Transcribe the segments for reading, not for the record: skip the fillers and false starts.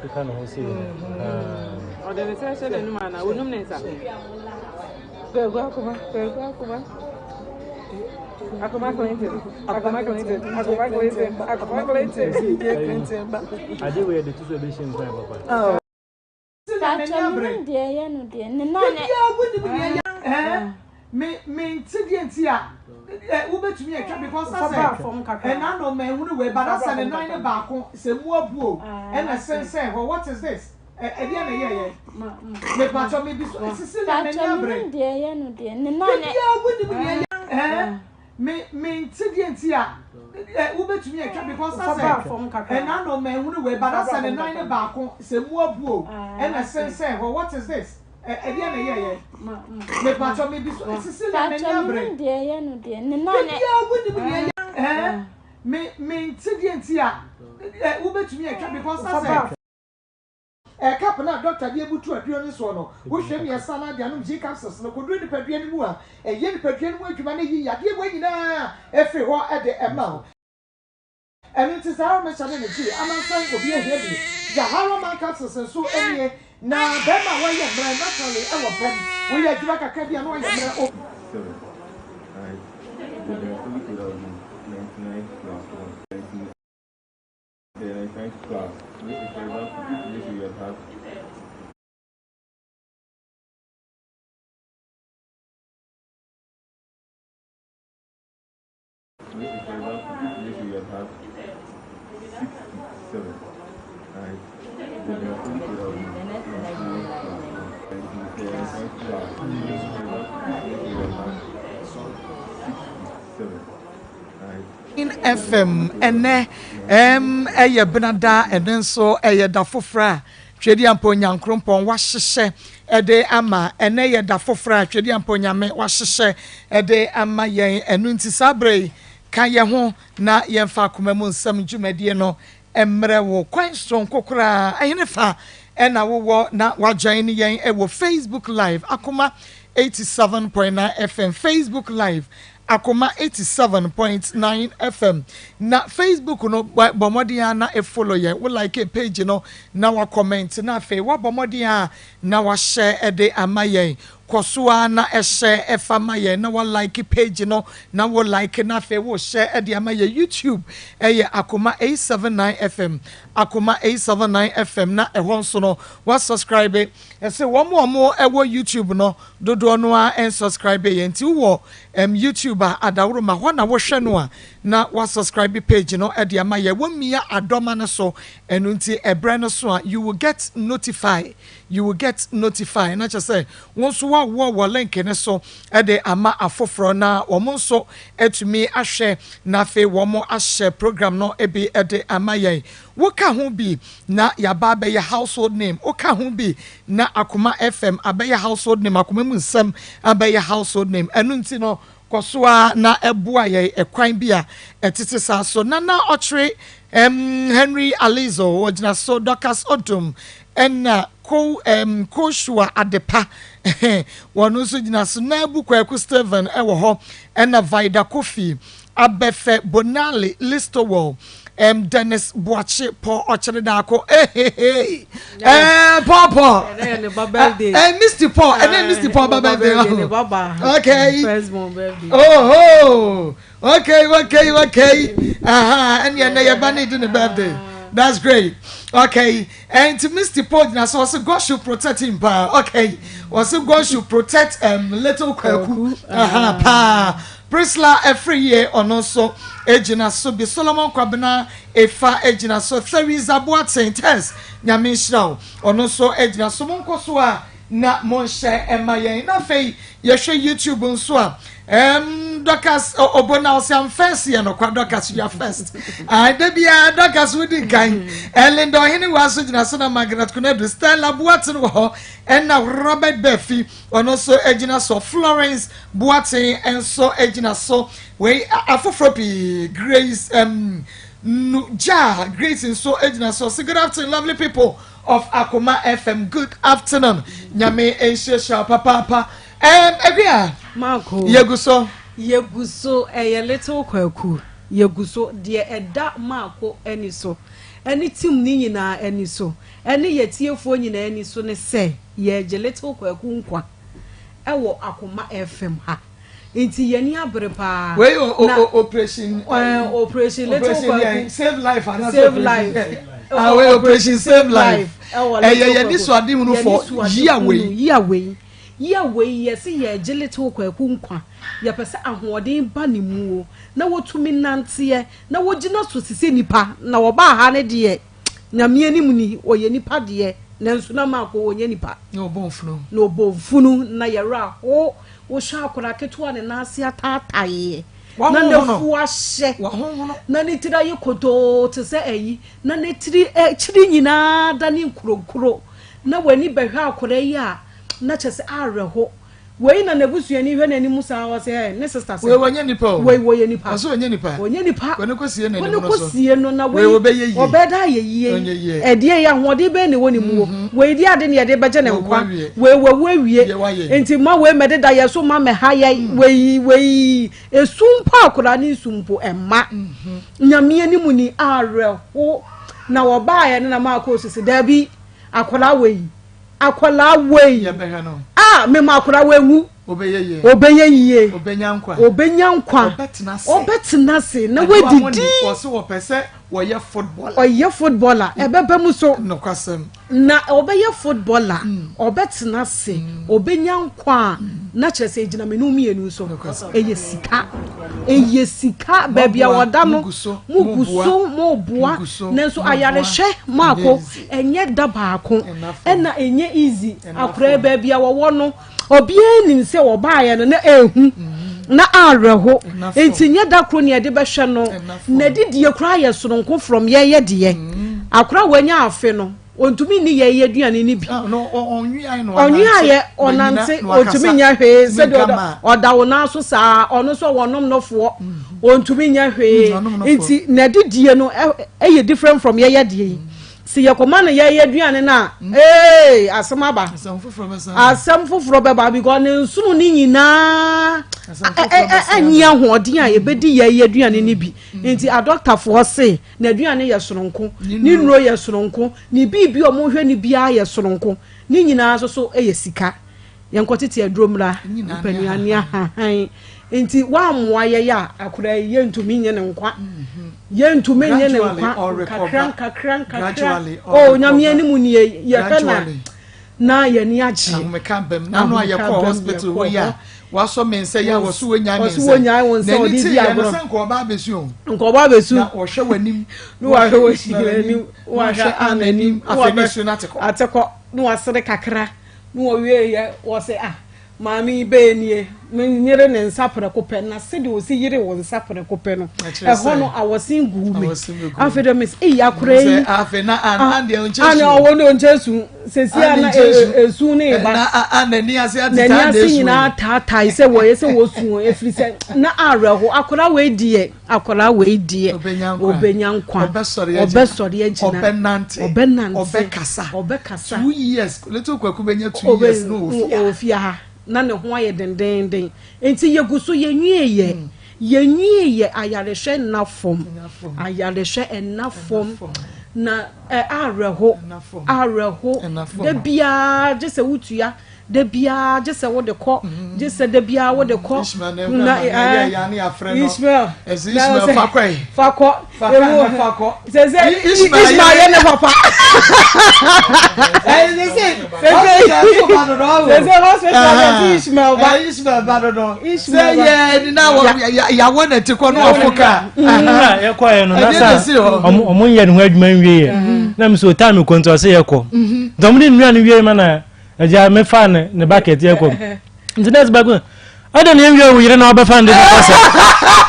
Ɔkeka ne ho sei no. Ɔde ne nsa hyɛ n'anum anaa onum ne nsa? Kwaku Akoma, Kwaku Akoma. Akoma Clinton, Akoma Clinton, Akoma Clinton, Akoma Clinton. Ade wei yɛde to so ɛbɛhyɛ nkuran papa. Pakyɛ menim deɛ ɛyɛ no deɛ ne nan ɛ. Bibia wo nim deɛ ɛyɛ ɛɛ me me nte deɛ nti a ɛ wobɛtumi atwa because asɛ ɛna no ma ehunu wei but asɛ ne nan ne baako sɛ mu abu o ɛna sensɛn hɔ what is this ɛ ɛdeɛ na ɛyɛ yɛ me patɔ me bi so sisi na m'ani Pakyɛ abere menim deɛ ɛyɛ no deɛ ne nan ɛ. bibia wo nim deɛ ɛyɛ ɛɛ me me nte deɛ nti a ɛ wobɛtumi atwa because asɛ ɛna no ma ehunu wei but asɛ ne nan ne baako sɛ mu abu o ɛna sensɛn hɔ what is this ɛ ɛdeɛ na ɛyɛ yɛ me patɔ me bi so sisi na m'ani Pakyɛ abere menim deɛ ɛyɛ no deɛ ne nan ɛ. bibia wo nim deɛ ɛyɛ ɛɛ me me nte deɛ nti a ɛ wobɛtumi atwa because asɛ Ɛ cup no a dɔkta de abutu aduro no soɔ no, wohwɛ mmiɛnsa anaa de anom G capsules no kɔduru nipadua no mu a, ɛyɛ nipadua no mu adwuma na ɛyi yadeɛ wei nyinaa firi hɔ de ma wo. Ɛno nti Zahara Mixture ne ne G amansan obi ahia bi. Zahara Man Capsules nso nie. Na barima a wayɛ mmerɛ naturally wɔ mpam, woyɛ adwuma kakra bi a na wayɛ mmerɛ, o. 7, right? The diastolic would have been 99 plus 1, 99. The 99 plus, which is for example, if this we have which is for example, if this we have 67, right? The diastolic would have been 99 plus 1, 99 plus, which is for example, if this we have 67, right? FM ɛnɛ ɛm ɛyɛ benada ɛno nso ɛyɛ da foforɔ a Twediampɔ Nyankorompɔn wahyehyɛ ɛde ama ɛnɛ yɛ da foforɔ a Twediampɔ Nyame wahyehyɛ ɛde ama yɛn ɛno nti saa berɛ yi ka yɛn ho na yɛmfa akoma mu nsɛm dwumadie no mmerɛ wo kwan soronko koraa ɛhene fa ɛna wowɔ na wajoin yɛn ɛwɔ Facebook Live Akoma 87.9 FM, Facebook Live Akoma 87.9 FM na Facebook no bɔ mmɔden a na follow yɛn, wo like page no na wa comment na afei wabɔ mmɔden a na wahyɛ ɛde ama yɛn. Kɔ so a na ɛhyɛ ɛfa ma yɛn na wa like page no na wo like na afei wo hyɛ ɛde ama yɛn. YouTube ɛyɛ Akoma 879 FM, Akoma 879 FM na ɛhɔ nso no wa subscribe. Ɛsɛ wɔn a wɔn ɛwɔ YouTube no dodoɔ no a ɛnsubscribe yɛn nti wowɔ YouTube a adaworo ma hɔ na wohwɛ no a na wa subscribe page no ɛde ama yɛn. Wɔn mmea adɔma no so ɛno nti ɛbrɛ no so a you will get notify, you will get notify na kyerɛ sɛ wɔn nso wɔawɔ wɔ link ne so ɛde ama afoforɔ na wɔn nso atumi ahwɛ na afei wɔn ahyɛ program no ebi ɛde ama yɛn. Woka ho bi na yaba abɛyɛ household name, woka ho bi na Akoma FM abɛyɛ household name, Akoma mu nsɛm abɛyɛ household name. Ɛno nti no kɔ so a na ɛboa yɛn ɛkwan bi a ɛtete saa so. Nana ɔkyerɛ Henry Alizo wɔgyina so, Dorcas Odum ɛna ko Koshua Adepa wɔn nso gyina so, Nabu Kwaku Steven ɛwɔ hɔ ɛna Vida Kofi Abɛfɛ Bonali Listowel, Dennis Boakye Paul ɔkyerɛ daako ehehe Paul Paul Mr Paul ɛnɛ Mr Paul ba birthday. Okay, oh okay, aha, ɛnna ɛnɛ yɛ ba ne di ne birthday. That's great. Okay, and Mr Paul gyina so ɔsɛ God should protect him paa. Okay, ɔsɛ God should protect little Kwaku aha paa. Priscilla Efriye ɔno nso egyina so bi, Solomon Kwabena Efa egyina so, Theresa Boateng Tess Nyame nhyira wo ɔno nso egyina so. Mo nkɔ so a na mo nhyɛ ɛma yɛn. Na afei yɛhwɛ YouTube nso a Dorcas Obona ɔsɛ I'm first yɛ no kwa. Dorcas, you are first. Ah, da bia Dorcas wodi nkan. Linda Ɔhene wa nso gyina so na Margaret Kunadu, Stella Boateng wɔ hɔ ɛna Robert Befi ɔno nso gyina so, Florence Boateng nso gyina so, wei afoforɔ pii, Grace Nuja Grace nso gyina so. So good afternoon, lovely people of Akoma FM. Good afternoon. Nyame nhyiahyia papaapa. Awia. Marco. Yegu so. Yegu so ɛyɛ little Kwaku. Yegu so deɛ ɛda Marco ani so. Ɛne team ne nyinaa ani so. ɛne yɛ tiefoɔ nyinaa ani so ne sɛ yɛregye Little Kwaku nkwa ɛwɔ Akoma FM ha. Nti yɛn ani abere paa. Wei o o operation. Ɛɛ operation Little Kwaku. Save life anaasɛ save life. Ah wei operation save life. Ɛyɛ yɛn ni so ade hunu fɔ yia wei. Yia wei. Yia wei yɛsi yɛregye Little Kwaku nkwa. Yɛpɛ sɛ ahoɔden ba ne mu o na wɔtumi nanteɛ na wɔgyina so sisɛ nipa na wɔbaa ha ne deɛ. Nyame anim ni, ɔyɛ nipa deɛ, nanso na Marko ɔnyɛ nipa. Na ɔbɔ mfunu. Na ɔbɔ mfunu, na yɛwerɛ aho. Wohwɛ akwadaa ketewa ne nan ase ataataeɛ, na n'afu ahyɛ, na ne tiri ayɛ kotoo te sɛ ayi, na ne tiri akyiri nyinaa da ne nkuronkuro, na w'ani bɛhwɛ akwadaa yi a, na kyerɛ sɛ awerɛho. Wei na n'abusuani hwɛ n'anim saa ɔsɛ ɛ ne sista sɛ. Wei wɔnyɛ nipa o. Wei wɔyɛ nipa. Ɔsɛ ɔnyɛ nipa. Ɔnyɛ nipa. Kɔ ne kɔ sie n'anim no so. Kɔ ne kɔ sie no na wei. Wei wɔbɛyɛ yie. Ɔbɛda ayɛ yie. Ɔnyɛ yie. Ɛdeɛ yɛ ahoɔden bɛn na ɛwɔ ne mu o. Mhm. Wei di ade na yɛde bɛgye ne nkwa. Wei wawu awie. Nti ma wei mɛdeda yɛ so ma mɛha yɛ. Mm. Wei wei esu mpo akwadaa ne nsu mpo ɛma. Mhm. Nyame anim ni awerɛho na wɔbaayɛ no na maa kɔ osisi daabi akwadaa wei. Akwadaa wei. Yɛbɛhwɛ no. A mema akwadaa wei nwu. Ɔbɛyɛ yie. Ɔbɛyɛ yie. Ɔbɛnya nkwa. Ɔbɛnya nkwa. Ɔbɛtena ase. Ɔbɛtena ase na wadidi. Wɔsi wɔpɛ sɛ wɔyɛ footballer. Ɔyɛ footballer ɛbɛba mu so. Nokwasɛm. Na ɔbɛyɛ footballer. Ɔbɛtena ase. Ɔbɛnya nkwa a na kyerɛ sɛ egyina mmienu mmienu so. Ɛyɛ sika. Ɛyɛ sika baabi a wɔda no. Mo gu so mo boa. Nanso ayarehwɛ maako. Ɛnyɛ da baako ɛna ɛnyɛ easy akoraa baabi a wɔwɔ no obiara nim sɛ wɔbaeɛ no na ɛhu mm-hmm. na awerɛho nti nyɛ da koro ne yɛde bɛhwɛ no na didie koraa yɛ soronko from yɛyɛ deɛ mm-hmm. akora wanya afe no ɔntumi nni yɛyɛ aduane no bi ah, ɔnweayɛ ɔnante ɔntumi nyɛ hwee sɛdeɛ ɔda wo nan so saa ɔno nso wɔnom nofoɔ mm-hmm. ɔntumi nyɛ hwee nti na didie no ɛyɛ different from yɛyɛ deɛ yi si yɛkɔma no yɛyɛ aduane no a mm. ee asɛm aba asɛm foforɔ bɛba because ne nsono ne nyinaa ɛnyi ahoɔden a yɛbɛdi yɛyɛ aduane no bi mm. nti adɔktafoɔ se n'aduane yɛ soronko ne nnuro yɛ soronko ne biribi a wɔhwɛ no biara yɛ soronko ne nyinaa nso so yɛ sika. Yɛnkɔtete aduro mmra mpanuane ahahan nti woammoa yɛn a akwadaa yi yɛntumi nye ne nkwa mhm. yɛntumi nye ne nkwa nkakra nkakra nkakra o oh, nyame anim nie yɛhwɛ na na yɛni agye ahomeka bɛm na ano a yɛkɔ hospital hɔ yi a wasɔ me nsa yi a wɔso wɔnya ne nsa wɔnyae wɔn nsa ɔde di agorɔ sɛ nka ɔba abɛsu o nka ɔba abɛsu na ɔhwɛ w'anim na wahwɛ w'anim wahwɛ ana anim afei ne su no atekɔ atekɔ na wasere kakra Na wɔwieeɛ, wɔse, Ah, maame yi bɛɛ nie, menyere ne nsa prɛko pɛ. Na sɛdeɛ ɔsi yere wo nsa prɛko pɛ no, ɛhɔ no awɔsen guu me. Afei deɛ mese, ei akora yi. Afei na an deɛ ɔnkyɛ su. Ana ɔwɔ ne ɔnkyɛ su. Sɛsi a na esu ne ba. Na n'ani ase atetaa na esu. N'ani ase nyinaa taatae sɛ wɔyɛ sɛ wɔsu efiri sɛ na awerɛho akora wei deɛ. Akwadaa wei deɛ ɔbɛnya nkwa, ɔbɛsɔre agyina, ɔbɛnante, ɔbɛnante, ɔbɛkasa, ɔbɛkasa. 2 years little Kwaku bɛnya 2 years na ɔwɔ fie ha na ne ho ayɛ dendenden. Nti yɛgu so yɛnwie yɛ hmm. yɛnwie yɛ ayarehwɛ nna fam, ayarehwɛ nna fam na awerɛho awerɛho da biara gye sɛ wotua. Da biara gye sɛ wode kɔ, gye sɛ da biara wode kɔ. Na Ishmael Ishmael fa kɔ yi. Fa kɔ. Fa kɔ na fa kɔ. Sɛ sɛ Ishmael yɛ ne papa. Sɛ sɛ sɛ hospital yɛ ti Ishmael ba. Ishmael ba dodo. Sɛ yɛ ni na wɔ yawɔ na ti kɔ na wafo kaa. Na yɛ kɔ yɛ no na sa ɔmo nyɛ ne ho adwuma nwie yɛ. Na mi so time kɔ nti ɔsɛ yɛ kɔ. Nti ɔmo de nnua no wie ma na. Agya me fa ne ne bucket yɛ kɔm. Nti nurse baako ɛdɛ ne nwie wo yere na ɔbɛfa ne de kɔ sɛ.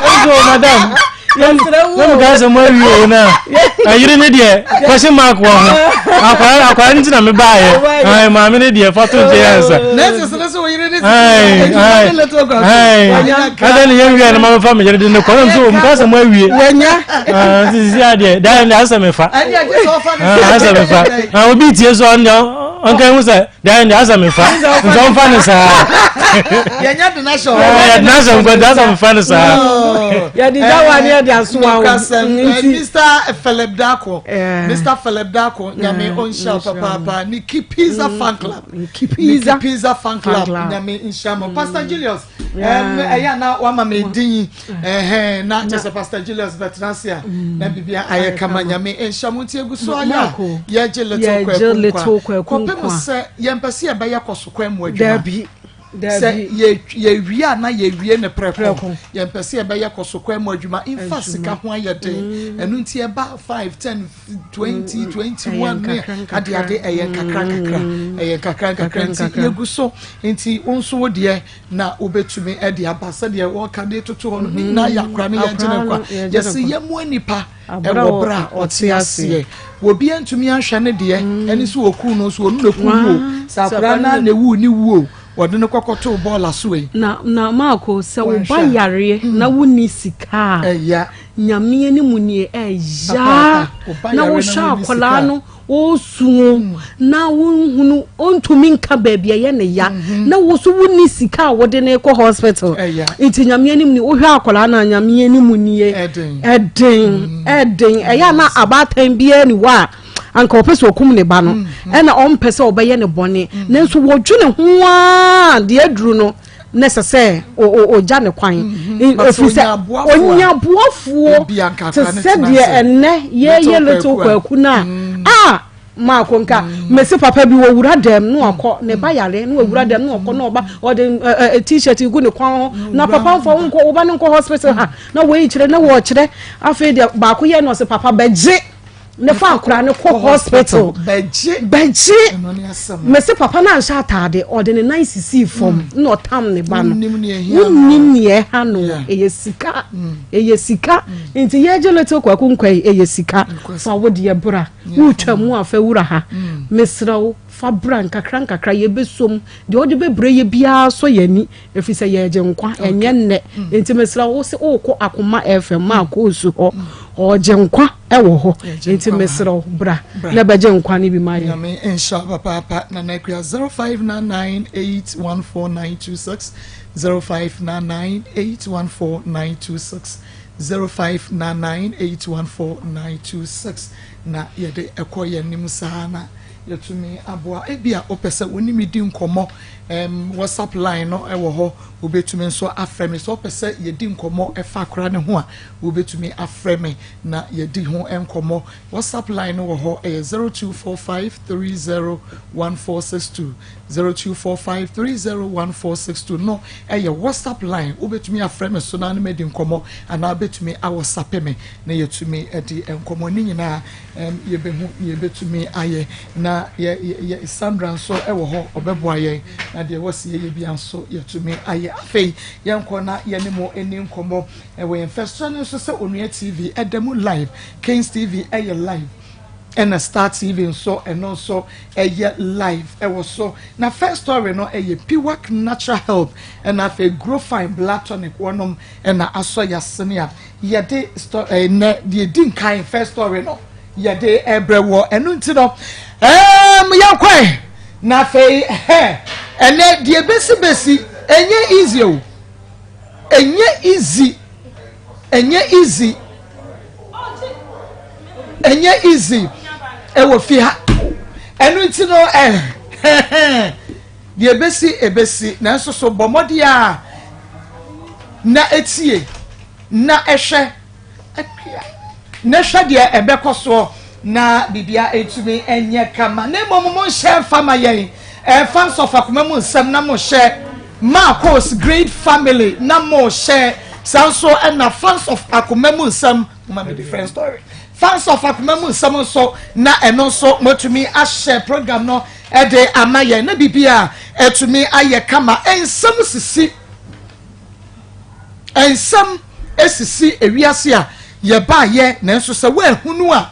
Ɛnso madam na mi ka sɛ mo awie o na ɛyere ne deɛ question mark wɔ ho. Akwara akwara ne ti na me ba yɛ. Ayi maame ne deɛ fa to nkyɛn yɛ nsa. Nurse sɛ sɛ wo yere ne ti. Ayi ayi ɛdɛ ne yɛn wie na ma bɛfa me yere de ne kɔ. Ɛnso mo ka sɛ mo awie. Wanya. Nti sisi adeɛ dan de asɛ me fa. Asɛ me fa. Obi tie so ɔno deɛ. Ɔnka ehu sɛ deɛ ayɛ deɛ asɛ mefa nti ɔmfa ne saa. Yɛnyɛ de n'ahyɛ hɔ. Yɛde n'ahyɛ nkɔ de asɛ mefa no saa. Yɛde gya wa ne yɛde asoa wo. Mr. Philip Dako. Mr. Philip Dako nyame ɔnhyira papaapa. Niki Pizza fan club. Niki Pizza. Niki Pizza fan club nyame nhyira mo. Pastor Julius ɛyɛ ana wama me din ɛhɛn na kyɛ sɛ Pastor Julius bɛtena ase a na biribi ayɛ kama nyame nhyira mo nti egu so ayɛ a yɛgye little kwaku nkwa kɔpem sɛ yɛmpɛ sɛ yɛbɛyɛ kɔso kwan mu adwuma sɛ yɛwie a na yɛwie ne prɛko yɛmpɛ sɛ yɛbɛyɛ kɔso kwan mu adwuma mfa sika ho ayɛ den ɛno nti ɛba 5 10 20 21 ne adeade ɛyɛ nkakra nkakra ɛyɛ nkakra nkakra nti yɛgu so nti wo nso wo deɛ na wobɛtumi de aba sɛdeɛ wɔka de toto hɔ no ne nyinaa yɛ akora no yɛgye no nkwa yɛse yɛmmoa nipa ɛwɔ berɛ a ɔte aseɛ obi antumi ahwɛ ne deɛ ɛne sɛ ɔku no so ɔno na ku no o sɛ akora no na ɛwu ne wuo wɔde no kɔkɔtoo bɔɔla so yi. Na na maako sɛ wo ba yareɛ na wonni sika a ɛya nyame anim nie ɛya na wohwɛ akwadaa no Ɔresu o, na wonhunu, ɔntumi nka baabi a ɛyɛ ne ya, na wo so wonni sika a wode no kɔ hospital. Nti Nyame anim ni, wohwɛ akwadaa no a Nyame anim nie, ɛden, ɛden. Ɛyɛ a na abaatan biara ni hɔ a anka ɔpɛ sɛ ɔkum ne ba no, ɛna ɔmpɛ sɛ ɔbɛyɛ ne bɔne, nanso wɔdwene ho ara deɛ aduru no. na ɛsɛ sɛ ɔgya ne kwan mhm. ɛfiri sɛ ɔnya boafoɔ te sɛ deɛ ɛnnɛ yɛyɛ little kwaku no a mm. a maako nka mm. mesi papa bi wɔwura dɛm na wakɔ ne ba yare na wɔwura dɛm na wɔkɔ na ɔba ɔde t-shirt gu ne kwan ho na papa nfa wo nkɔ wo ba ne nkɔ hospital ha na wɔyi kyerɛ na wɔkyerɛ afei deɛ baako yɛ na ɔsɛ papa bɛgye ne fa akora no kɔ hospital bɛgye bɛgye mese papa no anhyɛ ataade ɔde ne nan sisii fam mm. na ɔtam ne ba no wonnim neɛ ɛha no ɛyɛ sika mm. ɛyɛ sika mm. nti yɛgye little kwaku nkwa yi ɛyɛ sika fa wo deɛ bra wotwa mu afa wura ha mesrɛ wo fa bra nkakra nkakra yɛbɛsom deɛ ɔde bɛbrɛ yɛ biara sɔ yɛn ani ɛfiri sɛ yɛregye nkwa ɛnyɛ nnɛ nti mesrɛ wo sɛ wokɔ akoma fm ma akɔ nsu hɔ ɔregye nkwa ɛwɔ hɔ nti mesrɛ wo bra na bɛgye nkwa no bi ma yɛ. Nyame nhyira wo papaapa Nana Akua 0599814926 0599814926 0599814926 na yɛde ɛkɔ yɛn anim saa na Yɛatumi aboa. Ebia wopɛ sɛ wo ne me di nkɔmmɔ. Ɛɛm, WhatsApp line no wɔ hɔ. Wobɛtumi nso afrɛ me. Sɛ wopɛ sɛ yɛdi nkɔmmɔ fa akwadaa no ho a, wobɛtumi afrɛ me na yɛadi ho nkɔmmɔ. WhatsApp line no wɔ hɔ. Ɛyɛ 0245301462. 0245301462 no yɛ WhatsApp line. Wobɛtumi afrɛ me so na ne me adi nkɔmmɔ anaa wobɛtumi awɔsape me na yɛatumi adi nkɔmmɔ. Ne nyinaa Ɛm, yɛbɛhu nea yɛbɛtumi ayɛ. Na yɛ, yɛ, yɛ, Sandra nso wɔ hɔ, ɔbɛboa yɛn, na deɛ ɛwɔ sɛ yɛyɛ biara nso yɛatumi ayɛ. Afei, yɛnkɔ na yɛne mo nni nkɔmmɔ wɔ yɛn fɛsoɛ no nso sɛ Onua TV ɛda mu live, Kings TV ɛyɛ live, ɛna Star TV nso ɛno nso ɛyɛ live ɛwɔ so. Na first story no ɛyɛ Piwak Natural Health ɛna afei Grow Fine Blood Tonic wɔnom ɛna asɔ yasene a yɛde sto ɛnɛ deɛ edi nkan first story no yɛde ɛbrɛ wɔ ɛno nti no ɛɛm yɛnkɔɛ na afei ɛhɛ ɛnɛ deɛ besi besi ɛnyɛ easy o ɛnyɛ easy ɛnyɛ easy ɛnyɛ easy ɛwɔ fi ha ɛno nti no ɛhɛhɛn deɛ ebesi ebesi nanso so bɔ mmɔden a na etie. Na hwɛ, na hwɛ deɛ ɛbɛkɔ soɔ, na biribia ɛntumi nyɛ kama, na mmom monhyɛ mfa ma yɛn, ɛmfa nsɔfakoma mu nsɛm na mohyɛ Marcos Great Family na mohyɛ saa nso ɛna fans of akoma mu nsɛm moma me different story fans of akoma mu nsɛm nso na ɛno nso motumi ahyɛ program no ɛde ama yɛn na biribia ɛtumi ayɛ kama nsɛm sisi Nsɛm sisi ewiase a yɛbaeɛ nanso sɛ woanhunu a,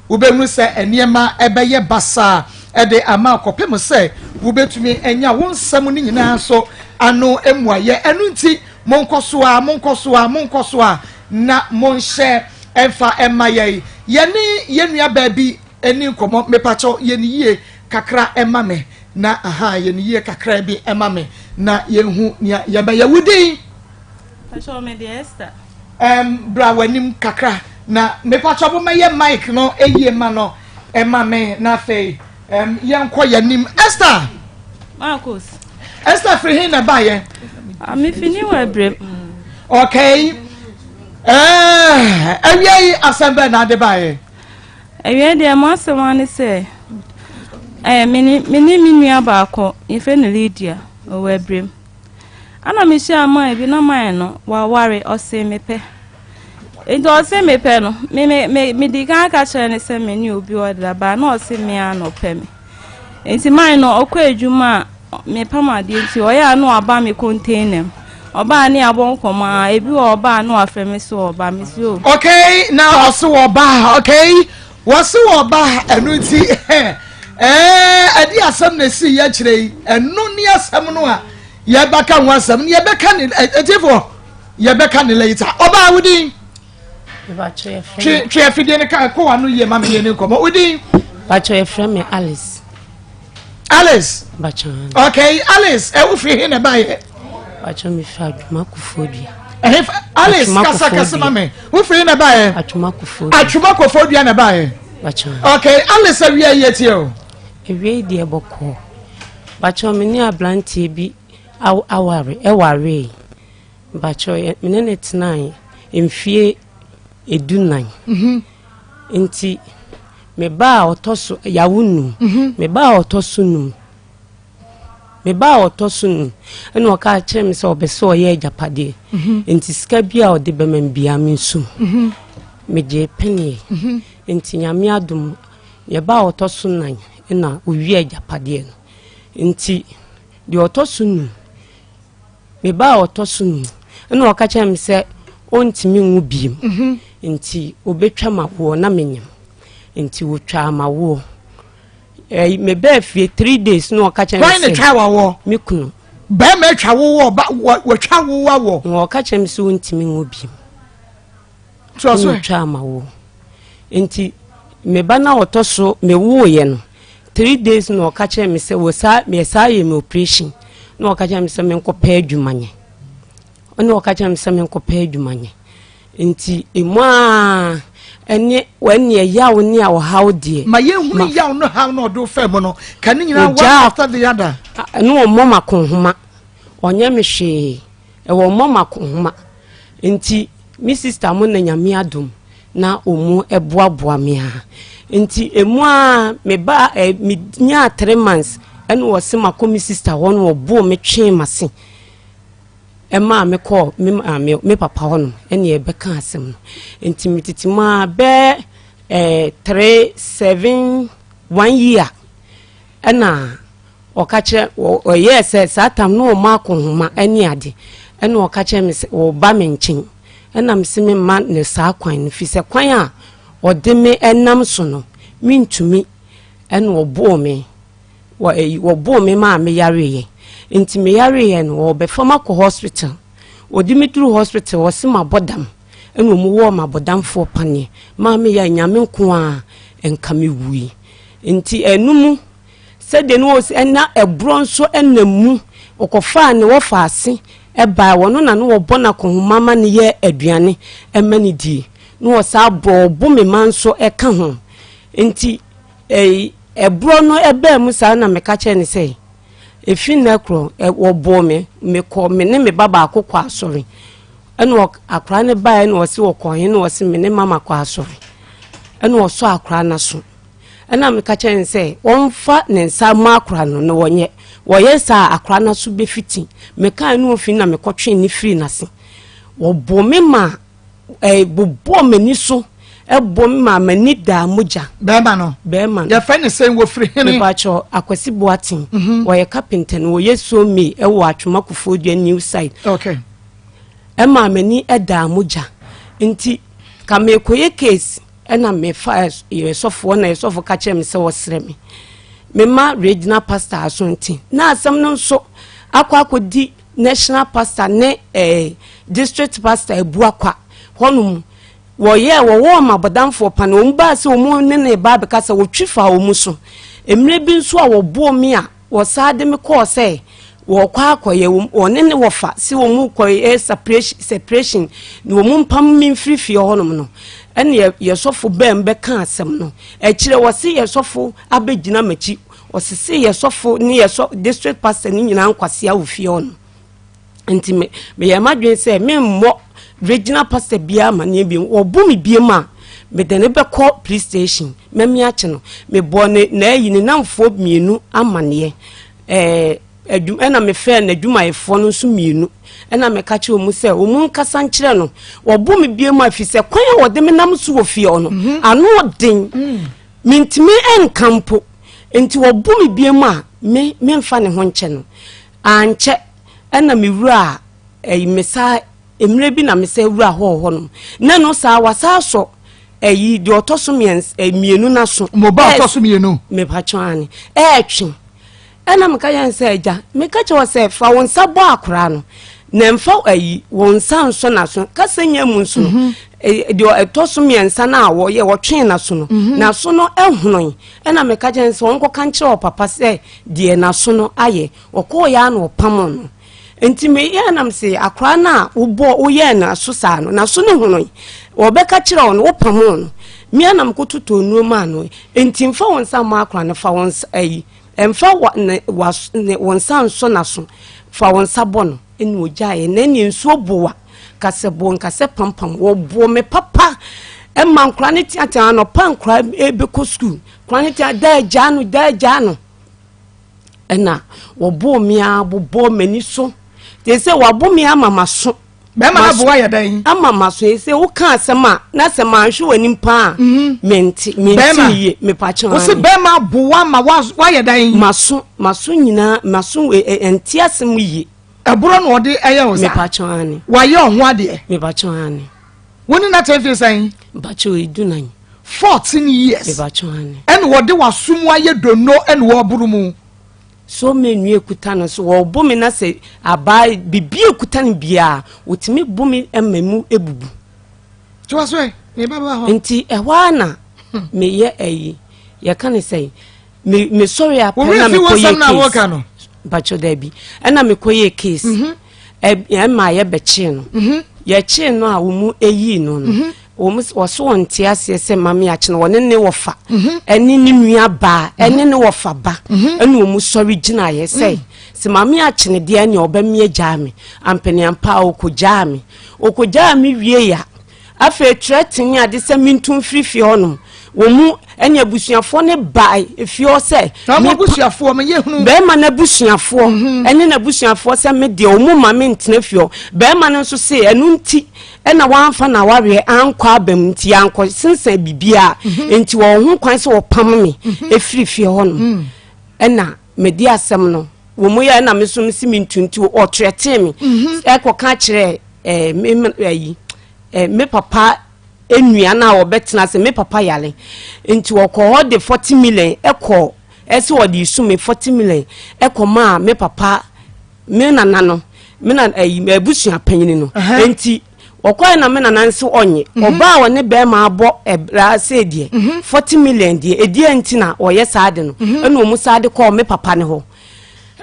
wobɛhunu sɛ nneɛma bɛyɛ basaa de ama kɔpem sɛ wobɛtumi anya wo nsɛm no nyinaa nso ano mmuaeɛ. Ɛno nti, monkɔ so a, monkɔ so a, monkɔ so a na monhyɛ mfa mma yɛn. Yɛne yɛn nuabaa bi ni nkɔmmɔ, mepakyɛw yɛ no yie kakra ma me. Na ahaa yɛ no yie kakraa bi ma me. na yɛnhu nea yɛbɛyɛ. Wo din? Pakyɛ me deɛ Esther. Um, bra w'anim kakra na mepakyɛ mo mɛyɛ mic no yie ma no ɛma me na afei um, yɛnkɔ yɛnim. Esther. Marcus. Esther firi he na ɛbaeɛ? Ah, mefi ne wɔ abrem. Okay. Eh, awia yi asɛm bɛn na ade baeɛ? Awia deɛ mo asɛm ara ne sɛ eh, me ne me nua baako yɛfrɛ no Lydia ɔwɔ abrem. Ana mehyiaa man bi na man no waware ɔse mepɛ. Nti ɔse mepɛ no me me me medi kan aka kyerɛ no sɛ me ne obi ɔda baa na ɔse me ara na ɔpɛ me. Nti man no ɔkɔ adwuma a mepam adeɛ nti ɔyɛ a na waba me container mu. Ɔbaa ne abɔ nkɔmmɔ a ebi wɔ ɔbaa na wafrɛ me so ɔba me si o. Okay na ɔse ɔba okay wɔse ɔba ɛno nti ɛɛ ɛde asɛm na esi yɛ kyerɛ yi ɛno ne asɛm no a yɛbɛka ho asɛm no yɛbɛka ne ɛtifoɔ yɛbɛka ne later ɔbaa wodin. Twe twe afidie no ka kɔ w'ano yie ma me yɛ ne nkɔmmɔ. Wo din? Bàtchɔ yɛfrɛ me Alice. Alice. Bàtchɔ. Okay, Alice, ɛ wofiri he na ɛbaeɛ? Bàtchɔ mefiri Atwoma Kofoɔ Dua. Ɛhe fa Alice kasa kasa ma me. Wofiri he na ɛbaeɛ? Atwoma Kofoɔ Dua. Atwoma Kofoɔ Dua na ɛbaeɛ. Bàtchɔ. Okay, Alice awia yi etie o. Awia yi deɛ bɔkɔɔ. Bàtchɔ me ne aberanteɛ bi aware ɛwaree. Mpakyɛw, me ne no tenae mfie edunan. Mhm. Nti me ba a ɔtɔ so yawo num. Mhm. Me ba a ɔtɔ so num. Me ba a ɔtɔ so num. Ɛna ɔka kyerɛ me sɛ ɔbɛ sɛ ɔyɛ agyapadeɛ. Mhm. Nti sika bi a ɔde bɛma me biara me nsum. Megye peneɛ. Nti nyame adom yɛ ba a ɔtɔ so nan ɛna owie agyapadeɛ no. Nti deɛ ɔtɔ so num. Me ba a ɔtɔ so num na ɔka kyerɛ me sɛ ɔntumi nwo biem mhm. nti ɔbɛtwa m'awoɔ na menyam nti wɔtwaa m'awoɔ mebɛɛ fie three days na ɔka kyerɛ me sɛ me kunu bɛrima atwa wo wɔ wɔtwa wo awɔ na ɔka kyerɛ me sɛ ɔntumi nwo biem ɛna ɔtwaa m'awoɔ nti me ba no a ɔtɔ so mewoeɛ no Three days na ɔka kyerɛ me sɛ wɔsaa yɛsaa yɛ me operation na ɔka kyerɛ me sɛ menkɔpɛ adwuma nyɛ ɛna ɔka kyerɛ me sɛ menkɔpɛ adwuma nyɛ nti emu a ɛne ɛne ɛyaw ne a ɔhaw deɛ. Ma yɛhunu yaw no haw na ɔde fɛ mu no ka ne nyinaa one after the other. Ɛna ɔmmɔ m'akonhoma ɔnyɛ me hwee. Ɛwɔ mmɔ m'akonhoma nti me sister mo na nyame adom na ɔmu boaboa me a nti ɛmu a me ba eh, me nyaa three months ɛna wɔse makɔ me sister hɔ na wɔboo me twee m'ase ɛmaa me kɔɔ me maame me papa hɔ nom ɛne ɛbɛka asɛm no nti me tete mu a bɛɛ eh, three seven one year ɛna Ɔka kyerɛ, ɔyɛɛ sɛ saa tam no ɔma akɔnhoma ne ade, ɛna ɔka kyerɛ me sɛ ɔba me nkyɛn, ɛna me se me mma no saa kwan no, firi sɛ kwan a ɔde me nam so no, mentumi, ɛna ɔboo me, wɔ ɛyi, wɔboo me maa me yareeɛ, nti me yareeɛ no, wɔbɛfa me akɔ hospital, wɔde me duru hospital, wɔse mabɔ dam, ɛna wɔn wɔɔ me abɔdamfoɔ paneɛ, maa me yɛ nyame nko ara, nka me wui, nti ɛno mu. Sɛdeɛ na ɔsi na ɛborɔ nso nam mu. Ɔkɔfaa ne wɔfa ase baeɛ, ɔno na na wɔbɔ no akɔnhoma ma no yɛ aduane ma no die. Na wɔsaa borɔ ɔbo me ma nso ka ho. Nti ɛborɔ no ɛbaa mu saa na meka kyerɛ no sɛ, ɛfiri nnɛ korɔ wɔbɔɔ me, mekɔ me ne me ba baako kɔ asɔre. Ɛna akwaraa no baeɛ na ɔse ɔkɔ he na ɔse me ne mama kɔ asɔre. Ɛna ɔsɔ akwaraa no aso. Ɛnna meka kyerɛɛ no sɛ ɔmfa ne nsa mmɔ akora no na wɔnyɛ. Wɔyɛ saa a, akora no aso bɛfiti. Mekae no ofi na mekɔtwee no firii n'ase. Wɔbɔɔ me ma ɛɛ bobɔɔ m'ani so, ɛbɔ me maa m'ani daa mogya. Bɛrima no. Bɛrima no. Yɛfrɛ no sɛn? Wɔfiri hene? Mepakyɛ Akwasi Boateng. Mhm. Wɔyɛ kapenta no, wɔyɛ sawmill ɛwɔ Atwoma Koforidua New Site. Okay. Ɛmaa m'ani daa mogya. Nti, ka merekɔyɛ case. Ɛna me fa yɛ sɔfoɔ na yɛ sɔfo ka kyerɛ me sɛ ɔsrɛ me me ma regional pastor aso nti na asɛm no nso akɔ akɔdi national pastor ne eh, district pastor abuakwa hɔnom wɔyɛ wɔwɔ wɔn abɔdamfoɔ pa na wɔn baa sɛ wɔn ne ne ba abɛka sɛ wɔtwi fa wɔn so mmerɛ bi nso a wɔbɔɔ me a wɔsaa de me kɔɔ sɛ Wɔkɔ akɔyɛ wɔn wɔne ne wɔfa se wɔn kɔyɛ separation separation na wɔn mpam me mfiri fie hɔnom no ɛna yɛ yɛ sɔfo bɛn bɛka asɛm no akyire wɔse yɛ sɔfo abɛgyina m'akyi ɔsese yɛ sɔfo ne yɛ sɔ district pastor ne nyinaa nkwasea wɔ fie hɔ no nti me meyɛ m'adwene sɛ memmɔ regional pastor biara amaneɛ bio wɔbo me biem a mede ne bɛkɔ police station mɛme akye no mebɔɔ ne n'ayi ne namfoɔ mmienu amaneɛ Ɛɛ, adwuma, ɛna mefrɛɛ n'adwumayɛfoɔ no nso mmienu, ɛna meka kyerɛɛ wɔn sɛ wɔn nkasa nkyerɛ no. Wɔbo me bio mu a, ɛfiri sɛ kwan a wɔde me nam so wɔ fie hɔ no, mhm. ano ɔden. Mm. Mentumi nka mpo. Nti wɔbo me bio mu a, me memfa ne ho nkyɛ no. Ankyɛ, ɛna me wura a, ɛyi, mesa, mmerɛ bi na mesa wura hɔ hɔ nom. Na no saa, wasa asɔ ɛyi, deɛ ɔtɔ so mmiɛnsa, mmienu n'aso. Mo ba ɔtɔ so mmienu. Mepatwɔn ane. Ɛɛtwe. Ɛna meka kyerɛ no sɛ, Agya, meka kyerɛ wo sɛ fa wo nsa bɔ akwaraa no, na mfa ayi wo nsa nsɔ n'aso. Kasa nya mu nso no, mhm. deɛ ɛtɔ so mmiɛnsa no a wɔyɛ wɔtwee n'aso no, mhm. n'aso no honoe. Ɛna meka kyerɛ no sɛ ɔnkɔka nkyerɛ ɔpapa sɛ deɛ n'aso no ayɛ. Ɔkɔɔ yɛ a na ɔpamo no. Nti meyɛɛ nam se akwaraa no a wobɔ woyɛɛ n'aso saa no, n'aso no honoe. Wɔbɛka kyerɛ wo no, wopamo no. Mea na mekɔtotɔɔ nnuro maa no. Nti mfa wo nsa mmɔ akwaraa no, fa wo nsa ayi. Mfa wa, ne, wa, ne, wo nsa nsɔ n'aso, fa wo nsa bɔ no. Ɛna ɔgyaeɛ. Na ɛneɛ nsuo boa, kasɛboɔ nkasɛ pampam. Wɔbɔɔ me papa ɛma nkwadaa no teatea anɔpa nkwadaa ɛbɛkɔ sukuu. Nkwadaa no tea daa gyaa no, daa gyaa no. Ɛna wɔbɔɔ me ara bobɔɔ m'ani so. Te sɛ wɔabɔ me ama m'aso. Bɛrima no aboa yɛ dɛn? Ama m'aso yi sɛ woka asɛm a na sɛ manhwɛ w'anim paa a mhm. mente mente ne yie mepakyɛ wo se bɛrima aboa ma woayɛ dɛn? M'aso m'aso nyinaa m'aso ɛnte asɛm yie. Ɛborɔ na ɔde ɛyɛ wo saa? Mepakyɛ ane. Wayɛ ɔho adeɛ? Mepakyɛ ane. Wo ne na kyɛn fie sɛn? Mepakyɛ 14. 14 years. Mepakyɛ ane. Ɛna wɔde w'aso mu ayɛ dono ɛna wɔboro mu. So me nua ekuta no so wɔbo me na sɛ abaa bibi ekuta no biara wotumi bo me ma mu ebubu. Tiwa so ɛ ne ba ba hɔ. Nti ɛhɔ ara na meyɛ ɛyi yɛka ne sɛn me me sɔre apɛ na mekɔ yɛ case. Mpakyɛ daabi ɛna mekɔ yɛ case. Mhm. Ɛma yɛbɛkyee no. Mhm. Yɛkyee no a wɔn eyii no no. Mhm. Wɔn wɔso wɔn nte aseɛ sɛ mame akye no wɔne ne wɔfa mhm. ɛne ne nua baa mhm. ɛne ne wɔfa ba mhm. ɛne wɔn sɔre gyinaeɛ sɛ sɛ mame akye no deɛ ɛne ɔbɛmeɛ gyaa me ampaniampa a ɔkɔ gyaa me ɔkɔ gyaa me wie ya afei trɛten ne ade sɛ mentu mfiri fie hɔnom wɔn mu ɛne abusuafoɔ ne baa efie hɔ sɛ abusuafoɔ meyɛ hunu bɛrima no abusuafoɔ ɛne n'abusuafoɔ sɛ me deɛ wɔn mu ma me ntena fie hɔ bɛrima no nso se ɛno nti Ɛna wamfa n'awareɛ ankɔ aba mu nti yɛankɔ sensɛn biribiara mhm. nti wɔwɔ ho kwan sɛ wɔpam me mhm. ɛfiri fie hɔ nom mm. ɛna mede asɛm no wɔ mu yɛ ɛna me nso mesi me ntu nti ɔtrɛtee me mhm. ɛkɔka kyerɛ ɛɛ me ɛyi ɛɛ me papa nnua no a wɔbɛtena ase me papa yare nti wɔkɔ hɔ de 40 million ɛkɔ ɛsɛ wɔde esu me 40 million ɛkɔ maa me papa Me nana no, me na ayi m'abusua panyin no. Nti ɔkɔɛ na me nana nso ɔnye. Mhm. Ɔbaa a ɔne bɛrima abɔ ɛbra sɛ deɛ mhm. 40 million deɛ ɛdeɛ nti na ɔyɛ saa de no. Mhm. Ɛna ɔmu saa de kɔɔ me papa ne hɔ.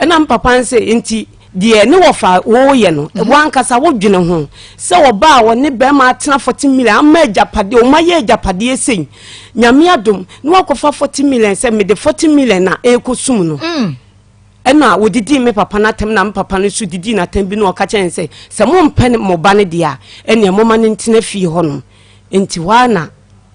Ɛna me papa nse nti deɛ ne wɔfa wɔyɛ no wankasa wodwene ho sɛ ɔbaa a ɔne bɛrima atena 40 million ama agyapadeɛ ɔma yɛ agyapadeɛ sei nyame adom na wakɔfa 40 million sɛ mede 40 million na ɛrekɔsum no. Mm. Ɛnna wɔdidii me papa no atɛm, na me papa no nso didii no atɛm bi, na ɔka kyerɛɛ no sɛ, Sɛ mompɛ mo ba no deɛ a, ɛnneɛ momma no ntena fie hɔnom. Enti hɔ ara na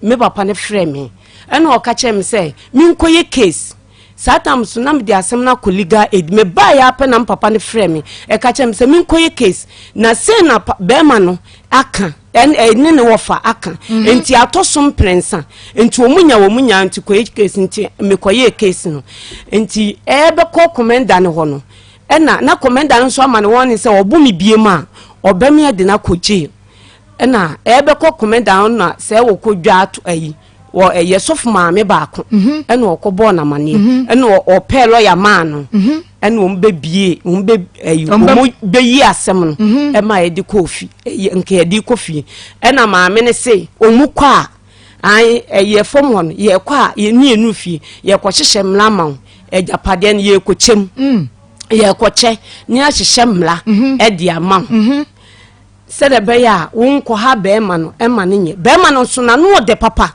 me papa no frɛɛ me, ɛnna ɔka kyerɛɛ me sɛ menkɔyɛ case. Saa tam so na mede asɛm no akɔ legal aid. Mebaeɛ ara pɛ na me papa no frɛɛ me, ɛka kyerɛɛ me sɛ menkɔyɛ case. Na sei na barima no aka. Ɛne ne wɔfa aka mhm. nti atɔ so mprɛnsa nti wɔn nya wɔn nya nti kɔyɛ case nti mekɔyɛ case no nti ɛbɛkɔ kɔmɛnda no hɔ no ɛna na kɔmɛnda no nso ama no wɔn ne sɛ ɔbo mi bie mu a ɔbɛmi ɛde no akɔ jail ɛna ɛbɛkɔ kɔmɛnda no na sɛ wɔkɔ dwa ato ayi wɔ ɛyɛ sɔfo maame baako mhm. ɛna ɔkɔ bɔɔ n'amaneɛ mhm. ɛna ɔpɛɛ lɔya maa no mhm. ɛna wɔn bɛ bie wɔn bɛ ɛyi wɔn bɛ yi asɛm no ɛma yɛde kɔ fi ɛyɛ nka yɛde kɔ fie ɛna maame no se wɔn kɔ a an ɛyɛ fam hɔ no yɛ kɔ a yɛ ne yɛ nu fie yɛ kɔ hyehyɛ mmla ma wo ɛgyapadeɛ no yɛ kɔ kyɛm. Mm. Yɛrekɔkyɛ ne ahyehyɛ mmara mhm. de ama wo mhm. sɛdeɛ ɛbɛyɛ a wonkɔha bɛrima no ɛma no nyɛ bɛrima no nso n'ano ɔdɛ papa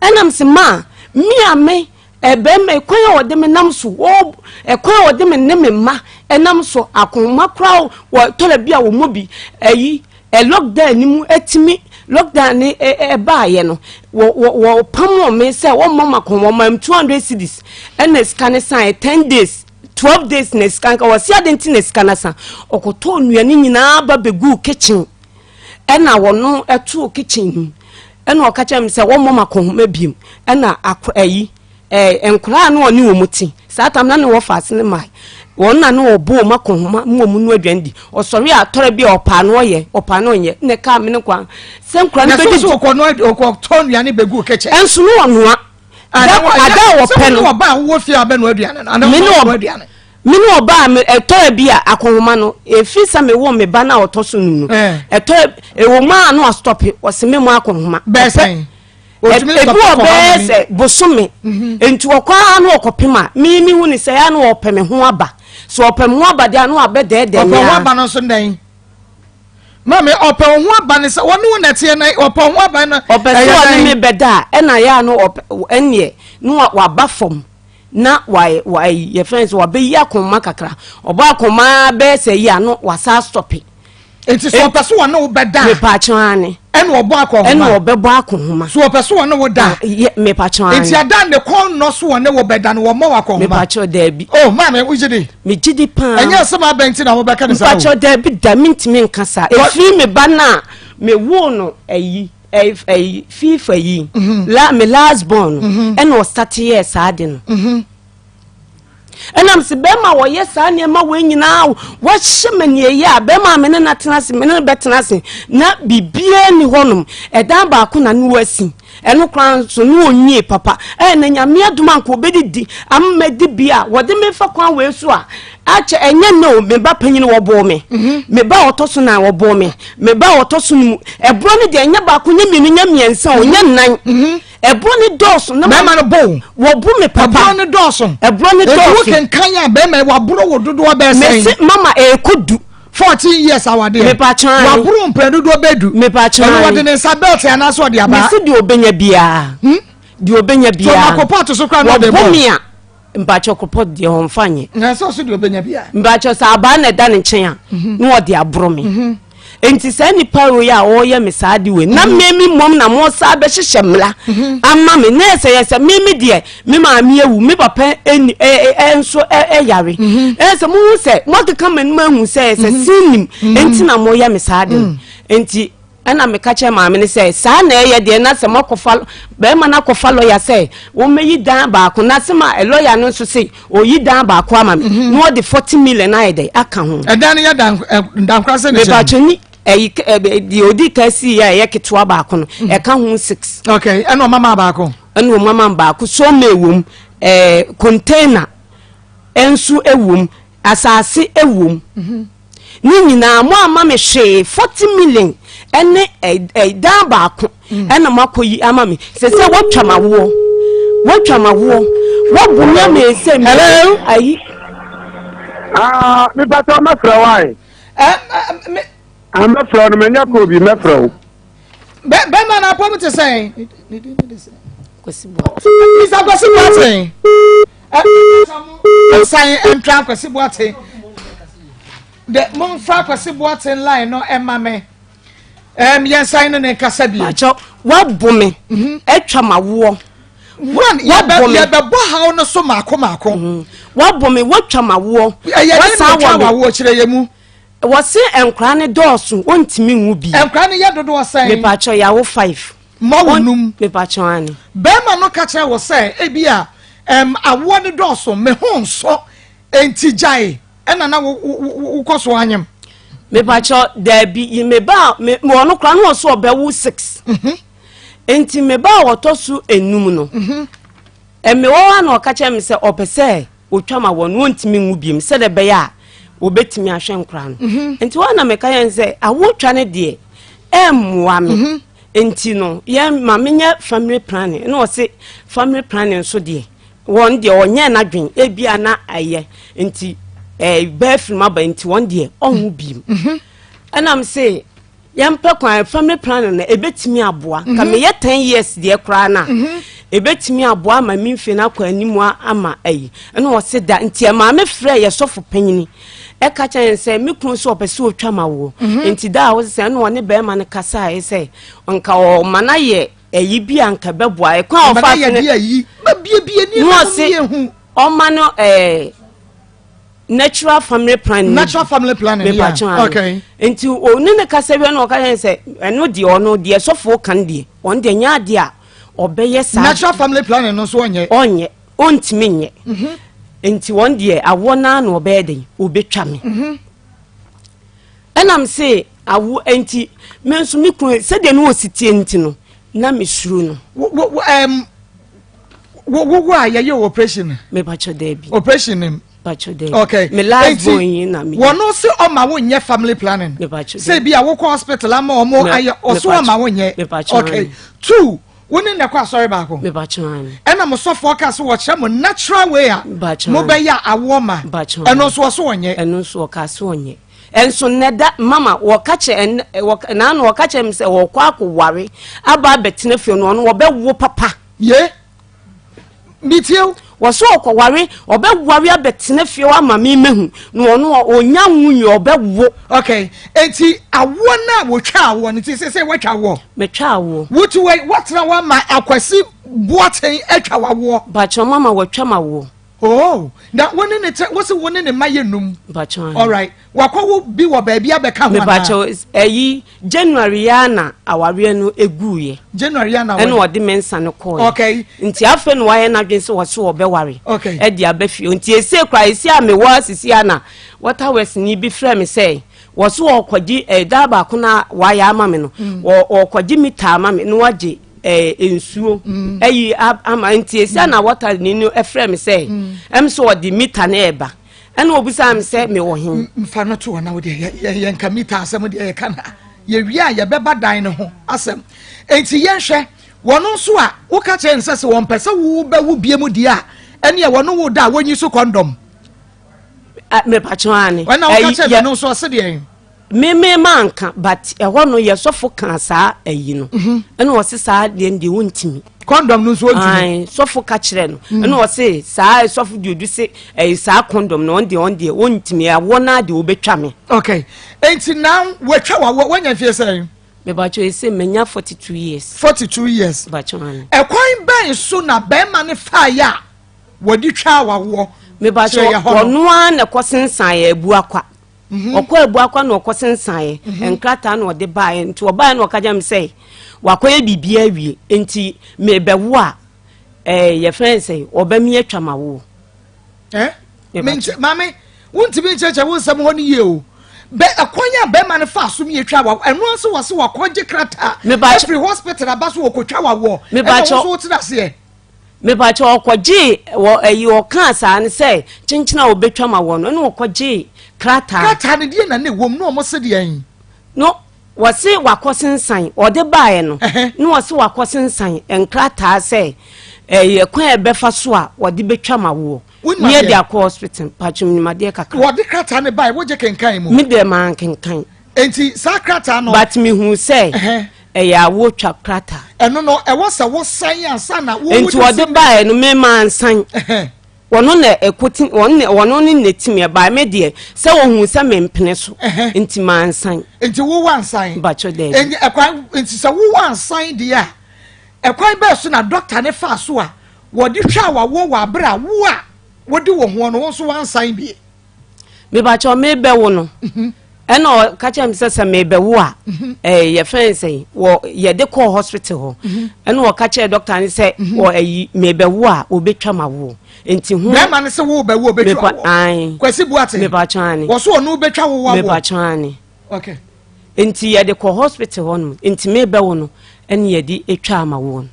ɛnam sɛ maa me a me ɛbɛrima ɛkwan a ɔde me nam so wɔ ɛkwan a ɔde me ne me mma ɛnam so akoma koraa wɔ tɔrɔ bi a wɔn mu bi ɛyi Ɛ lockdown no mu ɛtumi lockdown ne ɛbaayɛ no wɔ wɔ wɔ pam me sɛ wɔn mma ma kɔn wɔn ma 200 cedis ɛna sika ne san yɛ 10 days 12 days na sika nka wɔsi adi nti na sika na san ɔkɔtɔ nnuane nyinaa ba bɛgu kitchen ɛna wɔn ɛtoo kitchen mu ɛna ɔka kyerɛ me sɛ wɔn mma ma kɔn ma biem ɛna akɔ ɛyi. Ɛɛ, nkwadaa a na ɔne wɔn te saa tam na ne wɔfa ase ne mae. Wɔn na na ɔbɔ wɔn akɔnhoma ma wɔn nua aduane di. Ɔsɔre a tɔrɔ bi a ɔpaa no ɔyɛ, ɔpaa no ɔnyɛ. Na ɛkaa me ne kwa sɛ nkwadaa no bɛdi. Na so ɔkɔ no ɔkɔtɔ nnuane bɛgu kɛkyɛ. Ɛnso no ɔnoa. Ada a wɔpɛ no. Sɛ ɔba a wowɔ fie a bɛnoa aduane no. Anaa ɔnoa aduane. Me ne ɔbaa me ɛtɔrɔ bi a akɔnhoma no efi sɛ me wɔ me ba no a ɔtɔ so num no. Ɛtɔrɔ ɛwɔ mu a no asotɔpe ɔse me mu akɔnhoma. Bɛɛ sɛn. Ebi wɔ bɛyɛ sɛ bosome mhm. nti ɔkɔ ara na ɔkɔpem a me me hu ne sɛ ya na ɔpɛ me ho aba so ɔpɛ me ho aba deɛ ano abɛdɛɛdɛ me ɔpɛ ho aba no nso dɛn maame ɔpɛ ho aba ne sɛ wɔne wo nɛteɛ na ɔpɛ ho aba no ɔpɛ sɛ ɔne me bɛda a ɛna yɛ ano ɔpɛ ɛneɛ na waba fam na wa wa yɛfrɛ sɛ wabɛyi akoma kakra ɔbɔ akoma bɛyɛ sɛ yi ano wasa asɔpe Eti sɛ ɔpɛ so ɔne wo bɛda a. Mepaakyɛw ane. Ɛna ɔbɔ akɔnhoma. Ɛna ɔbɛbɔ akɔnhoma. So ɔpɛ so ɔne wo da. Yɛ mepaakyɛw ane. Eti ada ne kɔn nnɔ so ɔne wo bɛda no wɔmmɔ wo akɔnhoma. Mepaakyɛw daabi. Oh maame wo gye di. Me gye di paa. Ɛnyɛ asɛm abɛn ti na wo bɛka ne saa o. Mepaakyɛw daabi da mintumi nka saa. Efiri me ba no a me woo no ayi ɛyi fifa yi. Mhm. La me last born no mhm. ɛna ɔsate yɛɛ saa de no. Mhm. Ɛnam sɛ bɛrima a wɔyɛ saa nneɛma wei nyinaa wɔahyɛ me nea a bɛrima a me ne no atena ase me ne no bɛtena ase na biribiara ni hɔnom ɛdan baako na ne wasi ɛno koraa nso ne ɔnwie papa ɛyɛ na nyame adom anka ɔbɛdidi ama di bi a wɔde me fa kwan wei so a akyɛ ɛnyɛ nnɛ o me ba panyin wɔbɔɔ me mhm. me ba ɔtɔ so nan wɔbɔɔ me me ba ɔtɔ so no mu ɛborɔ no deɛ ɛnyɛ baako nyɛ mmienu nyɛ mmiɛnsa o nyɛ nnan mhm. Ɛborɔ no dɔɔso. Na bɛrima no bɔ wo. Wɔbo me papa. Ɛborɔ no dɔɔso. Ɛborɔ no dɔɔso. Ebi wo kenkan a bɛrima yi waboro wo dodoɔ bɛɛ sɛn. Mese mama ɛɛkɔ du. 14 years awadeɛ. Mepa kyɛn. Waboro mpɛn dodoɔ bɛɛ du. Mepa kyɛn. Ɛno wɔde ne nsa bɛɛte anaasɛ ɔde abaa. Mese deɛ ɔbɛnya biara. Hmm? Deɛ ɔbɛnya biara. So ɔma kopɔt so koraa na ɔde bɔ. Wɔbo me a. Mpakyɛ kopɔt deɛ ɔnfa nyɛ. Na sɛ ɔso deɛ ɔbɛnya biara. Mpakyɛ sɛ abaa na ɛda ne nkyɛn a mhm. na ɔde aboro me. Mhm. Nti saa nipa wei a ɔreyɛ me saa de wei na mhm. mmemme mmom na mo saa bɛhyehyɛ mmla ama me na ɛsɛ yɛ sɛ meme deɛ me maame awu me papa ɛni ɛ ɛ nso ɛyare ɛyɛ sɛ mo hu sɛ mo akeka m'anim ahu sɛ ɛsɛ sin nim nti na mo yɛ me saa de nti. Ɛna meka kyerɛɛ maame no sɛ, saa na ɛyɛ deɛ na sɛ moakɔfa barima no akɔfa lɔya sɛ wɔmmɛyi dan baako na sɛ ma lɔya no nso se ɔyi dan baako ama me mhm. na ɔde 40 million ayɛ dɛ aka ho. Ɛdan no yɛ dankoraa sɛ ne kyɛn. Mepatwa ni ɛyi deɛ ɔdi ka si yɛ a ɛyɛ ketewa baako no mhm. ɛka ho six. Okay ɛna ɔmama baako. Ɛna ɔmama baako so ɔma ɛwom ɛɛ container nso ɛwom asase ɛwom. Mhm. Ne nyinaa mo amma me hwee 40 million ɛne ɛdan baako mm. ɛna mo akɔ yi ama me sɛ sɛ wɔtwa ma woɔ wɔtwa ma woɔ wɔbu mi ama ɛsɛ mi ayi. Ah, mi pàtó mɛfrɛ wa yi. Ah, mɛfrɛ no mɛnya kɔ bi mɛfrɛ wo. Bɛrima na apɔm te sɛn. Kwasi Boateng. Mr. Kwasi Boateng. San ntwa Kwasi Boateng. De momfa Kwasi Boateng line no ɛma me. Um, yɛn san ne ne nkasa bi. Akyɛw, wabɔ me, mhm. atwa ma woɔ. One, yɛbɛbɔ haw no so maako maako. Mhm. Wabɔ me, watwa ma woɔ. Ɛyɛ ne na watwa ma woɔ kyerɛ yɛ mu. Wɔse nkwadaa no dɔɔso, wɔntumi nwo bi. Nkwadaa no yɛ dodoɔ sɛn? Mepaakyɛw, yɛawo five. Mma wo num. Mepaakyɛw, aane. Bɛɛma no ka kyerɛ wo sɛ ebia ɛm awoɔ no dɔɔso, me ho nsɔ, enti gyae, ɛna na wo wo wokɔ so anyem. Mepaakyɛw, daabi, yi me ba a, me ɔno koraa na ɔso ɔbɛwo six. Mhm. Enti me ba a ɔtɔ so enum no, mhm. ɛme wɔ hɔ a na ɔka kyerɛ me sɛ ɔpɛ sɛ Otwa ma wɔn, wɔntumi nwu biom sɛdeɛ ɛbɛyɛ a wɔbɛtumi ahwɛ nkora no. Mhm. Nti wɔn na meka yɛn sɛ awotwa no deɛ ɛmmoa me. Mhm. Nti no yɛn ma menyɛ family planning na ɔse family planning nso deɛ wɔn deɛ ɔnyɛ n'adwen ebia na ɛyɛ nti. ɛɛ bɛɛ firi mu aba nti wɔn deɛ ɔnwo biem. Ɛna me se yɛmpɛ kwan family planning no ɛbɛtumi aboa ka mhm. meyɛ 10 years deɛ koraa no a mhm. ɛbɛtumi aboa ama me mfe no akɔ anim ama ayi ɛna ɔse da nti ɛmaa me frɛ yɛ sɔfo panyini ɛka kyerɛ yɛn sɛ me kunu sɛ ɔpɛ sɛ ɔtwa ma woɔ mhm. nti da a wose sɛ ɛna ɔne bɛrima no kasaeɛ sɛ nka ɔma no ayɛ ɛyi bi a nka bɛboa ɛkwan a ɔfa so no ɔse ɔma no ɛɛ natural family planning natural family planning yeah okay nti ɔne ne kasa wia na ɔka yɛn sɛ ɛno deɛ ɔno deɛ sɔfo kan deɛ ɔno deɛ nyɛ adeɛ a ɔbɛyɛ saa natural family planning no nso ɔnyɛ ɔnyɛ ɔntumi nyɛ mhm. nti wɔn deɛ awoɔ naa na ɔbɛyɛ den ɔbɛtwa me mhm. ɛnam se awo nti me nso me kunu sɛdeɛ ne ɔsi tie nti no na mesuro no wo wo a yɛyɛ operation mepakyɛ daabi operation nim pakyɛ daabi okay me last born yi na me wɔn se ɔma wo nyɛ family planning mepakyɛ sɛ bi a wokɔ hospital ama ɔmo ayɛ ɔso ɔma wo nyɛ okay two wo ne na ɛkɔ asɔre baako mepakyɛ ɛna mo sɔfoɔ ka so wɔkyerɛ mo natural way a mo bɛyɛ awoɔ ma ɛno nso ɔso ɔnyɛ ɛno nso ɔka so ɔnyɛ Nso nnɛ da mama wɔka kyerɛ ɛnɛ wɔ naano wɔka kyerɛ me sɛ wɔkɔ akɔware aba abɛtena fie no ɔno wɔbɛwo papa. Ye metie o. Wɔsɛ ɔkɔware ɔbɛware abɛtena fie hɔ ama me mahu na ɔno ɔnya nwo nwie ɔbɛwo. Okay eti awoɔ no a wɔtwa awoɔ no ti sɛ sɛ wɔatwa awoɔ. Metwa awoɔ. Wotu wei wɔtena hɔ ama Akwasi Boateng atwa wawoɔ. Bakyɛ mama wɔatwa ma woɔ. Oh, na wo ne ne tɛ, wo se wo ne ne mma yɛ num. Mpakyɛw. All right. Wakɔ wo bi wɔ baabi abɛka ho anaa? Mepakyɛw, ɛyi January ya na awareɛ no egu yɛ. January ya na awareɛ. Ɛna ɔde me nsa no kɔɔ yɛ. Okay. Nti afei na wayɛ n'adwene sɛ wɔso wɔbɛware. Okay. Ɛde aba fie. Nti ese kora esi a mewɔ asisi a na water works ni bi frɛ me sɛ wɔso wɔkɔgye ɛda baako na wayɛ ama me no. Mm. Wɔ wɔkɔgye mita ama me na wagye. Eh, nsuo mm. ayi ama nti esia na wɔta ni no ɛfrɛ mi sɛ mm. ɛm sɛ ɔde mita na ɛba ɛna obisa mi sɛ mi wɔ he. nfa no to hɔ na wɔde yɛ yɛ nka mita asɛm deɛ yɛ ka na yɛwie a yɛbɛba dan no ho asɛm nti yɛnhwɛ wɔn nso a woka kyerɛ nsɛ sɛ wɔn pɛ sɛ wobɛwo bie mu deɛ a ɛneɛ wɔn wo da a wɔnyi so kɔndɔm. mepatwa ane. wɔn na woka kyerɛ mi no nso ɔse deɛ. Me me manka but ɛhɔ no yɛ sɔfo kaa saa ayi no mhm. ɛna ɔse saa deɛ no deɛ wɔntumi kɔndɔm no nso ɔntumi sɔfo ka kyerɛ no mm. ɛna ɔse saa sɔfo deɛ odu se ɛyɛ saa kɔndɔm no ɔn deɛ ɔn deɛ wɔntumi awɔ no deɛ wɔbɛtwa me okay enti now wɔatwa wawɔ wɔanya mfie sɛn mebakyɛ ɛsɛ manya 42 years 42 years bakyɛ ɛkwan bɛn so na bɛrima ne faeɛ a wɔde twaa wawoɔ mebakyɛ ɔno ara na ɛkɔ sensan yɛ abu akwa Mhm. Ɔkɔɔ Abuakwa na ɔkɔsensaeɛ mhm. nkrataa na ɔde baeɛ nti ɔbaeɛ na ɔka kyerɛ me sɛ wakɔyɛ biribi awie nti mebɛwo a ɛɛ yɛfrɛ no sɛ ɔbɛmi atwa ma wo. Eh? Maame wontumi nkyerɛkyerɛ wo nsɛm hɔ no yie o bɛ ɛkwan a bɛrima no fa so mi atwa wa ɛno nso wɔ se wakɔgye krataa efiri hospital aba so wɔkɔtwa wa wɔ ɛna wɔn nso wotena aseɛ. Mepakyɛw ɔkɔgyee wɔ ɛyi ɔkaa saa no sɛ kyenkyen a ɔbɛtwa ma wɔ no ɛna ɔkɔgyee krataa. Krataa no deɛ na na ɛwɔ mu na wɔn se deɛn? No wɔse wakɔ sensan ɔde baeɛ no na wɔse wakɔ sensan nkrataa sɛ ɛyɛ kwan a ɛbɛfa so a wɔde bɛtwa ma woɔ ne yɛde akɔ hospital pakyɛw menim adeɛ kakra. Wɔde krataa no baeɛ wogye kenkan mu? Me deɛ mankenkan. Enti saa krataa no. But mehuu sɛ ɛyɛ awotwa krataa. Ɛno no ɛwɔ sɛ wosan ansa na wo. Nti ɔde baeɛ no me mansan. Wɔno na ɛkɔti wɔn na wɔno ne na ɛtumi ɛbaeɛ me deɛ sɛ wɔhuu sɛ mempene so nti mansan. Nti wo wansan. Mpakyɛ daabi. Nti ɛkwan nti sɛ wo wansan deɛ a ɛkwan bɛɛ so na dɔkta ne faa so a wɔde twaa wawoɔ wɔ abere a wo a wode wo ho no wo nso wansan bie. Mebakyɛw mebɛwo no ɛna ɔka kyerɛ me sɛ sɛ mebɛwo a mhm. ɛɛ eh, yɛfrɛ no sɛn wɔ yɛde kɔɔ hospital hɔ mhm. ɛna ɔka kyerɛ dɔkta no sɛ mhm. wɔ ayi mebɛwo a wɔbɛtwa ma woɔ nti ho. Bɛrima no sɛ wo bɛwo obɛtwa woɔ Kwasi Buate mebakyɛw ane wɔso ɔno bɛtwa wo wawoɔ mebakyɛw ane okay nti yɛde kɔ hospital hɔ nom nti mebɛwo no ɛne yɛde atwa ama woɔ no.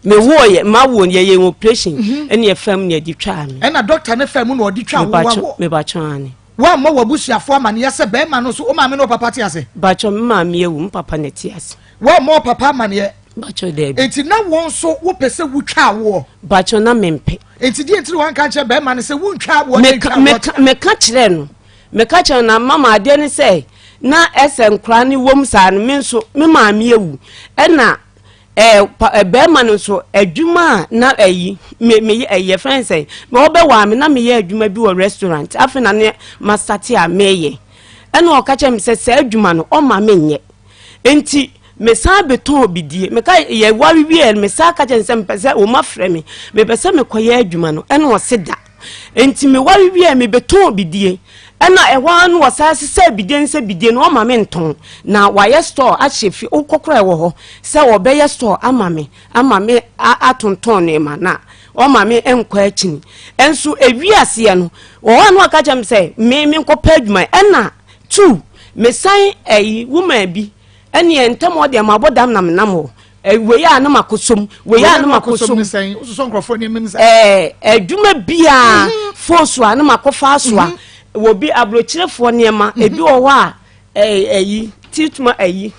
Me woo yɛ ma wo yɛ yɛ operation mhm. ɛne ɛfam ne ɛde twaa me. Ɛna dɔkta ne fam na ɔde twa wo wawɔ. Me ba twɛn ane. Wammɔ w'abusuafoɔ amaneɛ sɛ bɛrima no so wo maame ne wo papa te ase. Bakyɛ me maame awu me papa na te ase. Wammɔ wo papa amaneɛ. Mpakyɛw daabi. Enti na wo nso wopɛ sɛ wotwa awoɔ? Mpakyɛw na mempɛ. Enti deɛ nti na wanka nkyerɛ bɛrima no sɛ wontwa awoɔ na ntwa awoɔ kyerɛ? Meka kyerɛ no. Meka kyerɛ no na mama adeɛ ne sɛ na ɛsɛ nkora ne wɔm saa no me nso me maame awu ɛna ɛɛ pa bɛrima no nso adwuma a na ɛyi me me ɛyɛ fɛn sɛ ɔbɛwaa me na meyɛ adwuma bi wɔ restaurant afei na ne masate a meyɛ ɛna ɔka kyerɛ me sɛ saa adwuma no ɔma menyɛ Enti mesan betɔn bidie. Meka yɛware wieɛ no mesan ka kyerɛ no sɛ mepɛ sɛ wɔn afrɛ me mepɛ sɛ mekɔyɛ adwuma no ɛna ɔse da. Enti meware wieɛ mebɛtɔn bidie ɛna ɛhɔ ara no wɔsan sesɛ bidie no sɛ bidie no ɔma me ntɔn na wayɛ store ahyɛ fi wokɔ koraa ɛwɔ hɔ sɛ ɔbɛyɛ store ama me ama me atontɔn nneɛma na ɔma me nkɔ akyini. Ɛnso ewi aseɛ no wɔ hɔ a na waka kyerɛ me sɛ me menkɔpɛ adwuma ɛna Tu, mesan ɛyi woman bi ɛneɛ ntɛm hɔ deɛ mabɔ dam na menam hɔ wei a na makɔsom wei a na makɔsom ɛɛ adwuma biara mhm. foosu a na makɔfa asoa mhm. wɔ bi aburokyerefoɔ nneɛma mhm. ebi wɔ hɔ a ɛɛ ɛyi tituma ɛyi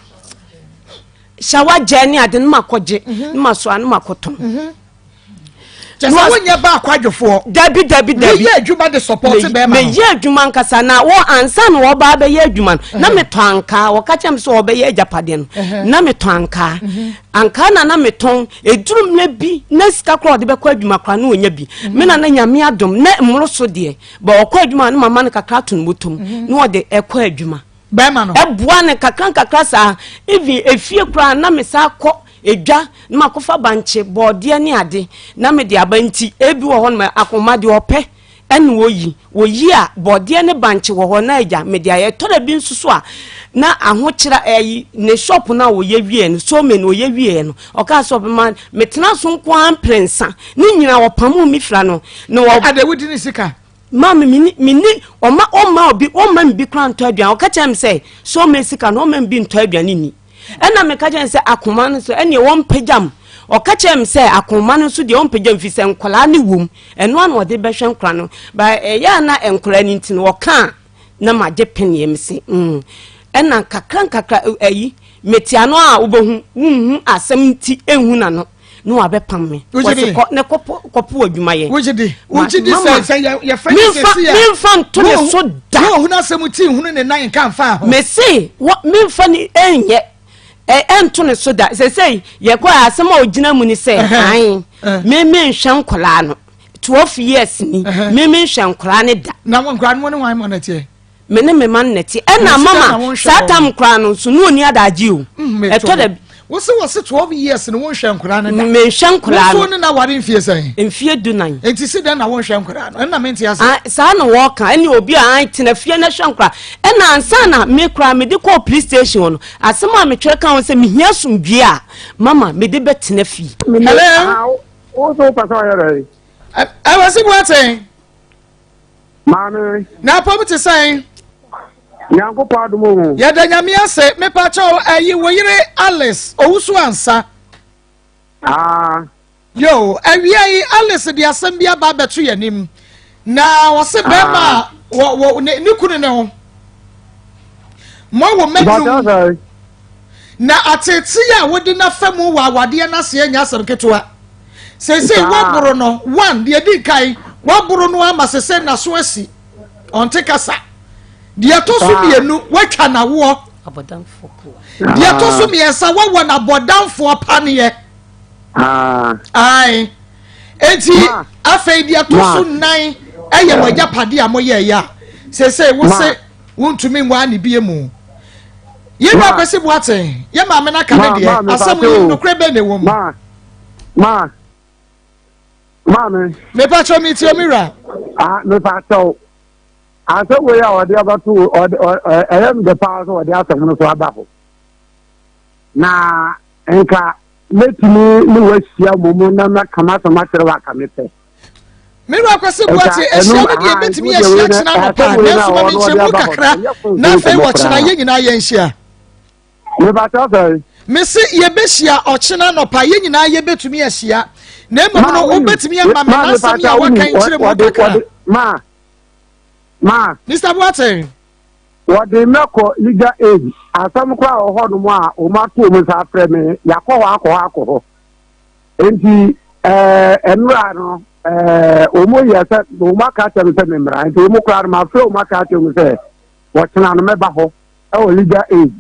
shawa gyɛ ne ade na makɔgye na masoa na makɔtɔn. Kyɛ sɛ wonyɛ ba akwadwofoɔ. Dabi dabi dabi. Meyɛ adwuma de support bɛrima no. Meyɛ adwuma nkasa na wɔ ansa na wɔba abɛyɛ adwuma no na metɔ ankaa wɔka kyerɛ me sɛ wɔbɛyɛ agyapadeɛ no na metɔ ankaa ankaa na na metɔn eduru mmerɛ bi na sika koraa ɔde bɛkɔ adwuma koraa na ɔnya bi me na na nyame adom na mmoro so deɛ bɛ ɔkɔ adwuma na mama no kakra to no bɔtɔm na ɔde ɛkɔ adwuma bɛrima no ɛboa no kakra nkakra saa even efie koraa na me saa kɔ Edwa na makɔfa bankye, bɔɔdeɛ ne ade na mede aba nti ebi wɔ hɔ nom akoma deɛ ɔpɛ ɛna oyi, oyi a bɔɔdeɛ ne bankye wɔ hɔ na agya mede ayɛ. Ɛtɔ da bi nso so a na ahokyera ɛyi ne shop no a ɔyɛ wieɛ no so many ɔyɛ wieɛ no ɔkaa sɛ ɔbɛma metena so nko ara mprɛnsa ne nyinaa ɔpamoo me fira no na ɔ. Ada wodi ne sika? Maame meni meni ɔma ɔma obi ɔma me bi koraa ntɔ aduane ɔka kyerɛ me sɛ so me sika no ɔma me bi ntɔ aduane ni. Ɛna meka kyerɛ no sɛ akoma no nso ɛneɛ wɔmpagya m ɔka kyerɛ me sɛ akoma no nso deɛ ɔmpagya m fi sɛ nkwadaa no wom ɛno ano ɔde bɛhwɛ nkwadaa no ba ɛyɛ a na nkwadaa no nti no ɔka a na magye peneɛ me se mm ɛna nkakra nkakra ayi mete ano a wobɛhu wonhu asɛm nti ɛnhu n'ano na wabɛpam me wɔsi kɔ ne kɔpo kɔpo adwuma yɛ. wogye di wogye di sɛ sɛ yɛ yɛfrɛ ne sɛ si a memfa nto ne so da. wo ohun asɛm ti nhunu ne nan nka nfa ho. mese wɔ memfa ne ɛnyɛ ɛ ɛnto ne so da sɛsɛyi yɛkɔ asɛm a ogyina mu ni sɛ ae me menhwɛ nkɔlaa no 12 years ni me menhwɛ nkɔlaa ne da. Na wɔn nkɔlaa no wɔn ne wɔn mo na teɛ. Me ne me ma no na ɛte. Ɛna mama saa tam koraa no nso ne ɔni adagye o. Mm, ɛtɔ da bi. Wose wɔse 12 years no wonhwɛ nkoraa no da. Menhwɛ nkoraa no. Wonso ne na ware mfie sɛn? Mfie dunan. Enti si dɛn na wonhwɛ nkoraa no? Ɛna mente ase. Ah, saa na wɔka. Ɛne obi a an tena fie na hwɛ nkoraa. Ɛna ansa na me koraa mede kɔɔ police station hɔ no, asɛm a metwerɛ ka ho sɛ mehia asomdwie a, mama mede bɛtena fie. Hello? Wo so wopɛ sɛ ɔyɛ dɛn? Ɛwɔ si bu aten. Maame. Na apɔm te sɛn? Nyankopɔn adom o. Yɛda Nyame ase. Mepakyɛw ayi wo yere Alice owusu ansa. Ah. Yo, awia yi Alice de asɛm bi aba abɛto yɛn anim. Na wɔse bɛrima a wɔ wɔ ne ne kunu ne ho. Mo wɔ mɛnum. Na ateetee a wode n'afa mu wɔ awadeɛ n'aseɛ nyɛ asɛm ketewa. Seesei woaboro no, one, deɛ ɛdi nkan, woaboro no ama sese n'aso asi, ɔnte kasa. Deɛ ɛtɔ so mmienu, woatwa n'awoɔ. Deɛ ɛtɔ so mmiɛnsa, woawɔ n'abɔdamfoɔ paneɛ. Ae. Enti afei deɛ ɛtɔ so nnan ɛyɛ mo agyapadeɛ a moyɛɛyɛ a seesei wo se wontumi nwaa ne bie mu. Yɛwura Kwasi Boateng, yɛ maame no aka ne deɛ, asɛm yi nokorɛ bɛn na ɛwɔ mu? Ma. Maame. Mepa kyɛw mi tie mi wura. Ah, mepa kyɛw. Asɛm wei a ɔde abɛto ɔde ɛyɛ mi de paa sɛ ɔde asɛm no so aba hɔ. Na nka mɛtumi ne wahyia mmom na maka m'asɛm akyerɛ wo aka mepɛ. Me wura Kwasi Boakye, ahyia no deɛ ebetumi ahyia kyena anɔpa, nanso ma me nkyɛmu kakra na afei wɔ kyena yɛn nyinaa yɛnhyia. Mepakyɛw sɛn? Mese yɛbɛhyia ɔkyena anɔpa, yɛn nyinaa yɛbɛtumi ahyia. Na mmom no, wobɛtumi ama me n'asɛm yi a waka nkyerɛ mu kakra. Ma, ma. Mr. Boateng. Wɔde me kɔ legal aid. Asɛm koraa wɔ hɔnom a wɔato wɔn nsa afrɛ me. Yɛakɔ hɔ akɔ hɔ akɔ hɔ. Nti ɛɛ nnora no ɛɛ wɔn yɛ sɛ wɔn aka akyerɛ me sɛ me mmra. Nti wɔn koraa no mafrɛ wɔn aka akyerɛ wɔn sɛ wɔkyena no mɛba hɔ ɛwɔ legal aid.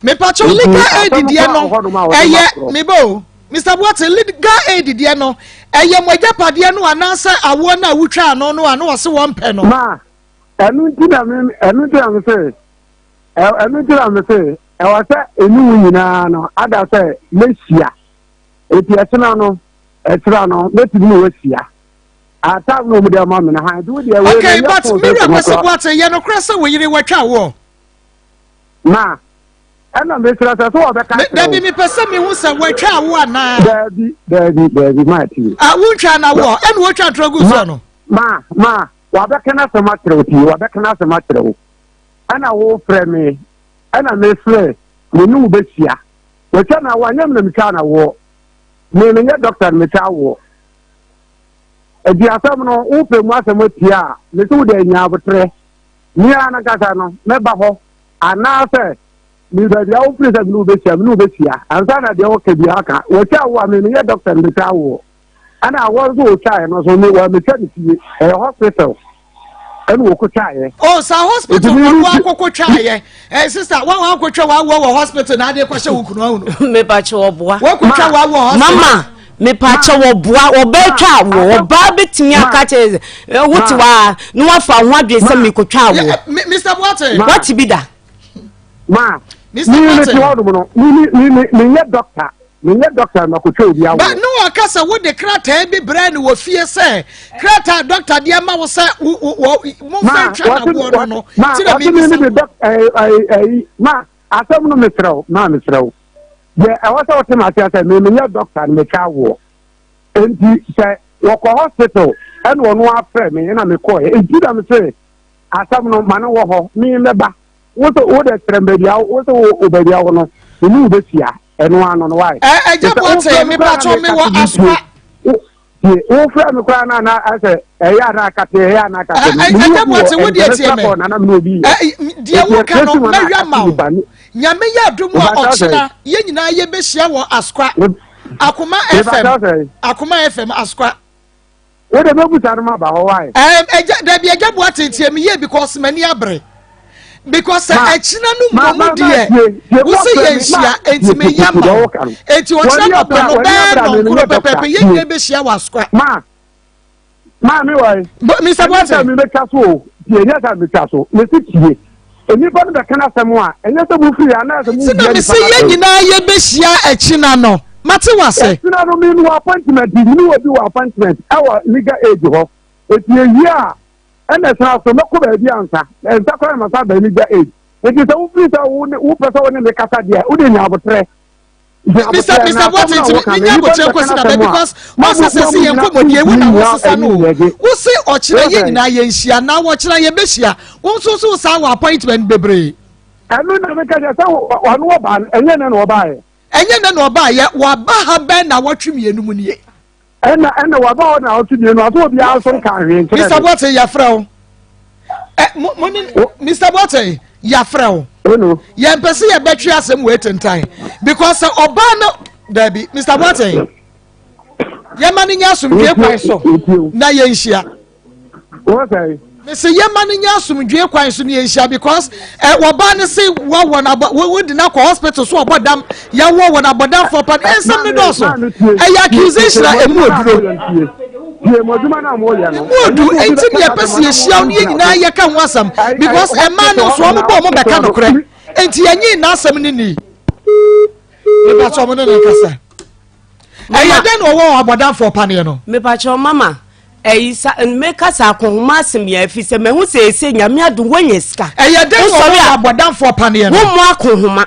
Mepatwo legal aid deɛ no ɛyɛ meba o Mr. Boateng legal aid deɛ no ɛyɛ mo agyapadeɛ no anaasɛ awoɔ no a wotwa ano no a na wɔse wɔn pɛ no. Ma ɛno nti na me ɛno nti na me se ɛno nti na me se ɛwɔ sɛ emu wo nyinaa no ada sɛ mehyia eti ɛkyena no ɛkyena no mɛtumi ne wɔahyia atam na wɔn de ama me no ha nti wo deɛ wei Okay, but Miriam Kwesi Boateng yɛ nokorɛ sɛ wo yere watwa awoɔ. Ma, ɛna mesrɛ sɛ sɛ wɔbɛka kyerɛ wo. Dabi mepɛ sɛ mehu sɛ wɔatwa awo anaa. Dabi, dabi, dabi, ma tie. Ah, wontwa na woɔ, ɛna wɔtwa ntorɔ gu soɔ no. Ma, ma, wɔabɛka n'asɛm akyerɛ wo tie, wɔabɛka n'asɛm akyerɛ wo. Ɛna wofrɛ me, ɛna mesrɛ me ne wo bɛhyia. Wɔtwa na awoɔ, anyɛ me na metwa na woɔ. Me menyɛ dɔkta na metwa awoɔ. Ɛdi asɛm no, wopɛ mu asɛm atie a, mese wo deɛ nya aboterɛ. Me ara nankasa no, mɛba hɔ, anaasɛ me baabi a wofiri sɛ me ne wo bɛhyia, me ne wo bɛhyia, ansa na deɛ wɔka biara aka. Wɔtwa wo a, me meyɛ dɔkta no metwa woɔ. Ɛna awɔ nso wɔtwaeɛ no nso, me wɔametwa ne fie, ɛyɛ hospital ɛna wɔkɔtwaeɛ. Oh, saa hospital na ɔno akɔkɔ twaeɛ. Eh, sister, wɔn wɔn akɔtwa wɔn awɔ wɔ hospital na adeɛ kɔhyɛ wo kunu ahunu. Mepakyɛ wɔboa. Wɔkɔtwa wɔn awɔ hospital. Mama, Mepaakyɛw ɔboa ɔbaa twa awoɔ ɔbaa bɛtumi aka kyerɛ sɛ wote hɔ a na wafa ho adwene sɛ mekɔtwa awoɔ. Mr. Boateng. Wate bi da. Ma mi mi ti hɔ nom no mi mi mi mi nyɛ dɔkta mi nyɛ dɔkta na kɔtwa obi awoɔ. Ba ne wɔka sɛ wode krataa bi brɛ no wɔ fie sɛ krataa dɔkta de ama wo sɛ wo wo momfa ntwa n'awoɔ no no. Ma wɔte mi mi de dɔk ɛyi ɛyi ma asɛm no mesrɛ wo ma mesrɛ wo. Deɛ ɛwɔ sɛ wote m'aseɛ sɛ me menyɛ doctor no metwa awoɔ nti sɛ wɔkɔ hospital ɛna ɔno afrɛ me ɛna mekɔɛ nti na me se asɛm no ma no wɔ hɔ me mɛba wo sɛ wo de kyerɛ baabi a wo sɛ wo baabi a wo no me ne wo bɛhyia ɛno ano no wae ɛgya boate mepatɔ me wɔ asoa Tie, wofrɛ me koraa na na asɛ ɛyɛ a na akate ɛyɛ a na akate no. Ɛnyɛ boate wo deɛ tie me. Deɛ woka no mɛhwɛ ma wo. Nyame yɛ adom a ɔkyena yɛn nyinaa yɛbɛhyia wɔ Askwa. Akoma FM. Akoma FM Askwa. Wo de mɛbusa no ma ba hɔ wae. Ɛgya dabi ɛgya boate tie me yie because m'ani abere. because sɛ ɛkyina no mmom deɛ wosi yɛ nhyia enti meyɛ ma wo enti ɔkyena nɔpɛ no bɛɛ nɔnkoro pɛpɛpɛ yɛ nyina bɛhyia wɔ asokwa. Ma maame wɔ yi. Mr. Boateng. Ɛnyɛ sɛ mebɛtwa so o tie ɛnyɛ sɛ mebɛtwa so mesi tie nnipa no bɛka n'asɛm a ɛnyɛ sɛ mofiri anaasɛ mu bia nipa mese yɛ nyinaa yɛbɛhyia ɛkyina no mate wase. Ɛkyina no me wɔ appointment mi ne wɔ bi wɔ appointment ɛwɔ legal age hɔ eti ewie a Ɛna san so mɛkɔ baabi ansa. Ɛnsa koraa na masan aba legal age. Nti sɛ wofiri sɛ wo ne wopɛ sɛ wo ne me kasa deɛ wode nya aboterɛ. Mr. Mr. Boateng nti menya aboterɛ kɔsi na bɛ because ɔsɛ sɛ sɛ yɛn nkɔmmɔdie wo na wosesa no o. Wo se ɔkyerɛ yɛn nyinaa yɛnhyia na wɔkyerɛ yɛbɛhyia. Wo nso so saa wɔ appointment bebree. Ɛno na meka kyerɛ sɛ ɔno ɔbaa no ɛnyɛ nɛ na ɔbaeɛ. Ɛnyɛ nɛ na ɔbaeɛ waba ha bɛn na wɔtwe mmienu mu nie. Ɛna ɛna waba hɔ na ɔtwe mmienu aso obiara nso nka hwee nkyerɛ Mr. Boateng yɛafrɛ wo. Ɛ mo mo ne Mr. Boateng yɛafrɛ wo. Yɛn pɛ sɛ yɛbɛtwe asɛm wɔ etentan because sɛ ɔbaa no daabi Mr. Boateng yɛma no nyɛ asomdwe kwan so na yɛnhyia. Mese yɛma no nyɛ asomdwoe kwan so ne yɛnhyia because eh, wɔbaa no se wɔwɔ no abɔ wodi no akɔ hospital so ɔbɔ dam yɛwɔ wɔ no abɔdamfoɔ pa no nsɛm no dɔɔso ɛyɛ accusation a ɛmu oduro ɛmu odu enti ne yɛpɛ sɛ yɛhyia no yɛ nyinaa yɛka ho asɛm because ɛmaa no nso wɔn bɔ wɔn bɛka nokorɛ enti yɛnye n'asɛm no ni mepa kyɛ wɔn ne ne nkasa ɛyɛ dɛn na ɔwɔ abɔdamfoɔ paneɛ no mepa kyɛ mama Ɛyi sa meka sɛ akɔnhoma asem yɛ ɛfiri sɛ mahu sɛ ɛsɛ nyame adom woanya sika. Ɛyɛ dɛn na ɔwɔ abɔdamfoɔ paneɛ no? Wommɔ akɔnhoma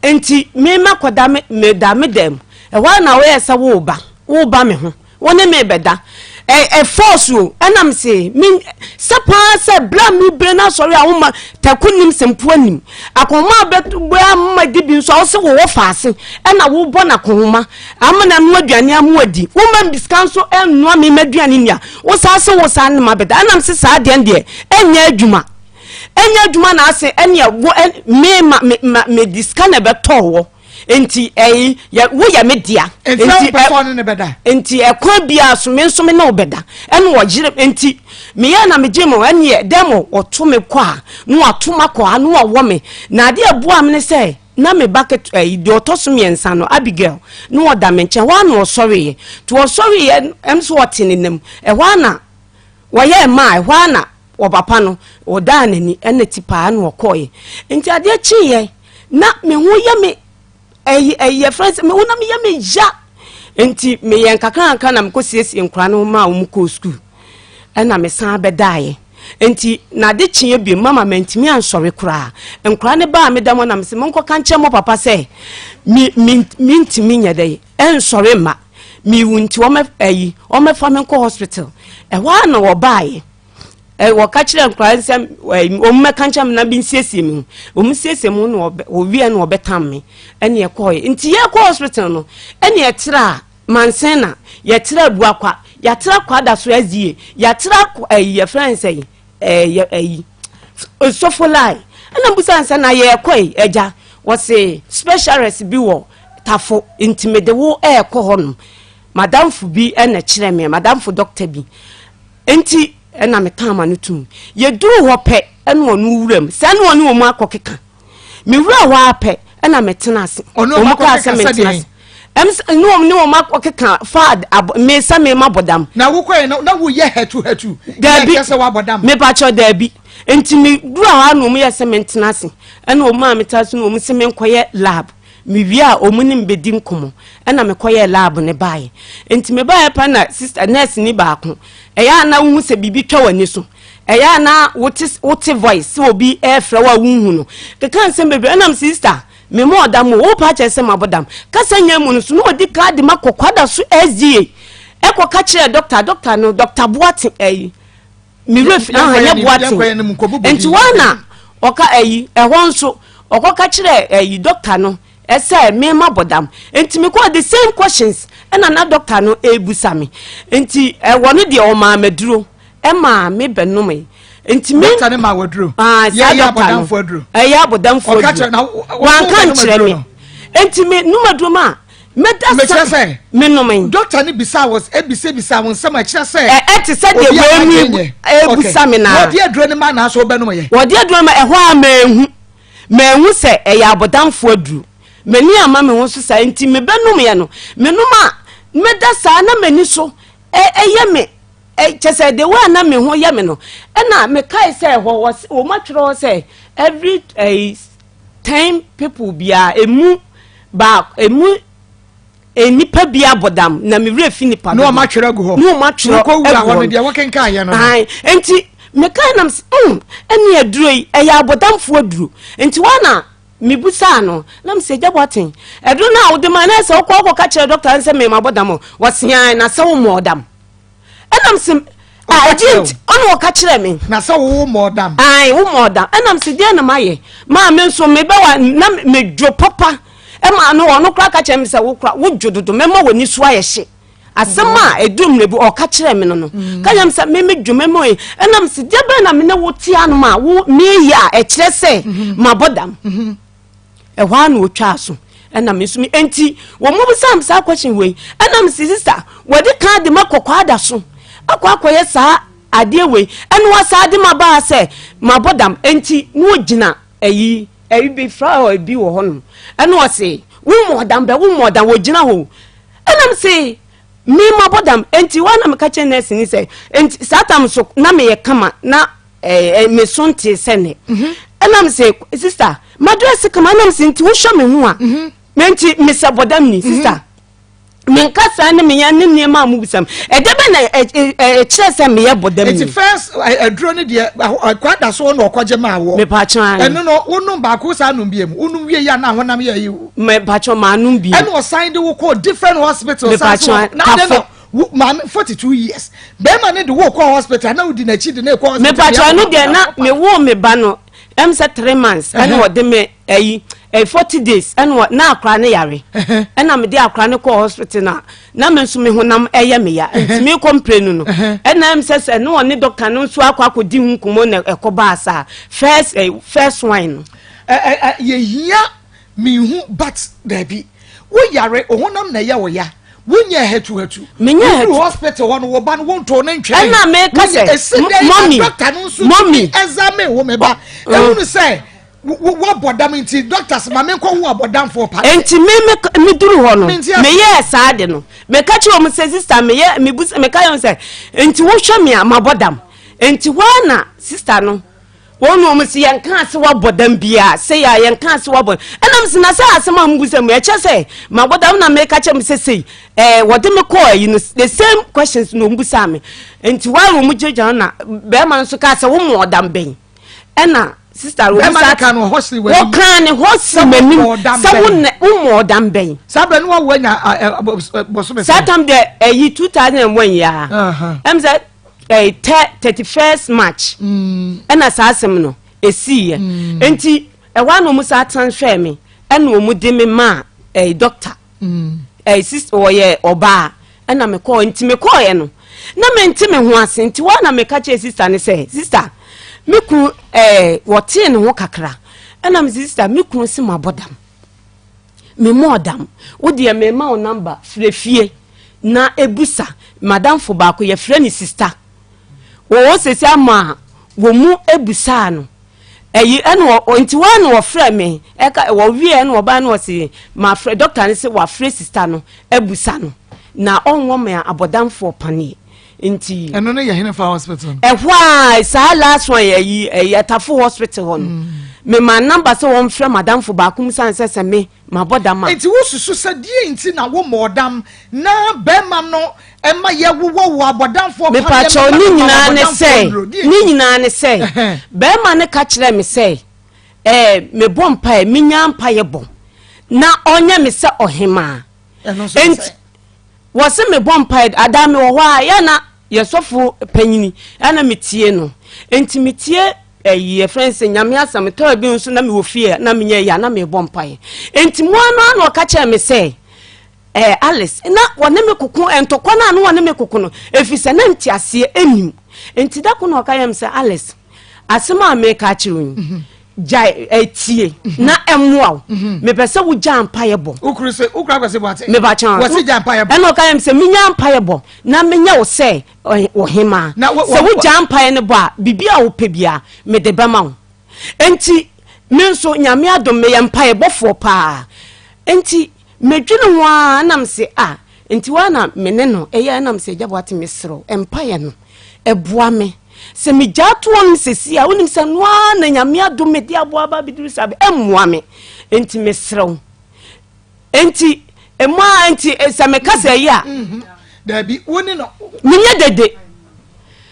nti me makɔda me meda me dɛm ɛhɔ ara na woyɛ sɛ woba woba me ho wo ne me bɛda ɛ ɛfɔɔso o ɛna me se me sɛ paa sɛ berɛ a mebere no asɔre a woma tɛko nim sɛ mpoa nim akɔnhoma a bɛ ama di bi nso a wo se wowɔ faase ɛna wobɔ no akɔnhoma Ama no anoa aduane ama wadi. Womma me sika nso nnoa me m'aduane nni a, wo saa se wo saa ne m'abɛda. Ɛna mese saa deɛ deɛ ɛnyɛ adwuma. Ɛnyɛ adwuma na ase ɛneɛ wo ɛ me ma me ma me de sika na ɛbɛtɔɔ wɔ nti ɛyi yɛ woyɛ me dea. Nti na wopɛ sɛ ɔne ne bɛda? Nti ɛkwan biara so me nso me ne wo bɛda. Ɛna ɔyere nti meyɛ na megye mo ɛneɛ dɛm o ɔto me kɔ a na wato makɔ ha na wawɔ me na adeɛ ɛboa me ne sɛ na me ba ketewa ɛyi deɛ ɔtɔ so mmiɛnsa no Abigail na ɔda me nkyɛn hɔ ara na ɔsɔreeɛ nti ɔsɔreeɛ ɛm so ɔte ne nam ɛhɔ ara na wɔyɛɛ maa ɛhɔ ara na ɔpapa no ɔdaa n'ani ɛna ti paa na ɔkɔɔeɛ nti adeɛ kyeeɛ na me ho yɛ me ɛyi ɛyi yɛfrɛ sɛ me ho na meyɛ me ya nti meyɛ nkakrankra na mekɔ siesie nkora no maa wɔn kɔɔ sukuu ɛna mesan bɛdaeɛ nti na ade kyeeɛ bio mama mantumi ansɔre koraa nkora no baa meda mu na mesɛ monkɔka nkyerɛ mo papa sɛ me me mentumi nyɛ dɛ ɛnsɔre mma mewu nti wɔmɛ ɛyi wɔmɛfa me nkɔ hospital ɛhɔ ara na wɔbaeɛ Ɛ wɔka kyerɛɛ nkwadaa no sɛ ɛ wɔn mmɛka nkyɛn me na bi nsiesie me ho. Wɔn siesie me ho na wɔbɛ wɔwie na wɔbɛtam me ɛne ɛkɔɔɛ. Nti yɛkɔ hospital no ɛne ɛtra Mansena, yɛtra Abuakwa, yɛatra Kwadaso SDA, yɛatra ɛyi yɛfrɛ no sɛ ɛɛ ɛyi Sofolai. Ɛna mbusa no sɛ na yɛkɔ yi agya wɔse specialist bi wɔ Tafo nti mede wo ɛɛkɔ hɔ nom. Madamfo bi ɛna kyerɛ me, madamfo doctor bi. Enti ɛna mekaa m'ano tom. Yɛduruu hɔ pɛ ɛna ɔno wura mu. Sɛ ɛna ɔne wɔn akɔkeka. Mewura hɔ ara pɛ ɛna metena ase. Wɔn kaa sɛ mentena ase. Ɛm sɛ ne wɔn ne wɔn akɔkeka fa abɔ me sɛ me ma bɔ dam. Na wokɔɛ no na woyɛ hɛtu hɛtu. Daabi. Yɛ sɛ wabɔ dam. Mepakyɛw daabi. Enti meduru hɔ ara na wɔn yɛ sɛ mentena ase. Ɛna wɔn a metena ase no wɔn sɛ menkɔyɛ lab. Mewie a wɔn ne me bɛdi nkɔmmɔ. Ɛna mekɔyɛɛ lab no baeɛ. Nti mebaeɛ pɛ na sister nurse ni baako, ɛyɛ a na wohu sɛ biribi twa w'ani so. Ɛyɛ a na wote wote voice sɛ obi ɛrefrɛ wo a wonhu no. Keka nsɛm bebree. Ɛna me sister, me ma ɔdam o, wopɛ akyerɛ sɛ mabɔ dam. Kasa nya mu no so na ɔdi kan de makɔ Kwadaso SDA ɛkɔka kyerɛɛ doctor, doctor no, Doctor Boateng ɛyi, me werɛ fi aha nyɛ boaten nti wɔn na ɔka ayi ɛhɔ nso ɔkɔka kyerɛ ayi dɔkta no ɛsɛ mema bɔdam nti mekɔ the same questions ɛna na dɔkta no ebusa me nti ɛwɔ no deɛ ɔmaa maduro ɛmaa me bɛnom nti me dɔkta no maa waduro ah saa dɔkta no ɛyɛ abɔdamfo aduro wanka nkyerɛ me nti me num aduro ma Meda Mekyerɛ sɛ, menome. Dɔkta no bisaa wɔ ebisabisa wo nsɛm a ɛkyerɛ sɛ. Ɛ ɛte sɛ deɛ wɔanu ebusa me naa. Wɔde aduro no ma anaasɛ wobɛnom yɛ. Wɔde aduro no ma ɛhɔ a manhu manhu sɛ ɛyɛ abɔdamfo aduro. M'ani amma me ho so saa nti mebɛnom yɛ no menom a meda saa na m'ani so ɛyɛ me kyɛ sɛ the way a na me ho yɛ me no ɛna mekae sɛ ɛhɔ wɔn atwerɛ hɔ sɛ every ɛyi ten people biara emu Baako, emu nnipa bi abɔ dam na me werɛ fi nipa dodo. Na wɔn atwerɛ agu hɔ. Na wɔn atwerɛ agu hɔ. Wokɔ wura hɔ no deɛ wɔkenkan yɛ no. Ayi, nti mekae nam sɛ mm ɛne aduro yi ɛyɛ abɔdamfoɔ aduro nti wɔn na mebusaa no na mesɛ agya Boateng aduro no a wode ma na sɛ wokɔ wokɔka kyerɛ dɔkta no sɛ mema bɔ dam o wɔse ae na sɛ wommɔɔ dam. Ɛnam se ah ɛdeɛ nti ɔna ɔka kyerɛ me. Na sɛ wo mɔɔ dam. Ae wo mɔɔ dam ɛnam se deɛ na mayɛ maa me nso me bɛ wa na me dwo papa ɛma no ɔno koraa ka kyerɛ me sɛ wo kora wo dwo dodo mɛma w'ani so ayɛ hye asɛm a ɛduru mmerɛ bi ɔka kyerɛ me no no mm. ka kyerɛ me sɛ me me dwo mɛma yi ɛnam se deɛ bɛn na me ne wo te anom a wo meyɛ a ɛkyerɛ sɛ mm-hmm. mabɔ dam mm-hmm. Ɛhɔ ara na ɔtwaa so ɛna me nso me enti wɔn mu bisa me saa question wei ɛna me si sista wɔde kan de ma kɔkɔ ada so akɔ akɔyɛ saa adeɛ wei ɛna wasaa de ma baa sɛ mabɔ dam enti na ɔgyina ɛyi ɛyi bi flower bi wɔ hɔnom ɛna ɔse wo mmɔ dam bɛ wo mmɔ dam wɔgyina hɔ ɛna me se me mabɔ dam enti wɔn na meka kyerɛ nurse ni sɛ enti saa tam so na meyɛ kama na Eh, me so ntee sɛ nnɛ. Mhm. Ɛna me sɛ, sista, madrɛse kama, ɛna me sɛ, nti wohwɛ me ho a, mhm. me nti mesɛ bɔdam ni, mhm. sista. Menka saa ne meyɛ ne nneɛma a mobisa m. Ɛdɛ bɛ na ɛkyerɛ sɛ meyɛ bɔdam ni. Nti first aduro no deɛ akwa da so na ɔkɔgye maa wɔ. Mepatwa ano. Ɛno no wonom baako saa nom bie mu. Wonom wie yɛ na honam yɛ yi. Mepatwa maa nom bie. Ɛna ɔsan de wo kɔ different hospital. Mepatwa tafo. Wo maame 42 years bɛrima ne de wo kɔ hospital na wodi n'akyi de ne kɔ hospital. Mepatwa no deɛ na me wo me ba no. Ɛm sɛ 3 months ɛna wɔde me ɛyi 40 days ɛna na akora ne yare, ɛna mede akora ne kɔɔ hospital na me nso me honam ɛyɛ me ya, nti me kɔ mprenu no, ɛna ɛm sɛ ne ɔne doctor no nso akɔ akɔdi ho nkɔmmɔ na ɛkɔ baa saa first one no. Ɛ ɛ yɛhia mihu, but daabi, wo yare, wo honam na ɛyɛ wo ya, wonyɛ hatuhatu. Menyɛ Wofiri hatu. Hospital hɔ no, wo ba no wontoo ne ntwɛn. Ɛna meka sɛ, esi dɛn na mommy, doctor no nso mommy. tumi examine wo, me ba, ehunu sɛ woabɔ dam, nti doctors ma menkɔ wo abɔdamfoɔ pa? Nti me duru hɔ no, Mente ase. meyɛɛ saa de no, meka kyerɛ wɔn sɛ, sister, meyɛ mebu meka yɛn sɛ, nti wohwɛ me a mabɔ dam? Nti hɔ a na sister no wɔn na wɔn si yɛn kaa se wabɔ dam biara sɛ yɛ a yɛn kaa se wabɔ. Ɛnam si na sɛ asɛm a mo bu sɛ mo ɛkyɛ sɛ mabɔ dam na meka kyerɛ mo sɛ sei wɔde me kɔɔ ayi no, the same questions na wɔn bu saa me. Nti wɔn a wɔn gyinagyina na bɛrima nso kaa sɛ wɔn mo ɔdam bɛn, ɛna sister wɔn Bɛrima sa no ka no hɔ si w'anim. Wɔkaa ne hɔ si Sɛ m'anim wɔbɔ ɔdam sɛ bɛn. wo ne wo mo ɔdam bɛn. Saa bɛn no wawo anya bɔsome Saa tam deɛ ɛyi 2001 yi a ɛm sɛ ɛyi tɛ 31st March ɛna saa asɛm no esiiɛ. Nti ɛhɔ a na wɔn saa transfer me, ɛna wɔn de me maa ɛyi doctor, ɛyi sister, wɔyɛ ɔbaa, ɛna me kɔɔ. Nti me kɔɔɛ no na me nte me ho ase, nti wɔn na meka kyerɛ sister ne sɛ, sister, me kunu wɔtee ne ho kakra, ɛna me sɛ, sister, me kunu si ma bɔ dam, me mɔ dam. Wo deɛ, me ma wo number, frɛ fie na ebusa madamfo baako, yɛfrɛ ne sister wɔwɔ sese ama a wɔn mu ebusaa no ɛyi. Ɛna nti wɔn na wɔfrɛ me, ɛka wɔwie, ɛna ɔbaa no wɔsi ma frɛ doctor no sɛ wafrɛ sister no ebusa no na ɔnwɔ me abɔdamfoɔ paneɛ nti. Ɛno ne yɛ hene fa hospital no? Ɛhɔ a saa last one yɛ yi, ɛyɛ Tafo Hospital hɔ no. Mema number sɛ wɔmfrɛ madamfo baako mu san sɛ me mabɔ dam a. Nti wosusu sɛ deɛ nti na wo mɔɔdam na bɛrima no ɛma yɛwowɔ wo abɔdamfoɔ paneɛ? Mepakyɛw, ne mema nyinaa ne abɔdamfoɔ sɛ nnuro. Deɛ ne nti? nyinaa ne sɛ bɛrima no ka kyerɛ me sɛ mebɔ mpaeɛ, menya mpaeɛ bɔ na ɔnyɛ me sɛ ɔhemaa. Ɛno nso ne Enti sɛ wɔse mebɔ mpaeɛ adaa me wɔ hɔ a yɛ na yɛsɔfo panyini ɛna metie no, nti metie ɛyi yɛfrɛ no sɛ Nyame asɛm tɔɔ bi nso na mewɔ fie a na menyɛ yɛ a na mebɔ mpaeɛ. Nti mo ano ano ɔka kyerɛ me sɛ Alice, na wɔne me koko ntɔkwa no a na wɔne me koko no ɛfiri sɛ na nteaseɛ ɛnim. Nti da ko na ɔka yɛ me sɛ, Alice, asɛm a meka akyerɛ wo yi, gyae ɛtie na ɛmmoa wo. Mepɛ sɛ wogya mpaeɛ bɔ. Wokuru sɛ wokura Kwasi Boate. Mepakyɛw. Wɔsi gya mpaeɛ bɔ. Ɛna ɔka yɛ me sɛ menya mpaeɛ bɔ na menya wo sɛ ɔhemaa. Na sɛ wogya mpaeɛ no bɔ a, biribi a wopɛ biara mede bɛma wo. Enti me nso Nyame adom meyɛ mpaeɛ bɔfoɔ paa, enti medwene ho ara na mese a nti waa na me ne no ɛyɛ, ɛna mese, Agya Boate, mesrɛ wo, mpaeɛ no ɛboa me sɛ megyaa to hɔ nom sɛsi a, wonim sɛ no ara na Nyame adom mede aboa aba abɛduru saa bɛ ɛmmoa me, enti mesrɛ wo. Enti ɛmu a nti sɛ meka sɛ ɛyɛ a Daabi, wo ne no menyɛ dede,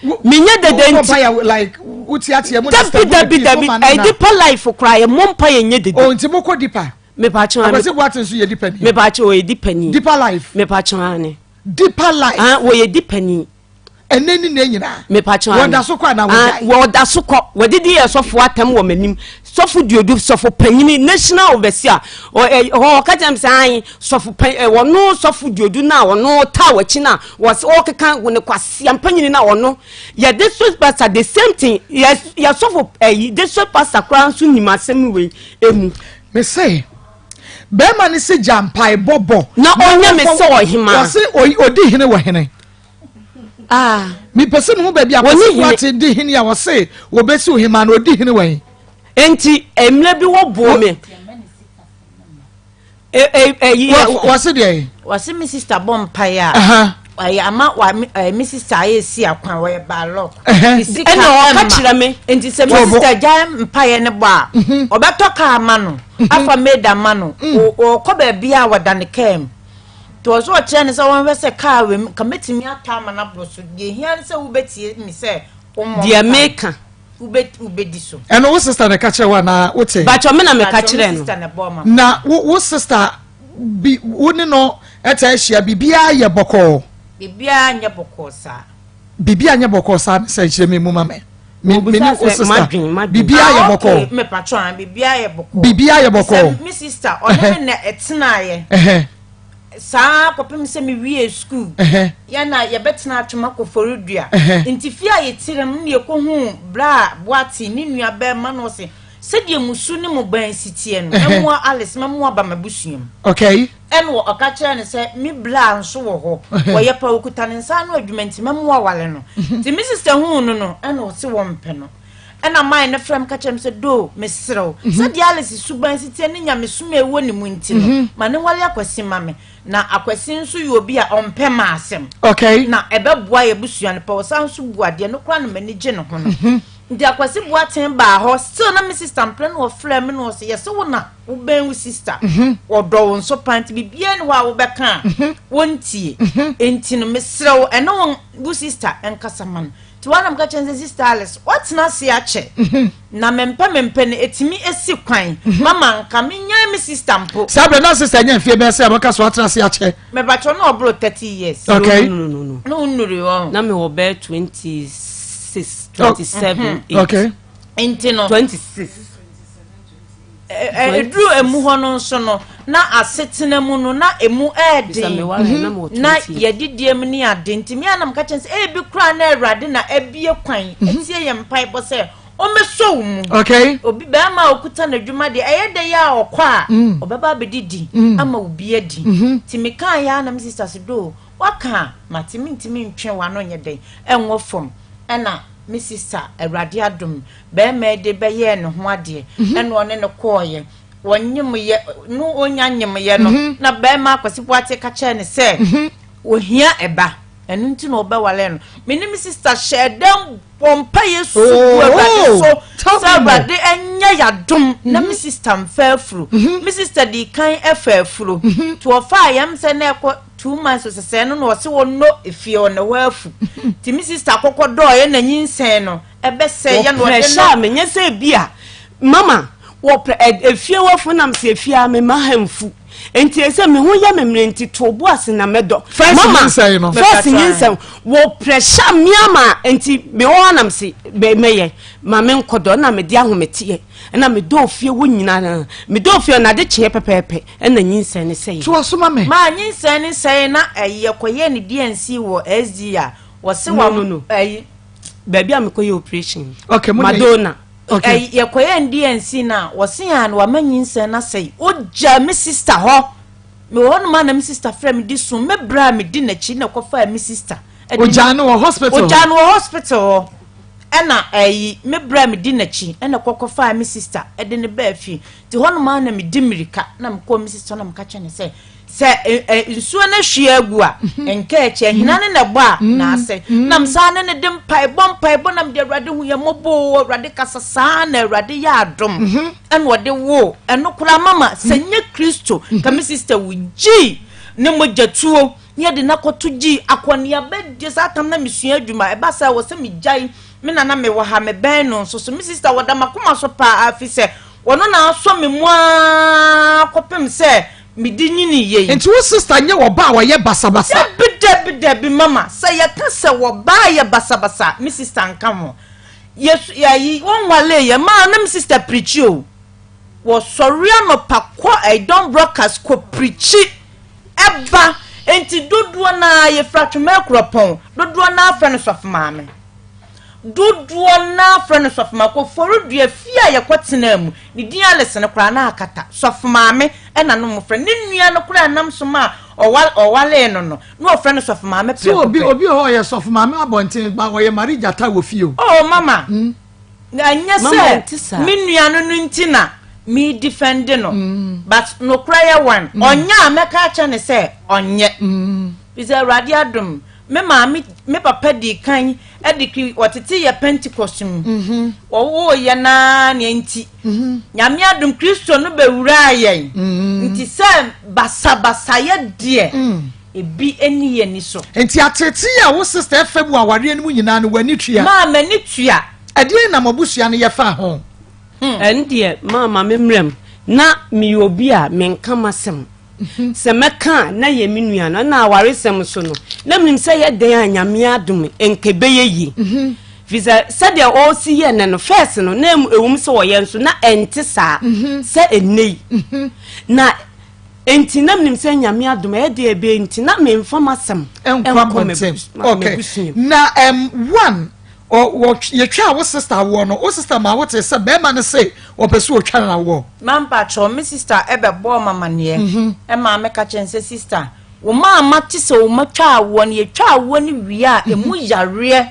menyɛ dede. Wobɔ Nti mpaeɛ like woteateɛ mu? Dabi, dabi, dabi. Ɛyɛ deeper life koraa, yɛ mmɔ mpa yɛ nyɛ dede. Oh, nti mokɔ deeper? Mepakyɛw ane. Akwasi Boate nso yɛ deeper ni? Mepakyɛw, ɔyɛ deeper ni. Deeper Life? Mepakyɛw ane. Deeper Life. Ah, wɔyɛ deeper ni. Ɛnɛ ni ne nyinaa? Mepakyɛw ane. Wɔda so kɔ anaa wɔgyae? Wɔda so kɔ. Wɔdidi yɛ sɔfo atam wɔ m'anim, sɔfo Duodu, sɔfo panyini, national overseer hɔ. Ɔka kyerɛ me sɛ ayi sɔfo pan wɔno sɔfo Duodu na ɔno taa w'akyi na wɔsɛ ɔkeka ne kwasia mpanyini na ɔno yɛ district pastor, the same thing yɛ yɛ sɔfo ɛyi district pastor koraa nso nim asɛm wei emu. Me se bɛrima ne se gya mpaebɔ bɔ na ɔnyɛ me sɛ ɔhema. Wɔse ɔdi hene wɔ hene. Ah. Mepɛ sɛ mehu baabi a Wɔne Kwasi hene. Boate di hene a wɔse wɔbɛsi ɔhemaa no, ɔdi hene wɔ he? Enti mmerɛ bi wɔboo me. Wɔse deɛ? Wɔse me sister bɔ mpaeɛ a Aha. ɛyɛ ama wa me ɛɛ me sister ayɛ si akwan, wɔyɛ baalɔk. Ɛhɛ. Ne sika Ɛna ɔka ɛmma. kyerɛ me. Nti sɛ me Wɔbɔ. sister gyae mpaeɛ no bɔ a, ɔbɛtɔ kaa ama no, afa maid ama no, ɔkɔ baabi a wɔda ne kaa mu. Nti ɔwɔ sɛ ɔkyerɛ no sɛ ɔnhwɛ sɛ kaa wei nka mɛtumi atɔ ama no aboro so. Deɛ ɛhia ne sɛ wobɛtie me sɛ wommɔ Deɛ mpaeɛ. meka. Wobɛdi so. Ɛno wo sister na ɛka kyerɛ wo anaa wote? Bakyɛ me na meka Bakyɛ me kyerɛ no. sister na ɛbɔɔ ma. Na wo wo sister bi wo ne no ɛtaa hyia, biribiara yɛ bɔkɔɔ? Biribiara nyɛ bɔkɔɔ saa. Biribiara nyɛ bɔkɔɔ saa ne sɛ nkyerɛ me mu ma me. Me me ne wo sister. Biribiara yɛ bɔkɔɔ. Biribiara yɛ bɔkɔɔ. Biribiara yɛ bɔkɔɔ. Me sister ɔne me na ɛtenaeɛ. Saa kɔpem sɛ mewie sukuu. Yɛn na yɛbɛtena atwom akɔ Forodua. Nti fie a yɛtiri mu na yɛkɔhuu bra Boate ne nua bɛrima na ɔse sɛdeɛ mo su ne mo ban si teɛ no mɛmoa Alice mɛmoa aba m'abusua mu. Okay. Ɛna ɔka kyerɛɛ no sɛ, Me bra nso wɔ hɔ, ɔyɛ pa, ɔkuta ne nsa ano adwuma nti mɛma waware no. Nti me sista huu no no, ɛna ɔse wɔmpɛ no. Ɛna mae no frɛɛ me ka kyerɛɛ me sɛ, Doo, mesrɛ wo, sɛdeɛ Alice suban si teɛ ne nyamesom a ɛwɔ ne mu nti no, ma no nware Akwasi ma me. Na Akwasi nso yɛ obi a ɔmpɛ m'asɛm. Na ɛbɛboa yɛn abusua no pa. Ɔsan nso bu adeɛ, no koraa na m'ani gye ne ho no. Nti Akwasi Boateng baa hɔ, still na me sista mpere na ɔfrɛɛ me na ɔse, yɛse wo na wobɛn wo sista mhm. ɔdɔ wo nso paa nti biribiara ni hɔ a wobɛka a mhm. wɔntie mhm. nti no mesrɛ wo ɛne wo wo sista nkasa ma no nti wɔnam ka kyɛn sɛ sista Alice watena ase akyɛ na mempɛ mempɛ no ɛtumi esi kwan mama nka menyae me sista mpo saa berɛ na sista nya mfie bɛɛ sɛ wɔka so atena ase akyɛ mebakyɛ no ɔboro 30 years okay no no no no na wonnuri hɔ na mewɔ bɛɛ 26 27 8 okay nti no 26 Ɛduru emu hɔ no nso no, na asetena mu no, na emu ɛɛden, mhm. na yɛdidie mu ne ade. Nti me anam ka kyɛn sɛ, ebi koraa na Awurade na abie kwan, mhm. atie yɛn mpaebɔ sɛ ɔmmɛsɔ wo mu. Okay. Obi bɛrima a okuta n'adwuma deɛ, ɛyɛ dɛ yɛ a ɔkɔ a, mm. ɔbɛba abɛdidi mm. ama obi adi. Mm-hmm. Nti mekaa yɛ a na me sista so do, waka a, mate mentumi ntwe w'ano nyɛ dɛn, ɛnwɔ fam. Ɛna me sista, Awurade adom, Barima yi de bɛyɛɛ ne ho adeɛ mhm. ɛna ɔne no kɔɔeɛ wɔnyemyɛ no ɔnya nyemyɛ no mhm. na barima Akwasi Boakye ka kyerɛ ne sɛ mhm. ohia ɛba ɛno nti na ɔbɛwale no me ne me sista hyɛ dɛm bɔ mpa yɛ su gu oh, awurade so sɛ awurade ɛnyɛ yadom na me sista mfa afuro me sista di kan ɛfa afuro nti ɔfa yɛm sɛ na ɛkɔ two months sɛsɛɛ no na ɔse wɔnnɔ efie ɔne hɔ afu nti me sista kɔkɔ dɔɔyɛ na nyinsɛn no ɛbɛsɛe yɛ na ɔde no. Wɔprɛhyɛ a menyɛ sɛ ebi a mama wɔprɛ ɛ efie hɔfo nam sɛ efie a mema ha mfu nti ɛsɛ me ho yɛ me mmerɛ nti to bo ase na mɛdɔ First mama nyinsɛn no. first nyinsɛn wɔprɛhyɛ me ama nti me hɔ anam se bɛ mɛyɛ ma me nkɔdɔ na mede ahometeɛ na medɔ ofie hɔ nyinaa medɔ ofie hɔ na ade kyeɛ pɛpɛɛpɛ ɛna nyinsɛn ne sɛeɛ. Toa so ma me. Maa nyinsɛn ne sɛeɛ na ɛyi yɛkɔyɛɛ ne DNC wɔ SD a wɔse wa No no no. ɛyi. Baabi a mekɔyɛ operation. Okay, mo Madonna. Okay. Eh, yɛkɔyɛ ndnc no a wɔse a na wama nyinsɛn no asɛe ogya me sister hɔ mewɔ hɔ nom a na me sister frɛ me di so me berɛ a medi n'akyi na ɛkɔfaa me sister ogyaa no wɔ hospital ogyaa no wɔ hospital hɔ ɛna ɛyi me berɛ a medi n'akyi ɛna kɔkɔfaa me sister ɛde ne baa fie nti hɔ nom a na medi mmirika na mekɔɔ me sister na meka kyerɛ ne sɛ Sɛ nsuo no hwie agu a, nka akyi, ahina ne na ɛbɔ a, na ase. Nam saa ne ne de mpaebɔ mpaebɔ nam de Awurade hu yɛn mmɔbɔ o, Awurade kasa saa na Awurade yɛ adom ɛna ɔde wo ɛno koraa mama sɛ nyɛ Kristo ka me sister wo gyi ne mogya tuo ne yɛde no akɔto gyi akɔneaba die saa tam na mesua adwuma ɛba sɛ wɔ sɛ megyae me nana mewɔ ha mebɛn no nso so me sister wɔda makoma so paa afi sɛ wɔno na asɔ me mu ara kɔpem sɛ mede nyinii yei. Nti wo sister nyɛ ɔbaa a ɔyɛ basabasa? Dabi dabi dabi mama sɛ yɛka sɛ wɔbaa yɛ basabasa a me sister nka ho. Yɛsu yɛyi wɔnwalee yɛ maa na me sister pirikyi o. Wɔsɔre anɔpa kɔ ɛyi Don Broadcast kɔ pirikyi ɛba nti dodoɔ naa yɛfiri Atwoma Akuropɔn dodoɔ naa frɛ no Sɔfo Maame. Dodoɔ no ara frɛ no Sɔfomaame. Koforidua fie a yɛkɔtenaa mu, ne din Alice no koraa na akata. Sɔfomaame na na wɔfrɛ no. Ne nua no koraa a ɛnam so maa ɔwaree no no, na wɔfrɛ no Sɔfomaame Sɛ prɛko obi pɛ. obi wɔ hɔ ɔyɛ sɔfo maame abɔnten ba ɔyɛ Marie Gyata wɔ fie o. Oh mama, ɛnyɛ Mama, sɛ ɛnte saa. me nua no no nti na me defend no, but nokorɛ yɛ one, ɔnyɛ a mɛka akyerɛ no sɛ ɔnyɛ. Firi sɛ Awurade adom, Me maame, me papa dii kan de kri, wɔtetee yɛ Pentecost mu. Mhm. Wɔwoo yɛn ara nea nti. Mhm. Nyame adom Kristo no bɛwuraa yɛn. Mhm. Nti sɛ basabasayɛ deɛ, mm. ebi ani yɛn ani so. Nti atetee a wo sister ɛfa mu awareɛ no mu nyinaa no w'ani tua? Maa m'ani tua. Ɛdeɛn na mo abusua no yɛ faa ho? Hmm. Ɛno deɛ maa ma me mmerɛ mu na meyɛ obi a menka m'asɛm. Sɛ mɛka a, na ɛyɛ me nua no. Ɛna awaresɛm so no, na menim sɛ ɛyɛ dɛn a Nyame adom nka ɛbɛyɛ yie. Firi sɛ sɛdeɛ ɔresi yɛ nnɛ no, first no, na ɛwom sɛ ɔyɛ nso, na ɛnte saa sɛ ɛnnɛ yi. Na nti na menim sɛ Nyame adom ɛyɛ deɛ ɛbɛyɛ nti na memfa m'asɛm nkɔ nkɔ Okay. m'abusua mu. Na um, one, ɔ- wɔ- yɛtwaa wo sister awoɔ no, wo sister maa wote sɛ bɛrima no se wɔpɛ sɛ wɔtwa no awoɔ. Mampakyɛw, me sister ɛbɛbɔɔ me amaneɛ ɛmaa meka kyerɛ no sɛ sister, Wo mma a mate sɛ wɔatwa awoɔ no, yɛtwa awoɔ no wie a, ɛmu yareɛ,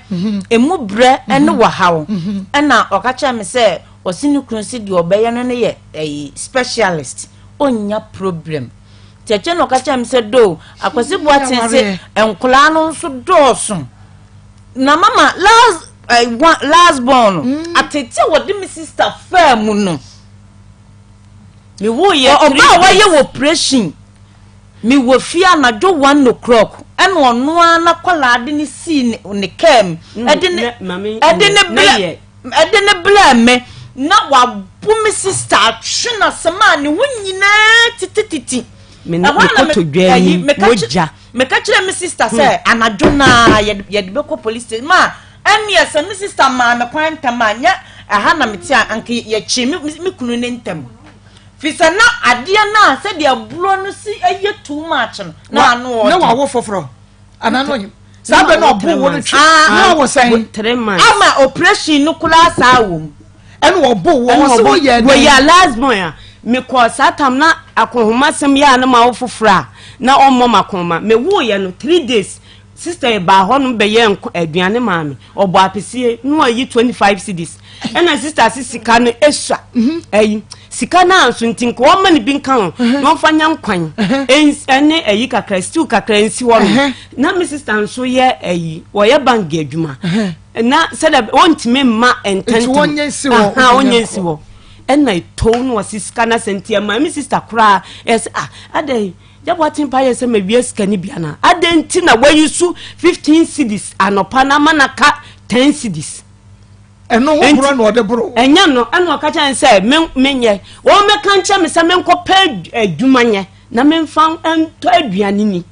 ɛmu brɛ ne wɔhaw. Ɛna ɔka kyerɛɛ me sɛ, ɔse ne kunu se deɛ ɔbɛyɛ no no yɛ ɛyi specialist, ɔnnya problem. Nti akyire na ɔka kyerɛɛ me sɛ, doo, Akwasi Boateng se nkwadaa no nso dɔɔso. Na mama last, eh, one, last born no, atete a wɔde me sister faa mu no, Mewoo yɛ ɔbaa three a wɔayɛ days. wɔ operation. Me wɔ fie anadwo 1 o'clock ɛna ɔno ara n'akwadaa de ne sii ne ne kaa mu ɛde ne ɛde ne brɛ ɛde ne brɛ me na wabo me sister atwe n'asɛm a ne ho nyinaa titititi. Ɛhɔ na me ɛyi meka kyerɛ meka kyerɛ me sister sɛ anadwo naa yɛde yɛde bɛkɔ police station maa ɛnneɛ sɛ me sister maa me kwan ntɛm a nyɛ ɛha na mete a anka yɛkye me me kunu ne ntɛm. Fisɛ na adeɛ no a sɛdeɛ aburo no si yɛ too much no na ano ɔden. Na wawo foforɔ anaa na ɔnyim saa bɛ na ɔbo wo no twe na ɔwɔ sɛn. 3 months. Ama operation no koraa saa wɔ mu. Ɛna ɔbo wo wɔ sɛ woyɛ dɛn. Wɔyɛ last born a mekɔɔ saa tam na akɔnhoma sɛm yɛ a na mawo foforɔ a na ɔmmɔ m'akɔnhoma mewoeɛ no 3 days sister yi baa hɔnom bɛyɛɛ nko aduane maa me ɔbɔ apesie na wayi 25 cedis ɛna sister se sika no esua ayi sika no anso nti nka ɔma no bi nka ho na ɔmfa nya nkwan ɛne ayi kakra stew kakra nsi hɔ no na me sister nso yɛ ayi wɔyɛ bank adwuma na sɛdeɛ ɔntumi mma ntɛntɛm wɔnyɛ nsi hɔ wɔnyɛ nsi hɔ ɛna etow na ɔsi sika na sɛ nti ɛma me sister koraa ɛsɛ ah adɛn Yɛbɔ aten pa yɛ sɛ mawia sika no bi anaa? Adɛn nti na wayi so 15 cedis anɔpa na ama no aka 10 cedis? Ɛno ho borɔ na ɔde boro. Ɛnyɛ no, ɛna ɔka kyerɛ sɛ menyɛ. Wɔmmɛka nkyerɛ me sɛ menkɔpɛ adwuma nyɛ na memfa ntɔ aduane ni.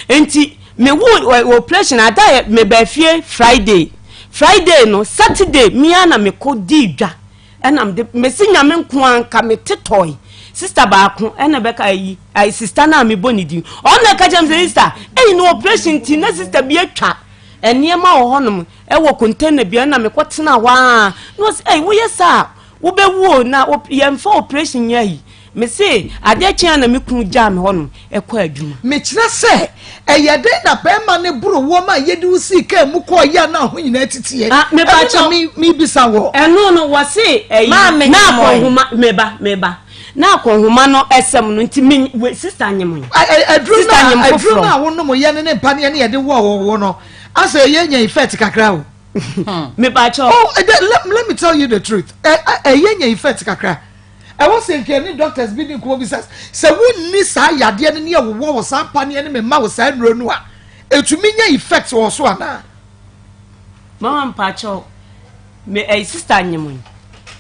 Nti mewo operation ada yɛ mebaa fie Friday. Friday no, Saturday me ara na mekɔ dii dwa. Ɛna mede mesi nyame nko ara nka mete tɔe sister baako ɛna bɛka ayi ayi sister no a mebɔ ne din ɔno na ɛka kyerɛ me sɛ sister ɛyi no operation ti na sister bi atwa nneɛma wɔ hɔnom ɛwɔ container bi ɛna mekɔ tena hɔ a na ɔsɛ ɛyi woyɛ saa wobɛwu o na yɛmfa operation nyɛ ayi Mese adeɛ kye a na me kunu gyaa me hɔnom kɔ adwuma. Mekyerɛ sɛ, ɛyɛ dɛn na barima no boro woɔ ma yɛde wo sii kaa mu kɔɔ yɛ a na ho nyinaa titiɛ? Ah, Ɛno na mepakyɛw. me mebisa woɔ. Ɛno no, wɔse ɛyi, Maame na Nyamoe. akɔnhoma, meba, meba, na akɔnhoma no ɛsɛm no, nti me, we, sister nyem. Ɛ- ɛ- Aduro no Sister a nyem aduro foforɔ. no a wonom yɛ ne ne mpaneɛ ne yɛde wɔɔ wo no, asɛ ɛyɛ nya effect kakra o. Mepakyɛw. Oh, eh, let me tell you the truth. Ɛ- ɛ- Ɛyɛ nya effect kakra. Ɛwɔ sɛ nka yɛne doctors bi di nkɔmmɔ bisa sɛ wonni saa yadeɛ no ne ɛwowɔ wɔ saa mpaneɛ no mema wo saa nnuro no a ɛtumi nya effect wɔ so anaa? Mama mpakyɛw me ɛyi sister nyem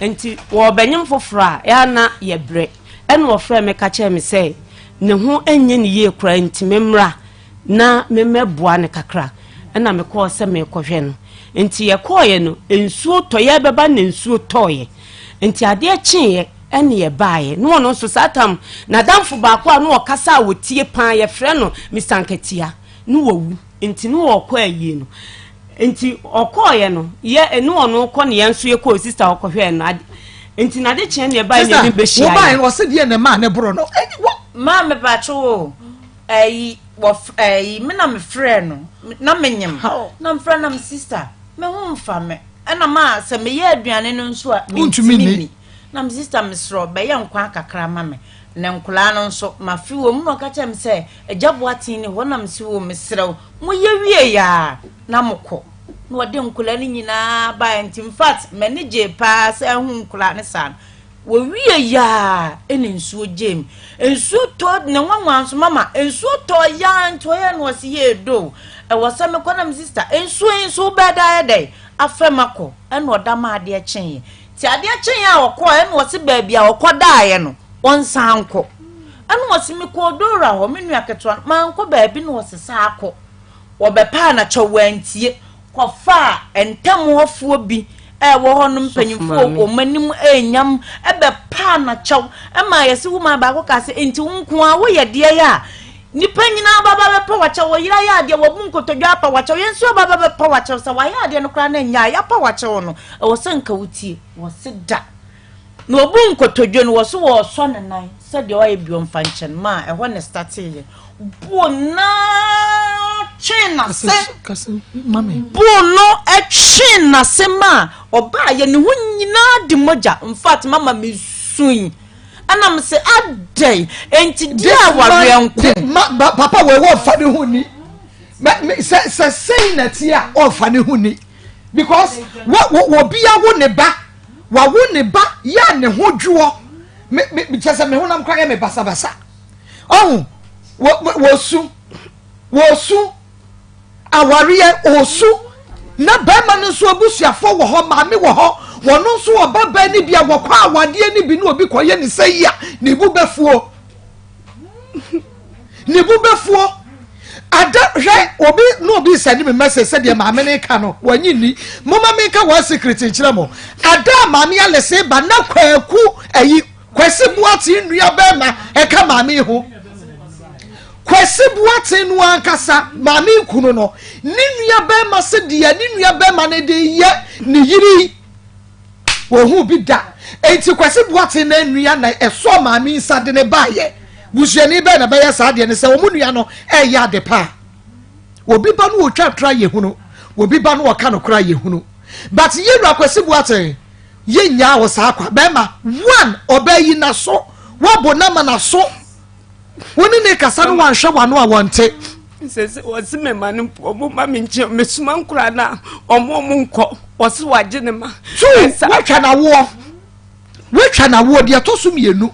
nti wɔbɛnyem foforɔ a ɛa na yɛbrɛ ɛna ɔfrɛ me ka kyerɛ me sɛ ne ho nyɛ ne yie koraa nti me mmra na memmɛboa no kakra ɛna mekɔɔ sɛ mekɔhwɛ no nti yɛkɔɔyɛ no nsuo tɔ yɛbɛba na nsuo tɔɔyɛ nti adeɛ kyeeɛ ɛne yɛbaeɛ na ɔno nso saa tam n'adamfo baako a na ɔkasa a wɔtie paa yɛfrɛ no Mr. Nkatia na wawu nti na ɔkɔ ayie no nti ɔkɔɔyɛ no yɛ ɛne ɔno kɔ ne yɛn nso yɛkɔɔ sista ɔkɔhwɛɛ no ade nti n'ade kyeɛ ne yɛbaeɛ ne yɛne bɛhyia wobaeɛ no ɔse deɛ ne maa ne boro no Maame pakyɛw o, ɛyi wɔ ɛyi me na me frɛ no na me nyim na me frɛ na me sister me ho nfa me ɛna ma sɛ me yɛ aduane no nso a me ntumi ni na me sister me srɛ bɛyɛ nkwan kakra ma me na nkolaa no nso ma fi wɔ mu na ɔka kyerɛ me sɛ agya boaten ni hɔ na me si wɔ me srɛ mo yɛ wie yaa na mo kɔ na ɔde nkolaa no nyinaa baa nti in fact m'ani gye paa sɛ ɛho nkolaa ne saa no. Wɔwie yaa ɛna nsuo gyee mu. Nsuo tɔ ne nwanwa nso mama nsuo tɔ yaa nti ɔyɛ no ɔsi yɛ edo ɛwɔ sɛ mekɔ na me sista nsuo yi nso wobɛɛ da ayɛ dɛ afɛ makɔ ɛna ɔda ma adeɛ kyeeɛ ti adeɛ kyeeɛ a ɔkɔ ɛna ɔsi baabi a ɔkɔ daeɛ no ɔnsan nkɔ ɛna ɔsi mekɔ Dora hɔ me nua ketewa no mankɔ baabi na ɔsi saa akɔ wɔbɛpaa na kyɛw wantie. kɔfaa ntam hɔfoɔ bi a ɛwɔ hɔ no mpanyinfoɔ wɔn anim ɛrenyam ɛbɛpaa n'akyɛw ɛma yɛsi woman baako kaa sɛ nti wo nko ara woyɛ deɛ yɛ a nipa nyinaa ba ba bɛpa wakyɛw wɔ yere ayɛ adeɛ wɔbu nkotodwe apa wakyɛw yɛn nso ba ba bɛpa wakyɛw sɛ wayɛ adeɛ no koraa na nya a yɛapa wakyɛw no ɛwɔ sɛ nka wotie wɔse da na obu nkotodwe no wɔ so wɔresɔ ne nan sɛdeɛ ɔyɛ bi ɔmfa nkyɛn ma ɛhɔ ne stateeɛ Buo no ara twee n'ase. Buo no twee n'ase ma ɔbaayɛ ne ho nyinaa di mogya. In fact, mama me sui. Ɛna me se adɛn enti di awareɛ nko. Ma, papa wei wɔmfa ne ho ni. Sɛ sɛ sɛn na ti a ɔmfa ne ho ni because wɔ wɔ wɔbi awo ne ba wawo ne ba yɛ a ne ho dwoɔ me me kyɛ sɛ me honam kora yɛ me basabasa. Ɔho, wɔ, wɔsu, wɔsu, awareɛ, ɔsu, na bɛrima no nso abusuafoɔ wɔ hɔ, maame wɔ hɔ, wɔn nso ɔba bɛɛ ne bi a wɔkɔ awadeɛ ne bi ne obi kɔyɛ ne sɛ yi a, ne bu bɛfuo. Ne bu bɛfuo. Ada, hwɛ, obi, na obi sɛne me message sɛdeɛ maame no ka no, wɔnyi nni. Moma menka wɔn secret nkyerɛ mo. Ada a maame alese ba na kwaku ayi, Kwasi Boateng nua bɛrima ɛka maame yi ho. Kwasi Boateng no ankasa maame yi kunu no ne nua bɛrima se deɛ ne nua bɛrima no de yɛ ne yere yi wɔhu bi da. Enti Kwasi Boateng na nua na ɛsɔɔ maame yi nsa de ne baayɛ. Busuani bɛn na bɛyɛ saa deɛ no sɛ wɔn nua no ɛyɛ ade pa. Obi ba no wɔtwa ntora yɛ hunu, obi ba no wɔka no kora yɛ hunu. But yɛwura Kwasi Boateng Yɛ nyaa wo saa kwa. Bɛɛma one ɔbaa yi naso wabo no ama naso wo ne ne kasa no wanhwɛ wano a wɔnte. Sese wɔsi me ma no mpo ɔmo ma me nkyɛn me soma nkora na ɔmo ɔmo nkɔ wɔsi wagye ne ma. Two watwa n'awoɔ watwa n'awoɔ deɛ ɛtɔ so mmienu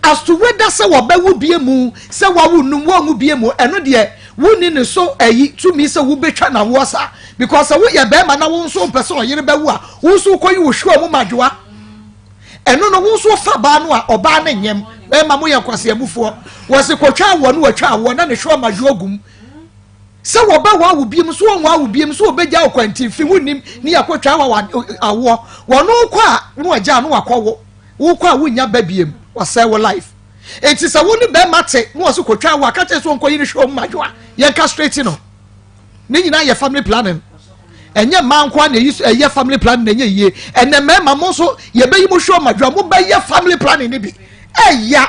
as to whether sɛ wɔbɛwo bie mu sɛ wawo num wɔnwo bie mu ɛno deɛ wonni ne so ayi tumi sɛ wobɛtwa n'awoɔ saa because sɛ woyɛ bɛrima na wo nso mpɛ sɛ ɔyere bɛwo a wo nso wokɔyi wo hwewa mu madwoa ɛno no wo nso fa baa no a ɔbaa no nyɛm bɛrima moyɛ nkwaseamufoɔ wɔse kɔtwa awoɔ no wɔtwa awoɔ na ne hwewa madwoa gum sɛ wɔbɛwɔ awo biem so wɔnwɔ awo biem so wɔbɛgya wo kwantimfi wonnim ne yɛkɔtwa awoɔ wɔno kɔ a na wɔgya no wakɔwo wokɔ a wonnya ba biem wasɛe wo life enti sɛ wo ne bɛrima te na wɔse kɔtwa awoɔ a ka kyerɛ sɛ ɔnkɔyi ne hwewa mu madwoa yɛnka straight no ne nyinaa yɛ family planning ɛnyɛ mmaa nko na ɛyi ɛyɛ family planning na ɛnyɛ yie ɛnɛ mmarima mo nso yɛbɛyi mo hwɛ ɔmo adwa mo bɛyɛ family planning ne bi ɛya.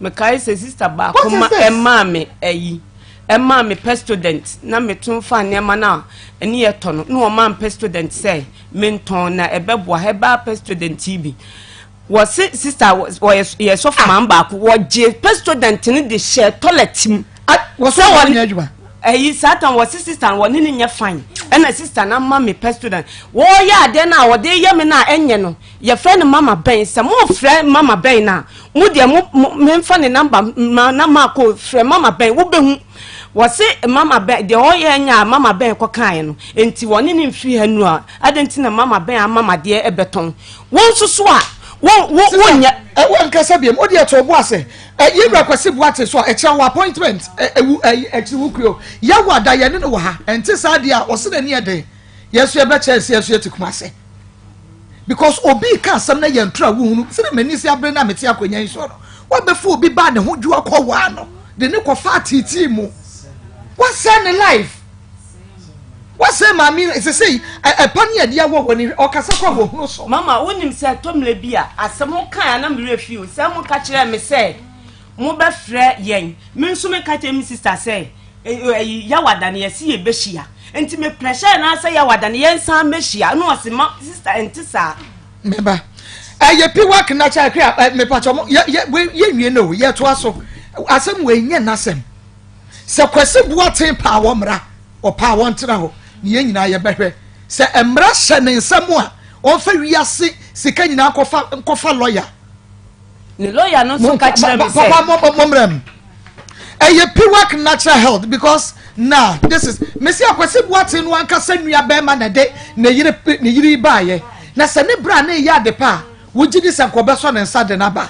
mekae sɛ sista baako ma ɛmaa me ɛyi ɛmaa me pestodent na meto fa nneɛma no a ɛne yɛtɔ no na ɔmaa me pestodent sɛ mentɔn na ɛbɛboa herbal pestodent yi bi Wɔse sister wɔyɛ yɛ sɔfo maame baako wɔgye pestodent no de hyɛ toilet mu. Wɔsɛ wɔn nyɛ adwuma. Ɛyi saa tan wɔse sister no wɔne ne nyɛ fine ɛna sister no ama me pestodent wɔyɛ adeɛ no a wɔde yɛ me no a ɛnyɛ no yɛfrɛ no mama bɛn sɛ mo frɛ mama bɛn no a mo deɛ mo memfa ne namba ma na maakɔ frɛ mama bɛn wobɛhu wɔse mama bɛn deɛ ɔyɛ nyɛ a mama bɛn kɔkaeɛ no nti wɔne ne mfiri ha nu a adɛn nti na mama bɛn ama madeɛ ɛbɛtɔn Wo nso so a, wo wo wonyɛ. Ɛ wo nkasa biem, o deɛ to bo ase. Ɛ yɛn wura Kwasi Boakye so a, ɛkyerɛ wɔ appointment ɛ ɛwu ɛ akyiri wo kuro. Yɛwɔ ada yɛne no wɔ ha. Ɛnte saa deɛ a, ɔse n'ani yɛ den. Yɛn nso yɛbɛkyɛ sɛ yɛn nso yɛte Kumase. Because obi reka asɛm na yɛn ntora wohunu. Sɛdeɛ m'ani si abere no a mete akonnwa yi soɔ no, wabɛfa obi ba a ne ho dwo akɔwaa no, de ne kɔfa ateetee mu. Wasɛe ne life. Wasɛe maame yi sesei ɛpa ne adi awɔ wɔ ne ɔkasa kora wɔ hunu so. Mama wonim sɛ ɛtɔ mmerɛ bi a asɛm wo kae a na me werɛ fi o sɛ mo ka kyerɛɛ me sɛ mo bɛ frɛ yɛn me nso me ka kyerɛ me sister sɛ ɛyi yawada no yɛse yɛ bɛ hyia nti me pressure na sɛ yawada no yɛn san mɛ hyia na ɔse ma sister ɛnte saa. Meba ɛyɛ piwak na kyɛ akra mepakyɛ mo yɛ yɛ yɛ nwie no yɛ toa so asɛm wɔ ɛnyɛ n'asɛm. Sɛ Kwasi Boateng paa wɔ mmara, ɔpaa wɔntena hɔ ne yɛn nyinaa yɛbɛhwɛ. Sɛ mmara hyɛ ne nsa mu a, ɔmfa wiase sika nyinaa nkɔfa nkɔfa lɔya. Ne lɔya no nso ka kyerɛ me sɛ. Papa mo mo mmerɛ mu. Ɛyɛ Piwak Natural Health because na this is mesi Akwasi Boateng no ankasa nua bɛrima na ɛde ne yere ne yere yi baayɛ. Na sɛ ne bra ne yɛ ade pa a, wogye di sɛ nkɔbɛsɔ ne nsa de n'aba.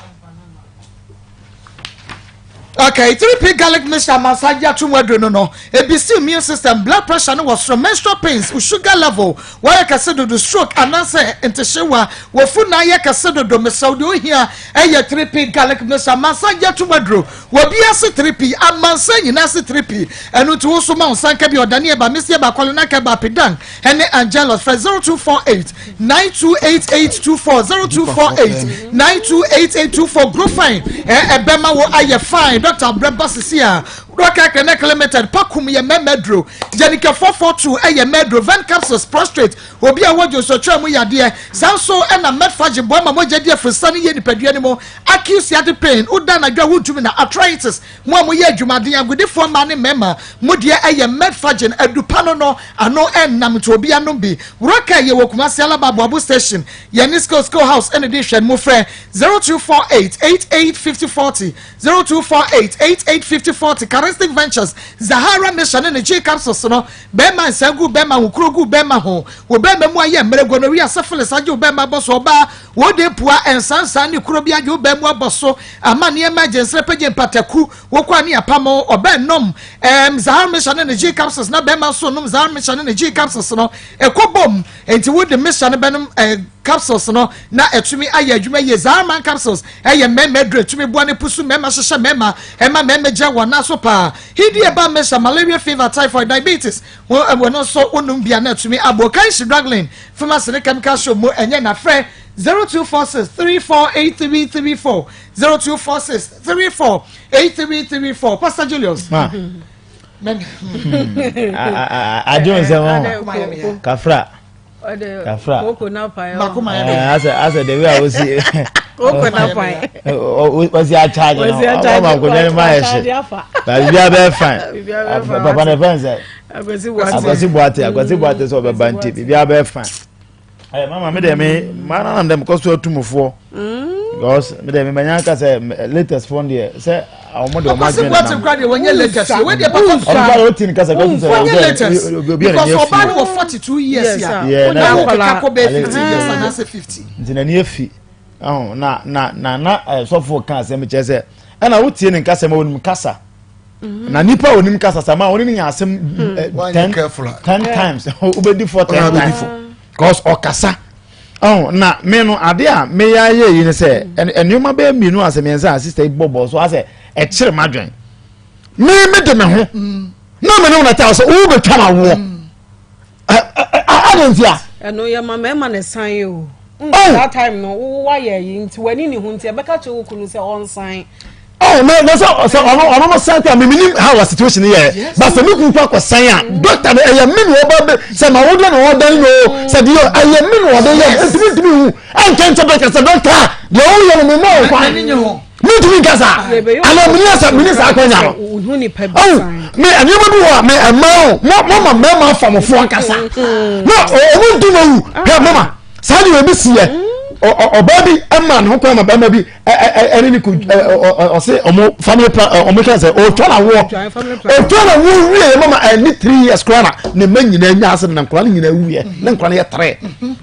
Okay, 3P garlic mixture amansa agye ato mu aduro no no, ebisi immune system, blood pressure no wɔ soro, menstrual pains, wo sugar level, wayɛ kɛse dodo, stroke anaasɛ ntehyewa, wafu na ayɛ kɛse dodo, mesrɛ wo deɛ ohia ɛyɛ 3P garlic mixture amansa agye ato mu aduro, wɔ bi ase 3P, amansa nyinaa ase 3P, ɛno nti wo nso ma wo nsa nka bi, ɔdane ɛba, mesi ɛba, kɔle nanka ɛba, apidan, ɛne Angelus, frɛ 0248 928824 0248 928824 grow fine ɛbɛma wo ayɛ fine Dr. Abrɛ ba sisi a Roca Clinic Limited pakum yɛ mɛmɛ duro Jenica 442 ɛyɛ mɛduro Ven capsules prostrate obi a wɔdwo nsɔtwerɛ mu yadeɛ saa nso ɛna Medfagye boa ma mogya di afurisa ne yɛ nipadua no mu acute sciatic pain woda anadwo a wontumi na arthritis Mo a moyɛ adwumaden, agodifoɔ mmaa ne mmarima, mo deɛ ɛyɛ Medfagin, adupa no no, ano ɛnnam nti obiara nnom bi. Wura car yɛwɔ Kumasi Alaba Aboabo station, yɛne Skill Skill House ɛna ɛdi nhwɛanimu frɛ 0248 88 50 40, 0248 88 50 40, Charistic Ventures, Zahara Mission ne ne G capsules no, bɛrima nsa gu bɛrima ho, kuro gu bɛrima ho, wo bɛrima mu ayɛ mmerɛ, gonorrhea, syphilis agye wo bɛrima abɔ so, ɔbaa Wo de pua nsansan ne kuro bi agye wo baa mu abɔ so ama nneɛma agye nsrɛpɛ gye mpataku wo kɔ a ne apam wo ɔbɛ nom ɛɛm Zahar Misha ne ne G capsules na bɛrima nso nom Zahar Misha ne ne G capsules no ɛkɔ bom nti wo de Misha no bɛnom ɛɛ capsules no na ɛtumi ayɛ adwuma yie Zahar Man capsules ɛyɛ mmarima aduro ɛtumi boa ne pusu mmarima hyehyɛ mmarima ɛma mmarima gyina wɔn nan so paa Hidi ɛba Misha malaria fever typhoid diabetes wo ɛwɔ no nso wonom bia na ɛtumi aboɔ Kanshi Draglin Pharmacy ne chemical shop mu ɛnyɛ na frɛ 0246 348334 0246 348334 Pastor Julius. Ma. Adwo nsɛm ho kafra. Kafra. Asɛ asɛ the way a wosi. Wosi akyagye no ɔma nkonnwa no ma yɛ hye. Baabi abɛɛ fine. Papa na fɛn sɛ. Akwasi Boate Akwasi Boate sɛ ɔbɛba nti biribi abɛɛ fine. Ɛ mama mi deɛ mi maa nana dɛm kɔ so atumufoɔ. Because mi deɛ mi manya nka sɛ latest phone deɛ sɛ wɔn de wɔn adwene nam. Akwasi Boate kura deɛ wɔnyɛ latest wei deɛ papa fura. Ɔno kura ɔti ne kasa kɔsi sɛ wɔnyɛ latest because ɔbaa no wɔ 42 years ya. Na wɔn keka kɔ bɛyɛ 50 years anaasɛ 50. Nti n'ani efi na na na na sɔfo kan asɛm kyerɛ sɛ ɛna wotie ne nkasa ma onim kasa. Mm-hmm. na nipa a onim kasa sama a ɔne ne nya asɛm hmm. eh, ten times wobɛdi fɔ ten times cause ɔkasa ɔn na me no ade a meyɛ ayɛ yi ne sɛ hmm. nneɛma bɛyɛ mmienu asɛ mmiɛnsa a sista yi bɔ bɔɔl so asɛ ɛkyerɛ m adwen me me de me ho hmm. na me ne wo na ta sɛ wobɛtwa ma woɔ Adɛn ntia? Ɛno yɛ ma mmarima na ɛsan yɛ o. Oh. That time no wo wayɛ yi nti w'ani ne ho nti ɛbɛka kyerɛ wo kunu sɛ ɔnsan. Oh, na na sɛ sɛ ɔno ɔno no san kora mimi nim how a situation yɛ ba sɛ mi kun kɔ akɔ san a mm. doctor no ɛyɛ mi na ɔba bɛ sɛ ma wo de na ɔdan no sɛ deɛ ɛyɛ mi na ɔde yɛ ntumi ntumi hu ɛnkɛnkyɛn bɛ kɛsɛ doctor deɛ ɔyɛ no mi ma ɔkwan. Mentumi nka saa anaa meni asa meni saa akwanya no ɔwɔ me nneɛma bi wɔ a me mmaa o mo mo ma mmarima afa mo fo ankasa na ɔmo ntu ma wu hwɛ mama saa deɛ ebi si yɛ ɔbaa bi ɛma ne ho kwan ma bɛrima bi ɛne ne ko ɔse ɔmo family plan ɔmo kan sɛ ɔtwa na woɔ ɔtwa na woɔ wie yɛ mama ɛne 3 years koraa na ne mma nyinaa nya ase na nkora no nyinaa wuyɛ ne nkora no yɛ tere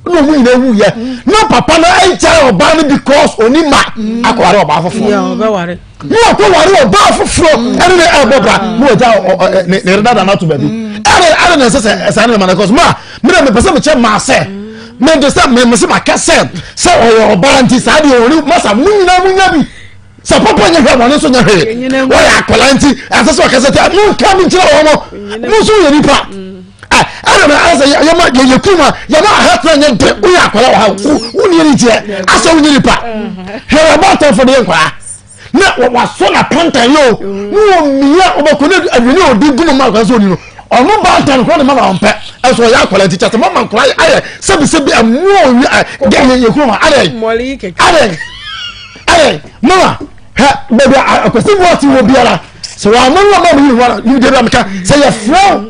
na ɔmo nyinaa wuyɛ na papa no ɛnkyɛn ɔbaa no because oni ma akɔware ɔbaa foforɔ ne ɔkɔ ware ɔbaa foforɔ ɛne ne ɛbɔ bra ne ɔgya ne ne dada no ato baabi ɛne ɛne ne nsɛ sɛ ɛsaa ne ma no kɔ so ma me na mepɛ sɛ mekyɛ maa sɛ me de sɛ me me sɛ maka sɛ sɛ ɔyɛ ɔbaa nti saa deɛ ɔne masa mo nyinaa mo nya bi sɛ papa nyɛ hwɛ wɔne nso nyɛ hwee wɔyɛ akwadaa nti ɛsɛ sɛ ɔkasa tia mo nka mi nkyerɛ wɔn mo mo nso yɛ nipa ɛna na ayɛ sɛ yɛma yɛyɛ kum a yɛma ahatena nyɛ dɛ woyɛ akwadaa wɔ ha wo ni ɛni tiɛ asɛ wonyɛ nipa hwɛ wɔ bɔ atɔnfo de yɛ nkwadaa na wasɔ na pantan yɛ o ne wɔ mmea ɔbɛkɔ ne aduane a ɔdi gu mu ma akwadaa sɛ ɔni no ɔno baatan kora ne ma na ɔmpɛ ɛsɛ ɔyɛ akwadaa nti kyɛ sɛ mama nkwadaa ayɛ sɛbisɛbi ɛmoa owi ɛ yɛ yɛ kurom adɛ adɛ adɛ mama hɛ baabi akwasi bu ɔte wɔ biara sɛ wɔn ano wɔn mu yi wɔn yi de bi ameka sɛ yɛ fura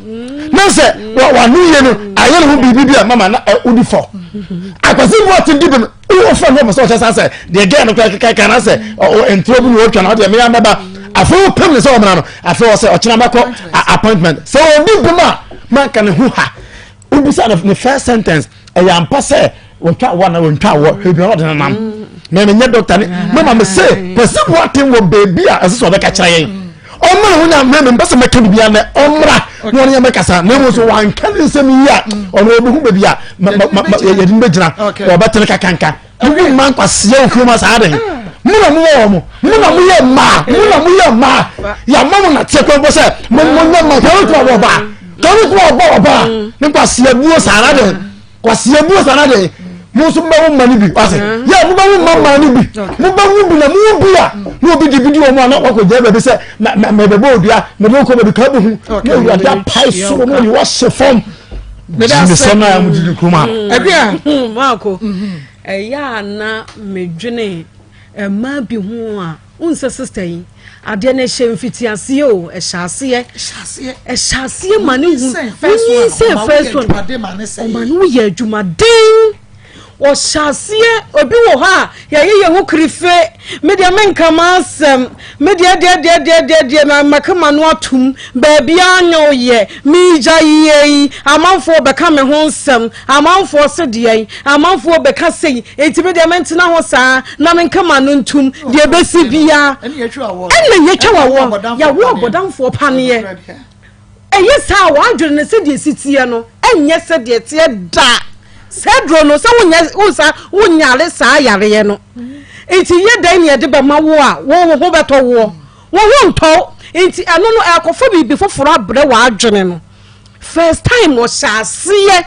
na sɛ wɔn ano yie no ayɛ ne ho biribi bi a mama na ɛ odi fɔ akwasi bu ɔte di bi no wofra no pɛ sɛ ɔkyɛ sa sɛ deɛ gɛɛ no kora keka na sɛ ntoro bi na wɔtwa no ɔdeɛ meyɛ mɛba afei wopem ne sɛ ɔmena no afei wɔ sɛ ɔkyena bɛkɔ appointment sɛ ɔdi bem a manka ne ho ha wobisa ne first sentence ɛyɛ ampa sɛ wɔtwa wɔ na wɔntwa wɔ hwɛ bi ɔde nenam mm. Mɛ menyɛ dɔkta ne mama me se Kwasi Boateng wɔ beebi a ɛsɛ sɛ ɔbɛka kyerɛ yɛn. Ɔmmra ho nya mɛ mempɛ sɛ mɛka biribiara nɛ ɔmmra na ɔne yɛn bɛkasa na mmom so wanka ne nsɛm yi a ɔno ɔbɛhu baabi a yɛde no bɛgyina ɔbɛtene kakanka. Mo mma nkwaseɛ wɔ kurom saa den. Mo na mo wɔ wɔn. Mo na mo yɛ mmaa. Mo na mo yɛ mmaa. Yàmà mo na teɛ kwan bɔ sɛ mo mo nyɛ mmaa. Kàwé tó ɔbɔ ɔbaa. Kàwé tó ɔbɔ ɔbaa. Ne nkwaseɛ buo saa den. Kwaseɛ buo saa den. Mo nso mo bɛ wo mma no bi. Wase. Yɛ mo bɛ wo mma mmaa no bi. Mo bɛ wo bi na mo wo bi a. Na obi di bi di wɔn a na wakɔ gyina baabi sɛ mɛ mɛ mɛ bɛ bɔ odua mɛ bɛ kɔ baabi kaa bɛ hu. Na ewurade apae soro na ɔde wahyɛ fam. Gyimesɛm a wɔde di kurom ha. Ɛbia maako ɛyɛ a na medwene mmaa bi ho a wohu sɛ sista yi adeɛ no ɛhyɛ mfitiaseɛ o ɛhyɛ aseɛ ɛhyɛ aseɛ ma ne hu wonyinsɛn first one ɔma ne woyɛ adwumaden Ɔhyɛ aseɛ, obi wɔ hɔ a yɛyɛ yɛn ho kirife, me deɛ menka m'asɛm, me deɛ deɛ deɛ deɛ deɛ deɛ na maka m'ano atom, baabiara nyɛ wo yɛ, meregya yie yi, amanfoɔ bɛka me ho nsɛm, amanfoɔ se deɛn, amanfoɔ bɛka sei, enti me deɛ mentena hɔ saa na menka m'ano ntom, deɛ ɛbɛsi biara. Ɛna yɛtwa w'awoɔ, yɛawo abɔdamfoɔ paneɛ. Ɛyɛ saa a, w'adwene no sɛdeɛ ɛsi teɛ no nyɛ sɛdeɛ ɛteɛ da. Saa aduro no, sɛ wonyɛ wo sa wonyare saa yareɛ no. Nti yɛ dɛn na yɛde bɛma wo a wo wo ho bɛtɔ woɔ? Wo ho ntɔ wo. Nti ɛno no ɛrekɔfa biribi foforɔ abrɛ w'adwene no. First time ɔhyɛ aseɛ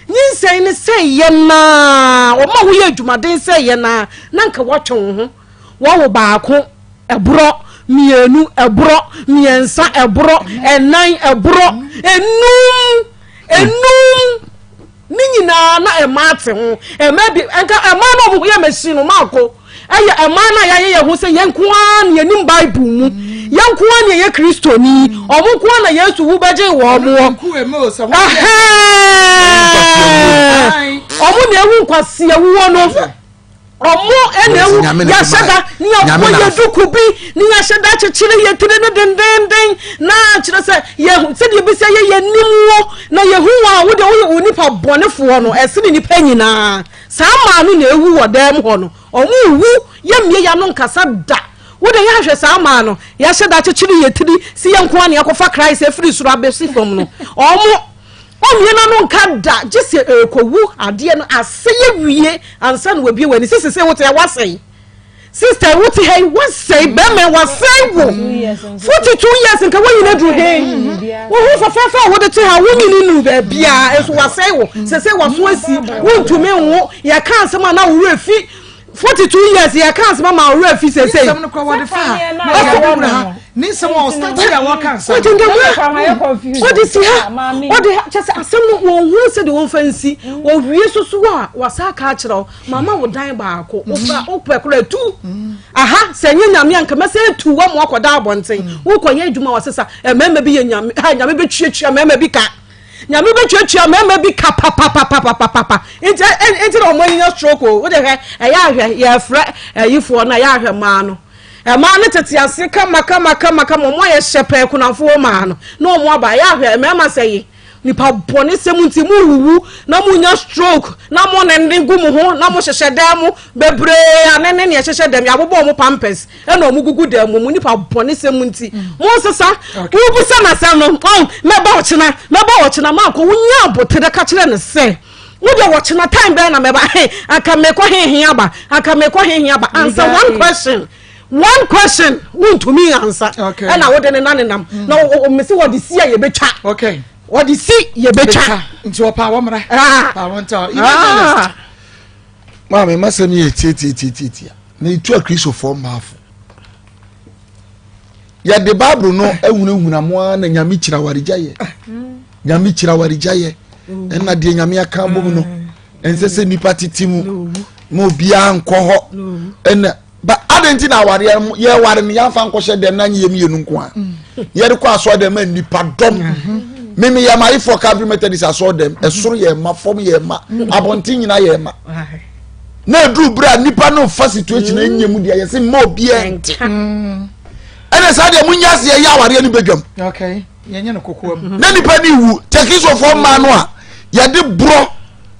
nyinsɛn no sɛ yɛ naa, ɔma woyɛ adwumaden sɛ yɛ naa, na nka woatwe wo ho. Wɔwo baako, ɛborɔ, mmienu, ɛborɔ, mmiɛnsa, ɛborɔ, ɛnan, ɛborɔ, enum, enum. Ne nyinaa na ɛmaa te ho. Ɛmaa bi, nka ɛmaa na wɔn yɛ machine no maako. Ɛyɛ ɛmaa na yɛayɛ yɛn ho sɛ yɛn nko ara na yɛnim Bible mu. Yɛn nko ara na yɛyɛ Kristoni. Wɔn nko ara na Yesu wu bɛgye wɔn wɔ. Ɛhɛn! Wɔn na ewu nkwasiawuo no. Ɔmo ɛna ewu yɛahyɛ da ne yɛabɔ yɛ duku bi ne yɛahyɛ da akyekyere yɛ tiri no dendenden na kyerɛ sɛ yɛ sɛdeɛ ebi sɛ yɛ yɛ nim wo na yɛhu wɔn a wode woyɛ onipa bɔnefoɔ no ɛsene nipa nyinaa saa maa no na ewu wɔ dan mu hɔ no ɔmo wu yɛmmie yɛ ano nkasa da wode yɛ ahwɛ saa maa no yɛahyɛ da akyekyere yɛ tiri si yɛn nko ara na yɛakɔfa Christ afiri soro abɛsi fam no ɔmo Ɔmmue n'ano nka da gye sɛ ɛrekɔwu adeɛ no asɛe awie ansa na wabue w'ani. Sisi sɛ wote ha wasɛe. Sister wote ha yi wasɛe bɛrima wasɛe wo. 42 years nka woanyini aduru he. Wo ho fɛfɛɛfɛ a wode te ha wonyini nuru baabiara nso wasɛe wo. Sɛ sɛ waso asi wontumi nwo yɛka asɛm a na wo werɛ fi 42 years yɛ ka asɛm ama ɔwerɛ fi sɛsɛi. Nsɛm no kora wɔde fa ha na wɔde wura ha ne nsɛm a ɔstarte a wɔka nsɛm. Ɔde ndɛmua ɔde si ha ɔde ha kyɛ sɛ asɛm no wɔn hu sɛ de wɔn fa nsi wɔwie soso a wɔasa aka akyerɛ wo mama wo dan baako wopɛ wopɛ kora tu aha sɛ nye nyame anka mɛsɛ etu wɔn mo akɔda abɔnten wokɔ yɛ adwuma wɔsesa mmarima bi yɛ nyame ha nyame bɛtuatua mmarima bi ka. Nyame bɛtuatua mmarima bi ka papapapapapa nti nti na wɔn anya stroke o wode hwɛ ɛyɛ ahwɛ yɛfrɛ ayifoɔ no ɛyɛ ahwɛ mmaa no mmaa no tete ase kama kama kama kama wɔn ayɛ hyɛ pɛɛ kunafoɔ mmaa no na wɔn aba ɛyɛ ahwɛ mmarima sɛ yi nipa bɔne sɛm nti mo wuwu na mo nya stroke na mo nene gu mo ho na mo hyehyɛ dan mo bebree a ne ne ne ɛhyehyɛ dɛm yɛabobɔ wɔn pampers ɛna ɔmo gugu dan mu ɔmo nipa bɔne sɛm nti mo nsesa wobisa no asɛm no ɔn mɛba ɔkyena mɛba ɔkyena mankɔ wonya aboterɛ ka kyerɛ no sɛ wode wɔkyena time bɛn na mɛba he anka mekɔ hehe aba anka mekɔ hehe aba answer one question one question wontumi ansa ɛna wode ne na nenam mm. na mese wɔde si a yɛbɛtwa wɔde si yɛbɛtwa nti ɔpa wɔmmra ah. pa wɔntɔ ah. maame masɛm yɛ tiatiatiatia na etu akristofoɔ mmaafo yɛde bible no ahunahuna mo ara na nyame kyerɛ awaregya yɛ nyame kyerɛ awaregya yɛ ɛna deɛ nyame aka abom no ɛnsɛ sɛ nipa tete mu ma obiara nkɔ hɔ ɛna ba adɛn nti na awareɛ no yɛware no yɛmfa nkɔhyɛ dɛm na nyɛ yɛ mmienu nko a yɛde kɔ asɔre dɛm ma nipa dɔm mimi yɛ ma ayifoɔ Calvary Methodist asɔre dɛm ɛsoro yɛ ma fam yɛ ma abɔnten nyinaa yɛ ma na eduru bere a nipa no fa situation enye mu deɛ yɛsɛ mma obiara nte ɛna saa deɛ mo nya aseɛ yɛ awareɛ no badwam na nipa no wu tɛkisofoɔ mmaa no a yɛde borɔ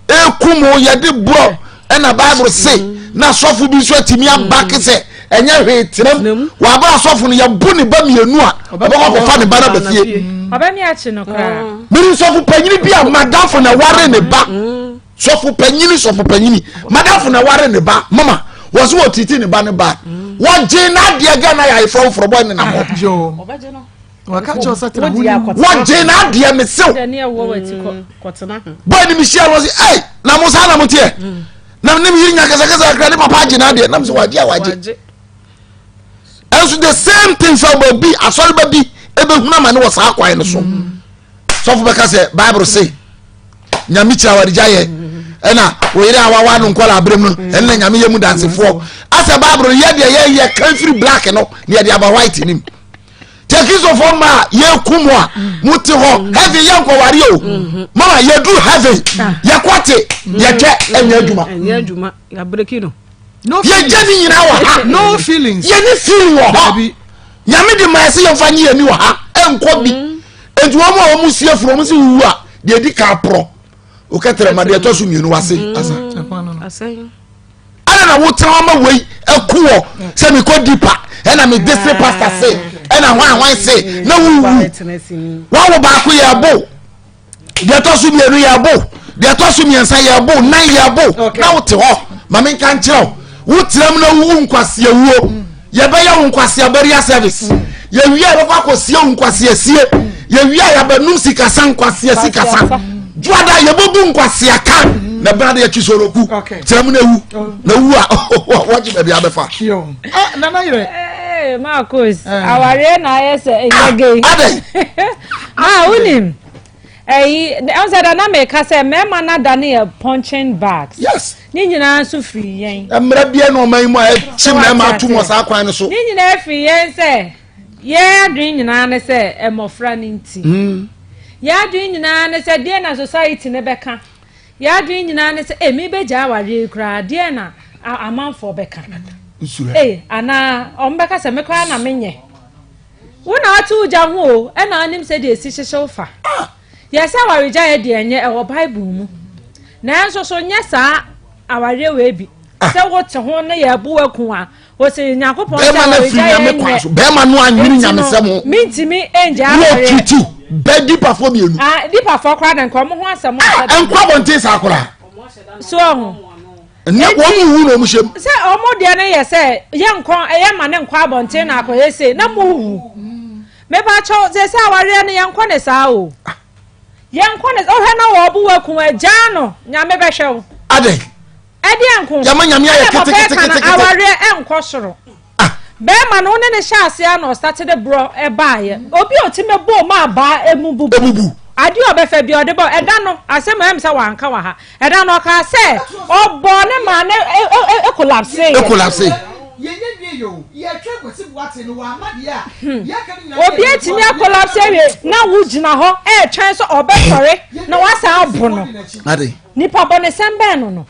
ekum yɛde borɔ ɛna bible se. Na sɔfo bi nso atumi aba ke sɛ ɛnyɛ hwee tenam. Waba asɔfo no yɛbo ne ba mmienu a ɔbɛkɔ akɔfa ne ba no aba fie. Ɔbɛmi akyi no koraa. Mene sɔfo panyini bi a madamfo na ware ne ba. Sɔfo panyini sɔfo panyini madamfo na ware ne ba mama wɔn so wɔtiti ne ba ne ba. Wɔgye n'adeɛ Ghana yɛ ayeforɔ foforɔ bɔ ne nam hɔ. Wɔgye n'adeɛ mesew. Bɔɔ ne mehyia no wɔsi ɛy na mo saa na mo teɛ. Na ne yiri nya kasakasa akra ne papa agye n'adeɛ nam sɛ wagye a wagye. Ɛnso the same thing sɛ ɔba bi asɔreba bi ebehunu ama ne wɔ saa kwan no so. Sɔfo bɛka sɛ Bible se nyame kyerɛ awaregya yɛ ɛna oyere a wawa no nkɔla abere mu no ɛna nyame yɛ mu dansefoɔ asɛ Bible no yɛ deɛ yɛyɛ kan firi black no ne yɛde aba white nim. Kyɛ Kristofoɔ mma a yɛku mu a mote hɔ heaven yɛ nkɔware o mm-hmm. mama yɛduru heaven ah. yɛkɔte mm-hmm. yɛtwɛ ɛnyɛ adwuma yɛgya ne nyinaa wɔ ha yɛne feeling wɔ hɔ nyame de ma ɛsɛ yɛmfa nye yɛni wɔ ha ɛnkɔ bi mm-hmm. nti wɔn a wɔn sie funu wɔn si wuwu a deɛ di ka porɔ wokɛtɛrɛ ma deɛ ɛtɔ so mmienu wase asa ɛna na wotena hɔ ma wei ɛku wɔ sɛ mekɔ dipa ɛna me district pastor se ɛna hwan hwan se na wuwu wawo baako yɛ ɛbo deɛ ɛtɔ so mmienu yɛ ɛbo deɛ ɛtɔ so mmiɛnsa yɛ ɛbo nan yɛ ɛbo na wote hɔ ma menka nkyerɛ wo wotena mu na wuwu nkwaseɛ wuo yɛbɛyɛ wo nkwasea burial service yɛwie a yɛbɛkɔ akɔsie wo nkwasea sie yɛwie a yɛabɛnum sikasa nkwasea sikasa dwoada yɛbɛbu nkwasea ka na bɛn de yɛtwi soroku kyerɛ mu na ewu na ewu a wɔgye baabi abɛfa. Ah, nana yerɛ. Ee Marcus, awareɛ na ayɛ sɛ ɛnyɛ gay. Adɛn? Ah, wonim. Ɛyi, ɛho sɛ da na meka sɛ mmarima no adane yɛ punching bags. Yes. Ne nyinaa nso firi yɛn. Mmara biara na ɔman yi mu a ɛkye mmarima atom wɔ saa kwan no so. Ne nyinaa firi yɛn sɛ yɛn adwene nyinaa ne sɛ mmɔfra no nti. Hmm. Yɛn adwene nyinaa ne sɛ deɛ na society no bɛka. Yɛn adwene nyinaa ne sɛ emi bɛgya awareɛ yi koraa deɛ na amanfoɔ bɛka. Ee anaa wɔn bɛka sɛ me koraa na menyɛ. Wo na ate wo gya ho o, ɛna anim sɛ deɛ esi hyehye wo fa. Ah! Yɛ sɛ awaregyaeɛ deɛ ɛnyɛ, ɛwɔ Bible mu. Nanso so nyɛ saa awareɛ wei bi. Ah. Sɛ wote ho ne yɛ bo aku a, wɔsɛ Nyankopɔn sɛ awaregyaeɛ nyɛ. Bɛrima no anwene nyamesɛm ho. Mintimi ngya awareɛ. Wɔ tutu bɛ dipafoɔ mmienu. Ah, dipafoɔ koraa na nka ɔmo ho asɛm. Ah, nkɔ abɔnten saa koraa. So ɔho. Ɛnɛ wɔn mu wu na wɔn hyɛ mu. Sɛ wɔn deɛ no yɛ sɛ yɛ nkɔ yɛ ma ne nkɔ abɔnten na akɔyɛ sei na mo wu. Mepa kyɛw sɛ sɛ awareɛ no yɛn nkɔ ne saa o. Yɛn nkɔ ne ɔhwɛ na wɔn bo waku agyaa no nyame bɛhwɛ wo. Adɛn. Ɛdeɛ nko. Yɛma nyame ayɛ ketekete. Awareɛ ɛnkɔ soro. Bɛɛma no wo ne no hyɛ aseɛ a na ɔstate de borɔ ɛbaayɛ. Obi a ɔtumi bɔ mu abaa emu bubu. Ebubu. Adeɛ a ɔbɛfa bi ɔde bɔ ɛda no asɛm a ɛm sɛ wanka wɔ ha. Ɛda no ɔkaa sɛ ɔbɔɔ ne maa ne ekolapse yɛ. Ekolapse. Obi atumi akolapse awie na wogyina hɔ ɛretwɛn sɛ ɔbɛsɔre na wasan abo no. Ade. Nipa bɔnesɛm bɛn no no.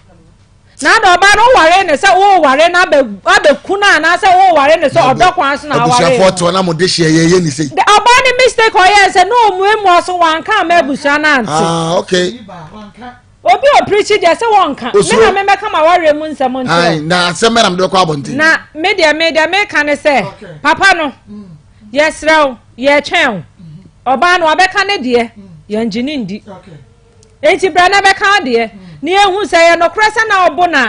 Na ada ɔbaa no woware ne sɛ woware no abɛku no anaasɛ woware ne sɛ ɔdɔ kwan so na aware no. Abusuafoɔ toɔ na mo de hyeɛ yɛyɛ ne sei. Ɔbaa no mistake ɔyɛ sɛ na ɔmuamua so wanka ama abusua no ante. Ah, okay. Obi a ɔpirikyi deɛ sɛ wɔnka. Me na memɛka ma wareɛ mu nsɛm nkyerɛ. Na asɛm bɛ na mede bɛkɔ abɔnten. Na me deɛ me deɛ meka ne sɛ papa no yɛsrɛ wo yɛtwɛn wo. Ɔbaa no wabɛka ne deɛ yɛngye ne ndi. Enti bra na bɛka adeɛ na yɛhu sɛ ɛyɛ nokorɛ sɛ na ɔbo no a,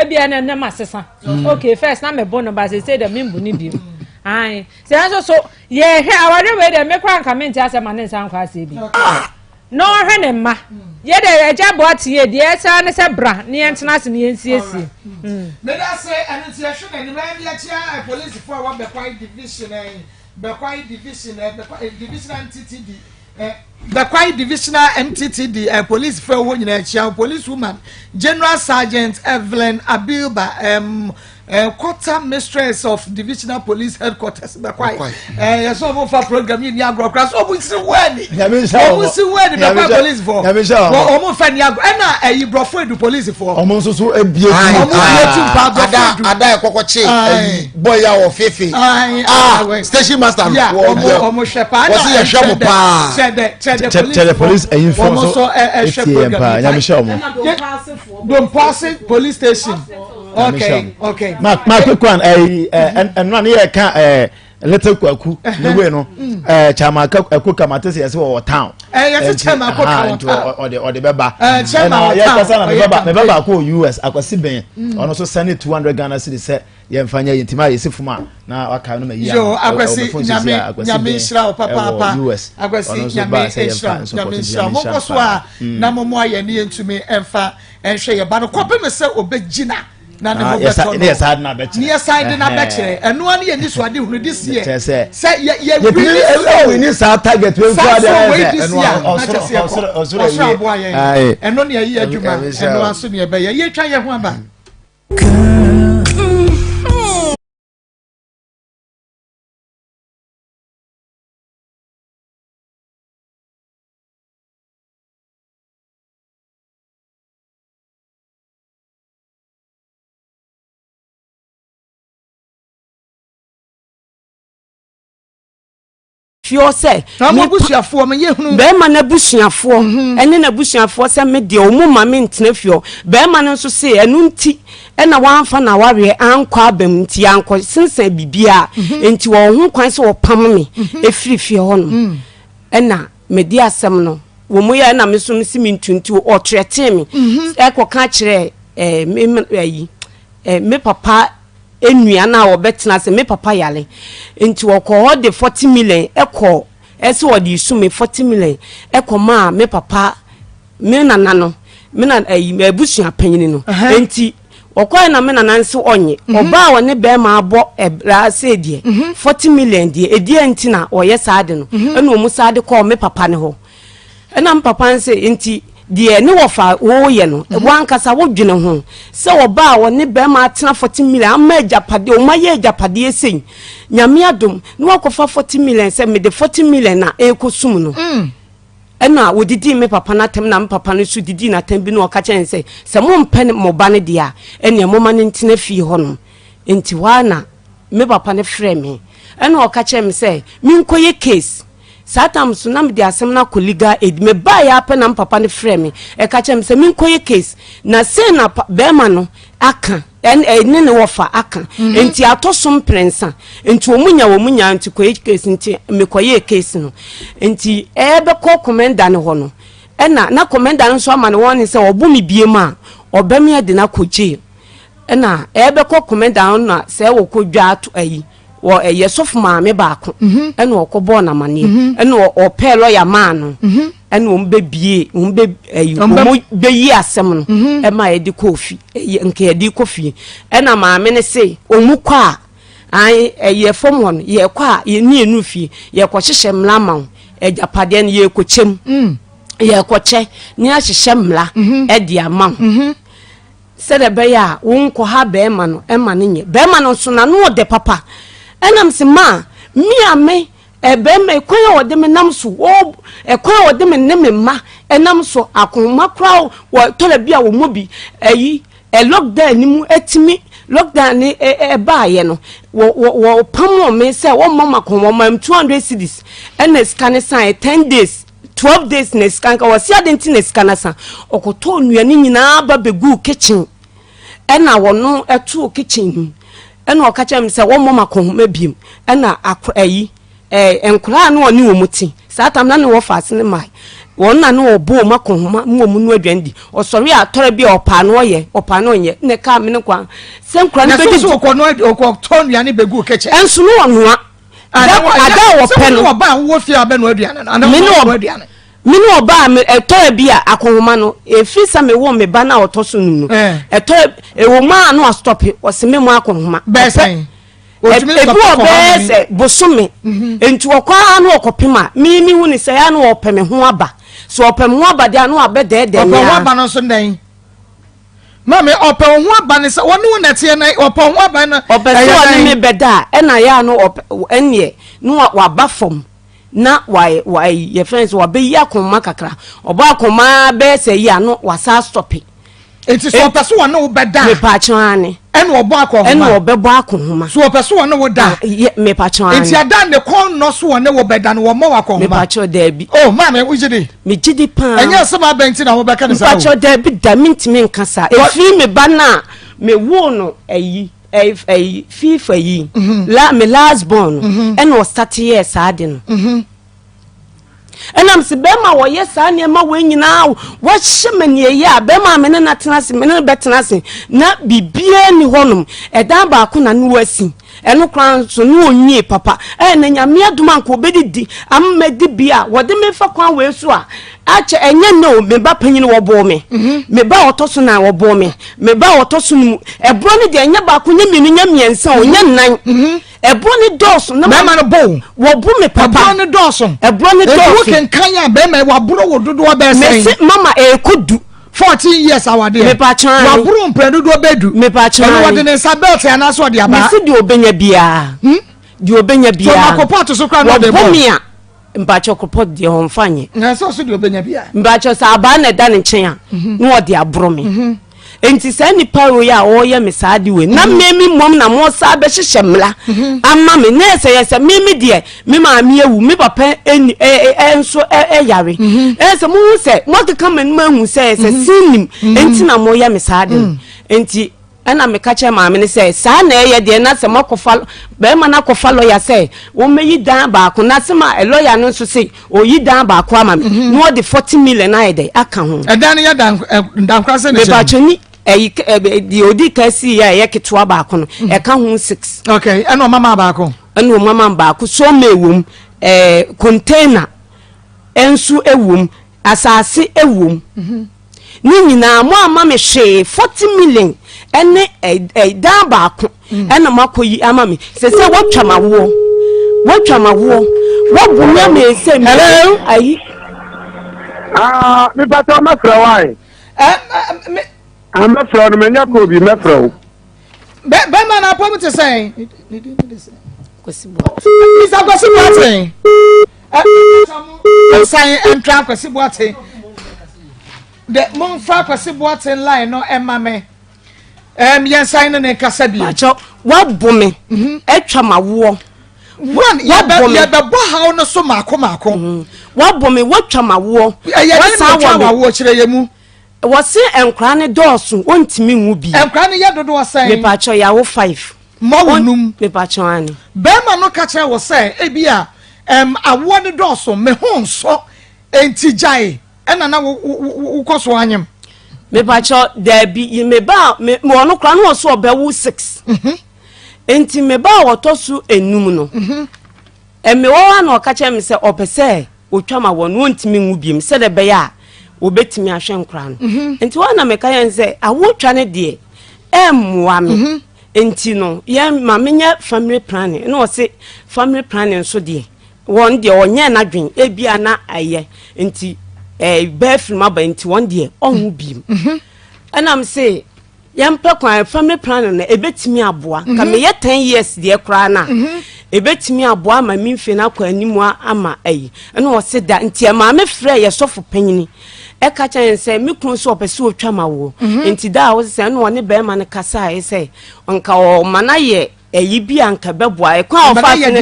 ebia na na masesa. Mm. Okay, first na mebo no ba seesei dɛ membu no bio. Ae. Sɛ nso so yɛhwɛ awareɛ wei deɛ me koraa nka mente asɛ ma ne nsa nkɔ aseɛ bi. Ah. Na ɔhwɛ ne mma. Yɛ deɛ agya boa te yɛ deɛ ɛsɛ ne sɛ bra ne yɛntena ase ne yɛnsiesie. Mm. Meda se ɛno nti yɛhwɛ n'anim ɛne yɛkyia polisifoɔ a wɔ Bɛkwae division Bɛkwae division Bɛkwae divisional NTTD Bekwai Divisional MTTD eh, Police fɛ hɔ nyinaa akyia Police woman General Sergeant Evelyn Abilba um, eh, quarter mistress of Divisional Police Headquarters Bekwai eh, yɛ sɛ ɔmo fa program yi ni agorɔ koraa sɛ ɔmo si wɔ ani ɔmo si wɔ ani Bekwai police fɔ ɔmo fɛ ni agorɔ ɛna ɛyi brɔfo edu police fɔ ɔmo nso so ebie tu ɔmo ebie tu mpa brɔfo edu ada ɛkɔkɔ kye ɛyi bɔyi a ɔfefe ah station master no wɔ ɔmo hwɛ paa wɔsi yɛ hwɛ mo paa kyɛdɛ police ɛyi fɔ so etie yɛn paa nyame hyɛ ɔmo Dompoase police station. Okay, okay. Ma ma quick one. Eh, eh, ɛnura ne yɛ ka eh, little kwaku ne wei no. Eh, chama aku kama te sɛ yɛsɛ wɔ town. Eh, yɛsɛ chama aku kama wɔ town. Ɔde ɔde bɛba. Eh, chama wɔ town. Ɛna yɛ kasa na mebɛba mebɛba baako wɔ US akwasi bɛn. Ɔno nso send 200 Ghana cedis sɛ yɛmfa nyɛ yɛntimi a yɛsi fom a na waka no ma yi yo akwasi nyame nyame nhyira wo papaapa akwasi nyame nhyira nyame nhyira monkɔ so a mm. na momo ayɛ ne yɛntumi ɛmfa ɛnhwɛ yɛ ba no kɔpem sɛ ɔbɛgyina na ne ho ah, bɛtɔ no ne yɛsan de n'abɛkyerɛ ɛno ara ne yɛ ni so ade hunu de seɛ sɛ yɛ yɛ wini saa target wei nko ade wei de seɛ a na kyɛ sɛ yɛkɔ ɔsoro aboa yɛn ɛno ne ɛyɛ adwuma ɛno aso ne ɛbɛyɛ yɛtwa yɛ ho aba. Fiɔ sɛ. Na mo abusuafoɔ mo yɛ hunu. Bɛrima no abusuafoɔ mhm. ɛne n'abusuafoɔ sɛ me deɛ ɔmo ma me ntena fiɔ. Bɛrima no nso se ɛno nti ɛna wamfa n'awareɛ ankɔ abam nti ankɔ sensɛn biribiara mhm. nti wɔn ho kwan sɛ wɔpam me mhm. efiri fie hɔ nom. Ɛna mede asɛm no wɔn mu yɛ ɛna me nso mesi me ntu nti ɔtrɛtee me ɛkɔka kyerɛ ɛɛ me ɛyi ɛɛ me papa. nua no a ɔbɛtena ase me papa yare nti ɔkɔ hɔ de 40 million ɛkɔ ɛsɛ ɔde resu me 40 million ɛkɔ maa me papa me nana no me na ɛyi abusua panyin no nti ɔkɔɛ na me nana nso ɔnye mhm. ɔbaa a ɔne bɛrima abɔ ɛbra sɛ deɛ 40 mhm. million deɛ ɛdeɛ nti na ɔyɛ saa de no mhm. ɛna ɔmu saa de kɔɔ me papa ne hɔ Ɛna me papa no se, Enti deɛ ne wɔfa woreyɛ no, mhm. w'ankasa wodwene ho sɛ ɔbaa a ɔne bɛrima atena 40 million ama agyapadeɛ, ɔma yɛ agyapadeɛ sei, nyame adom, na wakɔfa 40 million sɛ mede 40 million na ɛrekɔsum no. Mm. ɛna wɔdidii me papa no atɛm na me papa no nso didii n'atɛm bi na ɔka kyerɛ no sɛ sɛ mompɛ mo ba no deɛ a ɛnneɛ moma no ntena fie hɔnom nti hɔ ara na me papa no frɛ me ɛna ɔka kyerɛ me sɛ menkɔyɛ case Saa tam so na mede asɛm no akɔ legal aid. Mebaeɛ ara pɛ na me papa no frɛɛ me ɛka kyerɛɛ me sɛ menkɔyɛ case na sei na bɛrima no aka ɛne ne wɔfa aka mhm. nti atɔ so mprɛnsa nti wɔn nya wɔn nya nti kɔyɛ case nti mekɔyɛɛ case no nti ɛbɛkɔ kɔmɛnda no hɔ no ɛna na kɔmɛnda no nso ama no wɔn ne sɛ ɔbo me bie mu a ɔbɛme ɛde no akɔ jail ɛna ɛbɛkɔ kɔmɛnda no na sɛ wɔkɔ dwa ato ayi wɔ ɛyɛ sɔfo maame baako mhm. ɛna ɔkɔ bɔɔ n'amaneɛ mhm. ɛna ɔpɛɛ lɔya maa no mhm. ɛna wɔn bɛ bie wɔn bɛ ɛyi wɔn bɛ yi asɛm no ɛma yɛde kɔ fi ɛyɛ nka yɛde kɔ fie ɛna maame no se wɔn kɔ a an ɛyɛ fam hɔ no yɛ kɔ a yɛ ne yɛ nu fie yɛ kɔ hyehyɛ mmla ma wɔn ɛgyapadeɛ no yɛ kɔ kyɛm mm. yɛ kɔ kyɛ ne ahyehyɛ mmla ɛde ama wɔn. Sɛdeɛ ɛbɛyɛ a wonkɔha barima no mma no nyɛ. Barima no nso n'ano ɔdɛ papa. Ɛna mese ma me a me barima yi kwan a ɔde me nam so wɔ ɛkwan a ɔde me ne me mma ɛnam so akɔnhoma koraa wɔ tɔla bi a wɔn mu bi ɛyi ɛ lockdown ne mu ɛtumi lockdown ne ɛbaayɛ no wɔ wɔ wɔ pam wɔn me sɛ wɔn mma akɔnhoma wɔn ma 200 cedis ɛna sika ne san 10 days 12 days na sika nka wɔsi adi nti na sika na sa ɔkɔtɔɔ nnuane nyinaa ba bɛguu kitchen ɛna wɔno ɛtoo kitchen mu ɛna ɔka kyerɛ me sɛ wɔmmɔ ma kɔnhoma biem ɛna akora ayi ɛɛ nkoraa no ɔne wɔn te saa tam na ne wɔfa ase ne mae wɔn na ne ɔbɔ wɔn akɔnhoma mu wɔn nu aduane di ɔsɔre a tɔrɔ bi a ɔpaa no ɔyɛ ɔpaa no ɔnyɛ na ɛka me ne kwan sɛ nkora no bɛdi na so ɔkɔ no ɔkɔtɔ nnuane bɛguu kitchen ɛnso no ɔnoa Da ada a wɔpɛ no. Sɛ ɔbaa a wowɔ fie a bɛnoa aduane no anaa wɔnoa aduane. Me ne ɔbaa me ɛtɔrɔ bi a akɔnhoma no efiri sɛ me wɔ me ba no a ɔtɔ so num no ɛtɔrɔ ɛwɔ mu a no asotɔpe ɔsi me mu akɔnhoma. Bɛɛ sɛn. Ebi wɔ bɛɛ sɛ bosome mhm. nti ɔkɔ ara no ɔkɔpem a mi mi hu ne sɛ ya no ɔpɛ me ho aba so ɔpɛ me ho aba deɛ ano abɛ dɛɛdɛɛ mi a. Ɔpɛ ho aba no nso ndɛn. Maame, ɔpɛ wo ho aba ne sɛ wɔne wo na ɛteɛ na ɔpɛ wo ho aba no. Ɔpɛ sɛ ɔne me bɛda a ɛna yɛ a no ɔpɛ ɛneɛ no waba fam na wa wa yɛfrɛ no sɛ wabɛyi akoma kakra ɔbɔ akoma bɛyɛ sɛ yi a no wasa asɔpe. Eti sɛ ɔpɛ sɛ ɔne wo bɛda a. Mepaakyɛw ane. Ɛna ɔbɔ akɔnhoma. Ɛna ɔbɛbɔ akɔnhoma. So ɔpɛ sɛ ɔne wo da. Yɛ mepaakyɛw ane. Eti ada ne kɔn nnɔ so ɔne wo bɛda no wɔmmɔ wo akɔnhoma. Mepaakyɛw daabi. Oh maame wogye di. Megye di paa. Ɛnyɛ asɛm abɛn nti na wobɛka ne saa o. Mepaakyɛw daabi da mentumi nka saa. Efiri me ba no a. Me woo no ayi ɛyi FIFA yi mhm. la me last born no mhm. ɛna ɔsate yɛɛ saa de no mhm. Ɛnam sɛ bɛrima a wɔyɛ saa nneɛma wei nyinaa wɔahyɛ me nea ɛyɛ a bɛrima a me ne no atena ase me ne no bɛtena ase na biribiara ni hɔnom ɛdan baako na ne wasi ɛno koraa nso ne ɔnwie papa ɛyɛ na nyame adom anka ɔbɛdidi ama di bi a wɔde me fa kwan wei so a akyɛ ɛnyɛ nnɛ o me ba panyin wɔbɔɔ me mhm. me ba ɔtɔ so nan wɔbɔɔ me me ba ɔtɔ so no mu ɛborɔ no deɛ ɛnyɛ baako nyɛ mmienu nyɛ mmiɛnsa o nyɛ nnan mhm. Ɛborɔ no dɔɔso. Na bɛrima no bɔ wo. Wɔbo me papa. Ɛborɔ no dɔɔso. Ɛborɔ no dɔɔso. Ebi wo kenkan a bɛrima yi waboro wo dodoɔ bɛɛ sɛn. Mese mama ɛɛkɔ du. 14 years awadeɛ. Mepa kyɛn. Waboro mpɛn dodoɔ bɛɛ du. Mepa kyɛn. Ɛno wɔde ne nsa bɛɛte anaasɛ ɔde abaa. Mese deɛ ɔbɛnya biara. Hmm? Deɛ ɔbɛnya biara. So makɔ so koraa na ɔde bɔ. Wɔbo me a. Mpakyɛ kɔpɔ deɛ ɔnfa nyɛ. Na sɛ ɔso deɛ ɔbɛnya bi a. Mpakyɛ sɛ abaa na ɛda ne nkyɛn a mhm. na ɔde aboro me. Mhm. Nti saa nipa wei a ɔreyɛ me saa de wei na mhm. mmemme mmom na mo saa bɛhyehyɛ mmla ama me na ɛsɛ yɛ sɛ mmemme deɛ me maame awu me papa ɛni ɛ ɛ nso ɛyare ɛyɛ sɛ mo hu sɛ mo akeka m'anim ahu sɛ ɛsɛ sin nim nti na mo yɛ me saa de nti. Ɛnna meka kyerɛɛ maame no sɛ, Saa na ɛyɛ deɛ, na sɛ moakɔfa barima no akɔfa lɔya sɛ wɔmmɛyi dan baako, na sɛ ma lɔya no nso se ɔreyi dan baako ama me, mhm. na ɔde 40 million ayɛ dɛ aka ho. Ɛdan no yɛ dankoraa sɛ ne kyɛn. Mepakyɛ ni ɛyi deɛ odi ka si yɛ ɛyɛ ketewa baako no mhm. ɛka ho six. Okay, ɛna ɔmama baako. Ɛna ɔmama baako so ɔma ewom ɛɛ container nso ewom. Asase wom. Ne nyinaa mo amma me hwee 40 million ɛne dan baako ɛna mo akɔ yi ama me sɛ sɛ wɔtwa ma woɔ wɔtwa ma woɔ wɔbu me ama ɛsɛ mi ayi. Ah, me pata mɛfrɛ wo ae. Ah, mɛfrɛ wo no manya kɔɔ bi mɛfrɛ wo. Bɛma no apɔm te sɛn? Kwasi Boateng. Mr. Kwasi Boateng. Nsan ntra Kwasi Boateng. De momfa Kwasi Boateng line no ɛma me. Um, yɛn san ne ne nkasa bi. Pakyɛ wabɔ me mhm. atwa ma woɔ. One yɛbɛbɔ haw no so maako maako. Mhm. Wabɔ me watwa ma woɔ. Ɛyɛ ne na watwa ma woɔ kyerɛ yɛ mu. Wɔse nkwadaa no dɔɔso wɔntumi nwo bi. Nkwadaa no yɛ dodoɔ sɛn? Mepakyɛ yɛawo five. Moawo num. Mepakyɛ ane. Bɛrima no ka kyerɛ wo sɛ ebia ɛm awoɔ no dɔɔso me ho nsɔ enti gyae ɛna na wo wo wokɔ so anyem. Mepakyɛ daabi me ba me ɔno koraa no ɔso ɔbɛwo six. Mhm. Enti me ba a ɔtɔ so enum no. Mhm. Mewɔ hɔ a na ɔka kyerɛ me sɛ ɔpɛ sɛ ɔtwa ma wɔn, wɔntumi nwo biom sɛdeɛ ɛbɛyɛ a wɔbɛtumi ahwɛ nkora no. Mhm. Nti hɔ na meka yɛn sɛ awotwa no deɛ ɛmmoa me. Mhm. Nti no yɛn ma menyɛ family planning na ɔse family planning nso deɛ wɔn deɛ ɔnyɛ n'adwen ebia na ɛyɛ nti ɛɛ bɛɛ firi mu aba nti wɔn deɛ ɔnwo biom. Mhm. Ɛnam se Yɛmpɛ kwan, family planning no ɛbɛtumi aboa. Nka mhm. meyɛ 10 years deɛ koraa no a, mhm. ɛbɛtumi aboa ama me mfe no akɔ anim ama ayi. Ɛna ɔse da, nti ɛmaa me frɛ yɛ sɔfo panyini. Ɛka kyerɛ yɛn sɛ me kunu sɛ ɔpɛ sɛ ɔtwa ma woɔ. Mhm. Nti da a wose sɛ ɛna ɔne bɛrima no kasaeɛ sɛ nka ɔma no ayɛ ayi bi a nka bɛboa. Ɛkwan a ɔfa so no,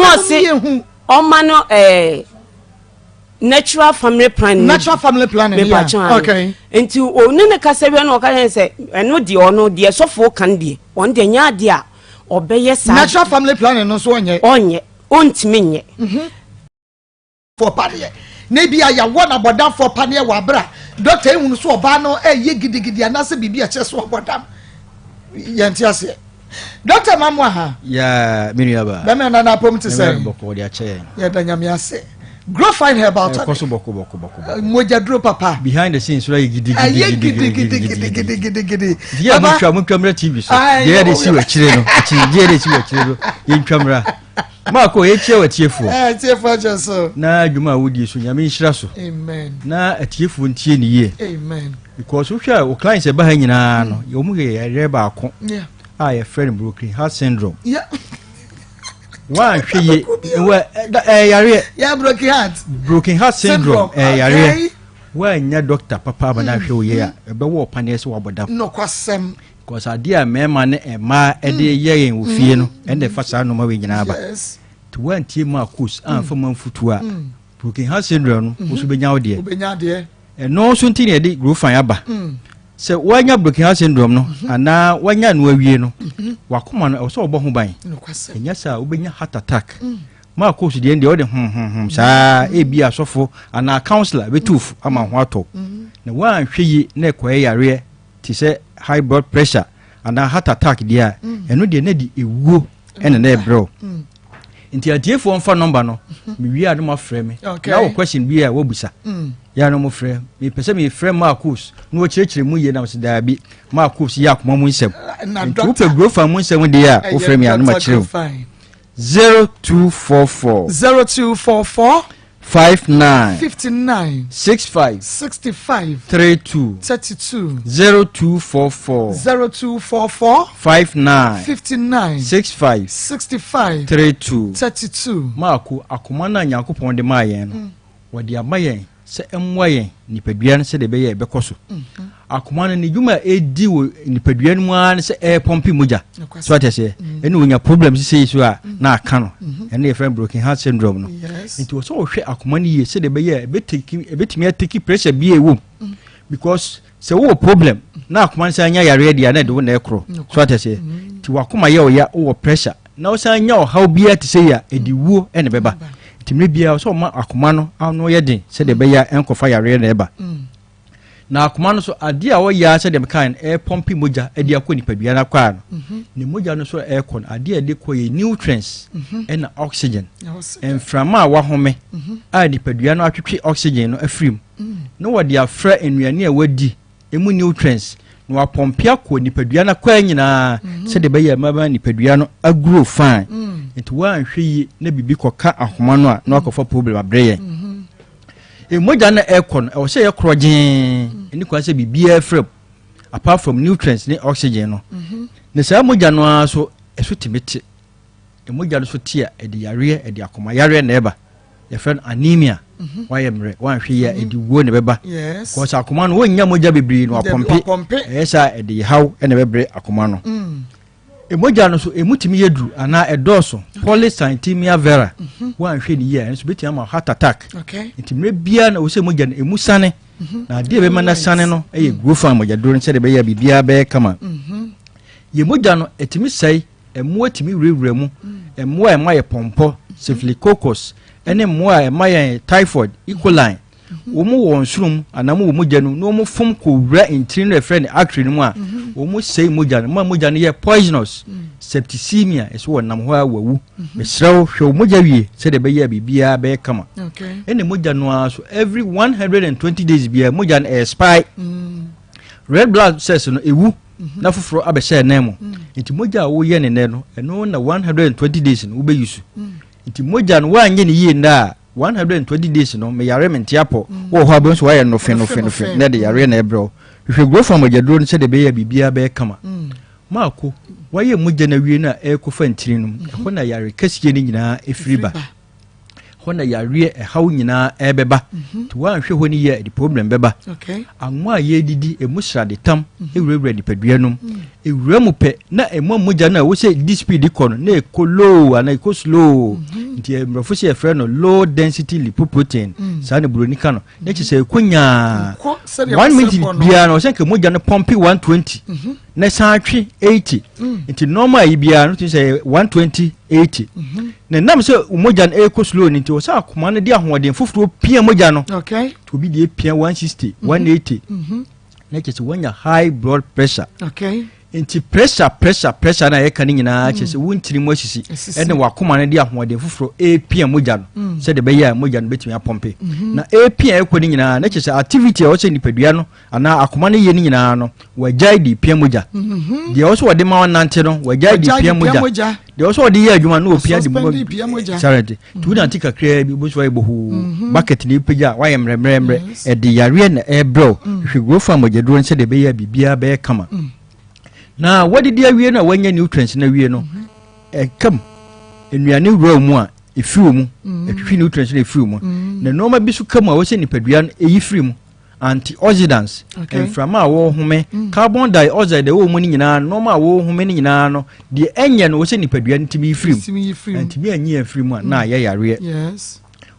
na ɔse ɔma no ɛɛ natural family planning natural family planning yeah okay nti o ne ne kasa wia na ɔka yɛn sɛ ɛno deɛ ɔno deɛ sɔfo kan deɛ ɔno deɛ nyɛ adeɛ a ɔbɛyɛ saa natural family planning no nso ɔnyɛ ɔnyɛ ɔntumi nyɛ mhm. foɔ paneɛ na ebi a yɛawɔ no abɔdamfoɔ paneɛ wɔ abere a dɔkta ehunu so ɔbaa no ɛyɛ gidigidi anaasɛ biribi a ɛkyerɛ so ɔbɔdam yɛn ti aseɛ. Dɔkta ma mo aha. Yeah, me nua ba. Bɛmɛ nana apom te sɛ. Bɔkɔ de akyɛ yɛn. Yɛda nyame ase. Grow fine herbal tonic. Ɛkɔ so bɔkɔ bɔkɔ bɔkɔ. Eh, mogya duro papa. Behind the scenes so ayɛ gidi gidi gidi gidi gidi gidi gidi gidi. Deɛ mo ntwa mo ntwa mmerɛ TV so. Deɛ yɛde si wɔ akyire no. Akyi deɛ yɛde si wɔ akyire no. Yɛn ntwa mmerɛ. Maako yɛkyia wɔ atiefoɔ. Ɛɛ eh, atiefoɔ kyɛ so. Na adwuma a wodie so nyame nhyira so. Amen. Na atiefoɔ ntie ne yie. Amen. Because wohwɛ a wo clients ɛba ha nyinaa no wɔn yɛ yareɛ baako a yɛfrɛ no broken heart syndrome. Woanhwɛ yie wɔ ɛyɛ yareɛ. Yeah, broken heart. Broken heart syndrome ɛyɛ yareɛ. Woannya doctor papa ama no ahwɛ wo yie a ɛbɛwɔ ɔpaneɛ sɛ wabɔ dam. Nokwasɛm. Because adeɛ a mmarima ne mmaa ɛde yɛ yɛn wɔ fie no ɛna ɛfa saa nneɛma wei nyinaa ba. Nti woantie mu a course amfa mu amfutuo a broken heart syndrome no wo nso bɛnya wo deɛ. Wobɛnya deɛ. Ɛno nso nti na yɛde Grofan aba. Sɛ woanya broken heart syndrome no mhm. anaa woanya no awie no, mhm. wakoma no ɛwɔ sɛ wɔbɔ ho ban. Ɛnyɛ sɛ a wobɛnya heart attack. Mm. Maa course deɛ deɛ ɔde homhomhom saa mm. ebi asɔfo anaa counselor bɛtu fo ama ho atɔ. Mm. Na woanhwɛ yi na ɛkɔyɛ yareɛ te sɛ high blood pressure anaa heart attack deɛ a ɛno deɛ na de ewuo ɛna na ɛbrɛ wo. Nti atiefoɔ mfa nɔmba no mewie a no mafrɛ me na wɔ question bi a wɔbusa mm. yɛ no mofrɛ mepɛ sɛ mefrɛ Marcos na wɔkyerɛkyerɛ mu yie na mesɛ daabi Marcos yɛ akoma mu nsɛm nti wopɛ grofa mu nsɛm deɛ a wofrɛ me a no makyerɛ wo 0244 0244 59 59 65 65 32 32 0244 0244 59 59 65 65 32 32. Maako, akoma no a Nyankopɔn de maa yɛn no, wɔde ama yɛn sɛ ɛmmoa yɛn nipadua no sɛdeɛ ɛbɛyɛ a ɛbɛkɔ so. Akoma no ne dwuma a ɛdi wɔ nipadua no mu ara ne sɛ ɛrepɔmpe mogya. So ate aseɛ? Mm. Ɛne wɔnya problem sisei so a mm. na aka no. Mm-hmm. Ɛne yɛfrɛ no broken heart syndrome no. Nti wɔ sɛ wɔhwɛ akoma no yie sɛdeɛ ɛbɛyɛ a ɛbɛtumi ateki pressure bi a ɛwɔ mu. Mm. Because sɛ wowɔ problem na akoma no san nya yareɛ deɛ a na ɛde wo na ɛkorɔ. So ate aseɛ? Nti wakoma yɛ ɔya wowɔ pressure na wosan nya ɔhaw biara te sɛ yi a ɛde wuo ɛna ɛbɛba. Nti mmerɛ biara sɛ ɔma akoma no ano yɛ den sɛdeɛ ɛbɛyɛ a ɛnkɔfa yareɛ na ɛba. Na akoma no so adeɛ a ɔyɛ ara sɛdeɛ mekae no ɛrepɔmpe mogya de akɔ nipadua no akwaa no mhm. ne mogya no so ɛrekɔ no adeɛ a ɛde kɔ yɛ nutrients mhm. ɛna oxygen mframa a wahome mhm. a nipadua no atwetwe oxygen no afiri mu mm. na wɔde afra nnuane a wadi emu nutrients na wapɔmpe akɔ nipadua no akwaa nyinaa sɛdeɛ ɛbɛyɛ ɛmama nipadua no aguro fine mm. nti woanhwɛ yie na biribi kɔka ahoma no a na wakɔfa problem abrɛ yɛn Mogya no ɛkɔ no, ɛwɔ sɛ ɛyɛ korɔgyee, ɛni kwan sɛ biribiara fira mu apart from nutrients ne oxygen no. Mhm. Na saa mogya no ara so ɛso tumi te. Mogya no so te a ɛde yareɛ, ɛde akoma yareɛ na ɛba. Yɛfrɛ no anemia. Mhm. Wayɛ mmerɛ, wanhwɛ yie a mhm. ɛde wuo na ɛbɛba. Kɔsɛ akoma no wɔnnya mogya bebree no apɔmpe. Ɛyɛ saa ɛde haw na ɛbɛbrɛ akoma no. Mm. Mogya no so emu tumi yɛ duru anaa ɛdɔɔso, polycythemia vera, mhm. woanhwɛ no yie a ɛno nso bɛtumi ama heart attack. Nti mmerɛ biara na wɔ sɛ mogya no emu sane mhm. na adeɛ bɛma no sane no yɛ mm. growth mogyaduro no sɛdeɛ ɛbɛyɛ biribiara bɛyɛ kama. Mhm. Yɛ mogya no ɛtumi sɛe, mmoa tumi wurawura mu, mm. mmoa a ɛma yɛ pɔmpɔ, staphylococcus, ɛne mmoa a ɛma yɛn typhoid, E. coli. Wɔn wɔ nsono mu anaa wɔn wɔ mogya no mu na wɔn fom kɔ wura ntini no yɛfrɛ no artery no mu a mhm. wɔn sɛe mogya no ma mogya no yɛ poisonous mm. septicemia ɛso wɔ nam hɔ a wawu mhm. mesrɛ wo hwɛ wo mogya wie sɛdeɛ ɛbɛyɛ a biribiara bɛyɛ kama ɛna mogya no ara so every 120 days biara mogya no expire mm. red blood cells no ɛwu mhm. na foforɔ abɛhyɛ ɛnan mu mm. nti mogya a woyɛ ne nɛ no ɛno na 120 days no wobɛyi so nti mogya no woanyɛ ne yie nnɛ a 120 days no meyare mente apɔ wowɔ hɔ a bɛhu sɛ woayɛ nofe nofe nofe na ɛde yareɛ na ɛbrɛ wo hwehwɛ growth farm mogyaduro no sɛdeɛ ɛbɛyɛ a biribiara bɛyɛ kama mm. maako wayɛ mogya no awie no a ɛrekɔfa ntini no mu mm-hmm. ɛhɔ na yare kɛseɛ no nyinaa ɛfiri ba hɔ na yareɛ ɛhaw nyinaa ɛbɛba mm-hmm. nti woanhwɛ hɔ no yie a ɛde problem bɛba Anwa a yɛredidi, emu sradetam wurawura nipadua no mu. Mm. Ewura mu pɛ na emu a mogya no a ɛwɔ sɛ di speed kɔ no na ɛkɔ low anaa ɛkɔ slow. Mm-hmm. Nti eh, mmorɔfo sɛ yɛfrɛ no low density lipoprotein. Mm. Saa na buroni ka no. Na kyerɛ sɛ ɛkɔ nyaa. One minute biara no ɔsɛ nka mogya no pɔmpe 120 mm-hmm. na san twe 80. Mm. Nti normal yi biara no tumi sɛ 120 80. Mm-hmm. Na nam sɛ mogya no ɛkɔ slow no nti ɔsɛ akoma no de ahoɔden foforɔ pia mogya no. Okay. Obi deɛ pia 160 180 na kyerɛ sɛ wanya high blood pressure. Okay. Nti pressure pressure pressure na yɛka no nyinaa kyerɛ sɛ mm. wo ntiri mu asisi ɛne wakoma no de ahoɔden foforɔ ɛrepia mogya no mm. sɛdeɛ ɛbɛyɛ a mogya no bɛtumi apɔmpe mm-hmm. na ɛrepia ɛkɔ no nyinaa na kyerɛ sɛ activity a ɛwɔ sɛ nipadua no anaa akoma no yɛ no nyinaa no wagyae de pia mogya mm-hmm. deɛ ɛwɔ sɛ wɔde ma ɔnante no wagyae de pia mogya deɛ ɔsɛ ɔde yɛ adwuma no ɔpia de mu sarɛnte nti wonante kakraa bi wobɛsu ayɛ bohoo mhm. bucket na ɛpagya a woayɛ mmerɛmmerɛmmerɛ ɛde yareɛ na ɛbrɛ wo mm. hwehwɛ growth farm mogyaduro no sɛdeɛ ɛbɛyɛ a biribiara bɛyɛ kama mm. na wadidi awie no a wanya nutrients no awie no mhm. ɛkam nnuane wura mu a ɛfiri wo mu mm. ɛtwitwi nutrients no ɛfiri mu na nneɛma bi so ka mu a wɔsɛ nipadua no ɛyi firi mu antioxidants okay. mframa a wɔhome mm. carbon dioxide ɛwɔ mu no nyinaa nneɛma a wɔhome no nyinaa no deɛ ɛnyɛ no wɔsɛ nipadua no tumi firi mu ntumi anyi afiri mu a na ayɛ yareɛ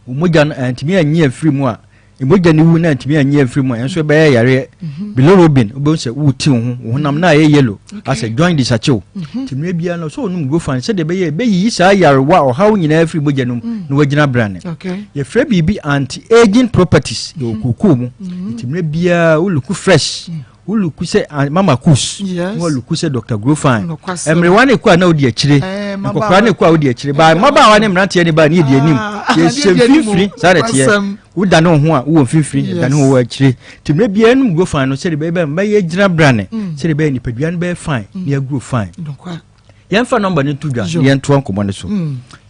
mogya no ntumi anyi afiri mu a Mogya no wu na antumi anyi amfiri mu a, ɛnso ɛbɛyɛ yareɛ. Mhm. Bilirubin, wobɛhu sɛ wote wo ho, wo honam na ayɛ yellow, asɛ jaundice akye wo. Mhm. Nti mmerɛ biara no, sɛ ɔnom Grofan sɛdeɛ ɛbɛyɛ ɛbɛyiyi saa yarewa ɔhaw nyinaa afiri mogya no mu mm. na wagyina brane. Yɛfrɛ biribi anti-aging properties yɛwɔ mhm. kookoo mu. Nti mmerɛ biara wo look fresh. Mm. Wo luku sɛ ah, mama kus na waluku sɛ dr grofine mmerewa ne kɔ a na wodi akyire eh, nkɔkora ne kɔ a wodi akyire baa mmabaawa ne mmeranteɛ ne baa ne yɛdi anim ah, yɛhyɛ mfimfini saa na ɛteɛ wodane wo ho a wowɔ mfimfini ɛdane wo wɔ akyire nti mmerɛ biara nom grofine no sɛde bɛyɛ bɛyɛ gyina brane mm. sɛde bɛyɛ nipadua no bɛyɛ fine mm. ne aguro fine yɛmfa nɔmba no nto dwa na yɛntoa nkɔmmɔ no so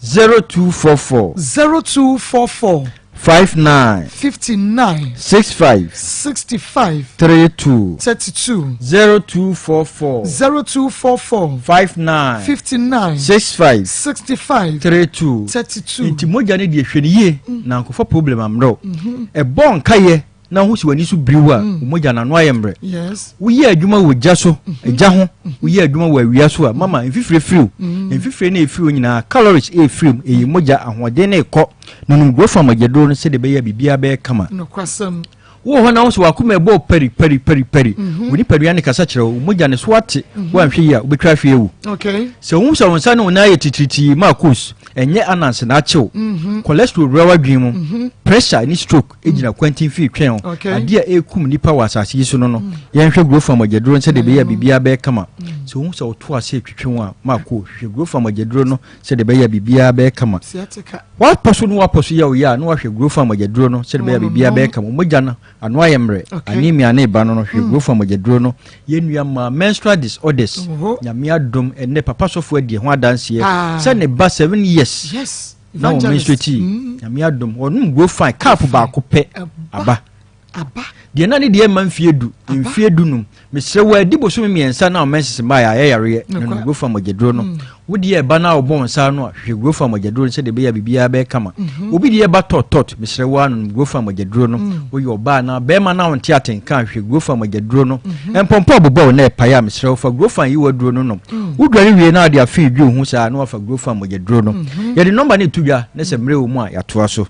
0244 0244 59 59 65 65 32 32 0244 0244 59 59 65 65 32 32 nti mogya no deɛ hwɛ no yie mm. na nkɔfa problem ammerɛ wo mm-hmm. ɛbɔ nkayɛ na ho si w'ani so biriw a mm. wo mogya no ano ayɛ mmerɛ woyɛ adwuma wɔ gya so mm-hmm. gya ho mm-hmm. woyɛ adwuma wɔ awia so a mama mfifire firiw mm. mfifire no ɛfiriw nyinaa calories ɛfiriw mu ɛyi mogya ahoɔden no ɛkɔ nonom grofa mogyaduro no sɛdeɛ ɛbɛyɛ biribiara bɛyɛ kama wowɔ hɔ na wo sɛ wakoma ɛbɔ pari pari pari pari mm-hmm. wo nipadua ne kasa kyerɛ wo mogya ne so ate woanhwɛ yi a wobɛtwa ahwe awu sɛ wohu sɛ wo nsa ne wo nan ayɛ titiritii ma kos ɛnyɛ ananse na akyew cholesterol wura w'adwene mu pressure ne stroke gyina kwantin fii twɛn o adeɛ a ɛrekum nnipa wɔ asase yi so no no yɛnhwɛ growth farm agyaduro no sɛdeɛ ɛbɛyɛ a biribiara bɛyɛ kama sɛ wohu sɛ woto ase retwetwe wo a maako hwehwɛ growth farm agyaduro no sɛdeɛ ɛbɛyɛ a biribiara bɛyɛ kama woapɔ so no woapɔ so yɛ wo yɛ a na woahwɛ growth farm agyaduro no sɛdeɛ ɛbɛyɛ a biribiara bɛyɛ kama mogya no ano ayɛ mmerɛ anemia ne ba no no hwɛ growth farm agyaduro no yɛn nua maa menstrual disorders nyame adom ɛnɛ papa sɔfo adi ho adanseɛ sɛ ne ba 7 years yes na wɔn menstruate mm. nyame adom wɔnom grow fine cup baako pɛ aba deɛ na ne deɛ ma mfie du mfie du num mesrɛ wo adi bosome mmiɛnsa na ɔmɛ nsese mmaa yɛ yareɛ na no grow fine mogyaduro no mm. wo deɛ ɛba na ɔbɔ nsa no a hwehwɛ grow fine mogyaduro no sɛdeɛ ɛbɛyɛ biribiara bɛyɛ kama mm-hmm. obi deɛ ɛba tɔt tɔt mesrɛ wo ano grow fine mogyaduro no mm. woyɛ ɔbaa na bɛrima na ɔnte atenka hwehwɛ grow fine mogyaduro no mm-hmm. mpɔmpɔ abobɔ wo na ɛpae a mesrɛ wo fa grow fine yi waduro no nom mm. Wodware wie na ɔde afe dwi wo ho saa na wafa Grofan mogyaduro no. Mhm. Yɛde nɔmba no to dwa na sɛ mmerɛ wɔ mu a yɛatoa so.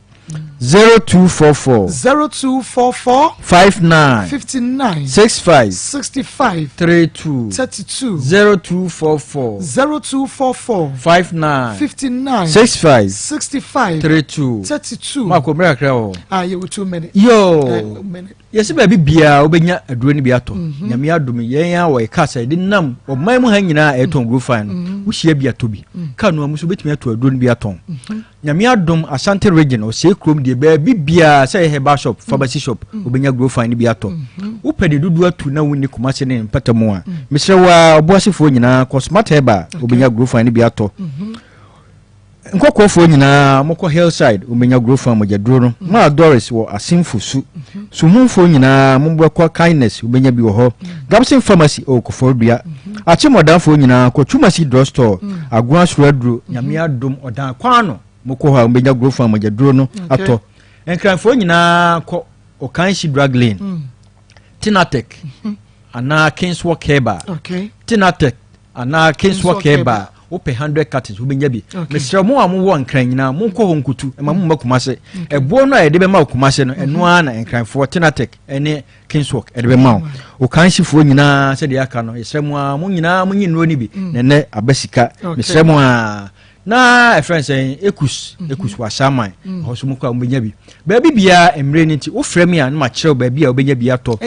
0244 0244 59 59 65 65 32 32 0244 0244 59 59 65 65 32 32 Mako mmerɛ kakra wɔ. Ah, yɛwɔ 2 minutes. Yo. Uh, minute. Yɛsɛ baabi biara wobɛnya aduro no bi atɔ. Mhm. Nyame adom yɛn a wɔyɛ cars a yɛde nam ɔman mu ha nyinaa a ɛtɔn guro fine no, mhm. wohyia bi atɔ bi. Mhm. Car no mu nso wobɛtumi atɔ aduro no bi atɔn. Nyame adom Asante region ɔsɛe kurom deɛ baabi biara sɛ ɛyɛ herbal shop, pharmacy shop, wobɛnya guro fine no bi atɔ. Wopɛ ne dodoɔ atu na wonni Kumase ne mpata mu a, mesrɛ wo a ɔboasefoɔ nyinaa kɔ Smart Herbal wobɛnya guro fine no bi atɔ. Nkɔkɔɔfoɔ nyinaa mokɔ Hillside wobɛnya Grofan mogyaduro no. Maa Doris wɔ Asenfo su. Suhumfoɔ nyinaa mobɛkɔ Kindness wobɛnya bi wɔ hɔ. Gabson Pharmacy ɛwɔ Koforidua. Akyemɔdanfoɔ nyinaa kɔ Twumasi Drug Store. Agoa Soro Aduro, Nyame adom Ɔdan Kwano mokɔ hɔ a wobɛnya Grofan mogyaduro no atɔ. Nkranfoɔ nyinaa kɔ Okanshi Drug Lane. Tinatec anaa Kingswalk Herbal. Tinatec anaa Kingswalk Herbal wopɛ 100 cartons wobɛnya bi mesrɛ mo a mowɔ nkran nyinaa monkɔ hɔ nkutu ma momma Kumase ɛboɔ no a yɛde bɛma wo Kumase no ɛno ara na nkranfoɔ Tinatec ne Kingswalk ɛde bɛma wo Okanhyifoɔ nyinaa sɛdeɛ aka no yɛsrɛ mo a mo nyinaa monyi nnuro no bi mm. na ɛnɛ aba sika mesrɛ mo a na ɛfrɛ no sɛn ekus mhm. ekus wɔ asaman mm. ɛhɔ so mu kɔ a wobɛnya bi baabi biara mmerɛ no nti wofrɛ me a na makyerɛw baabi a wobɛnya bi atɔ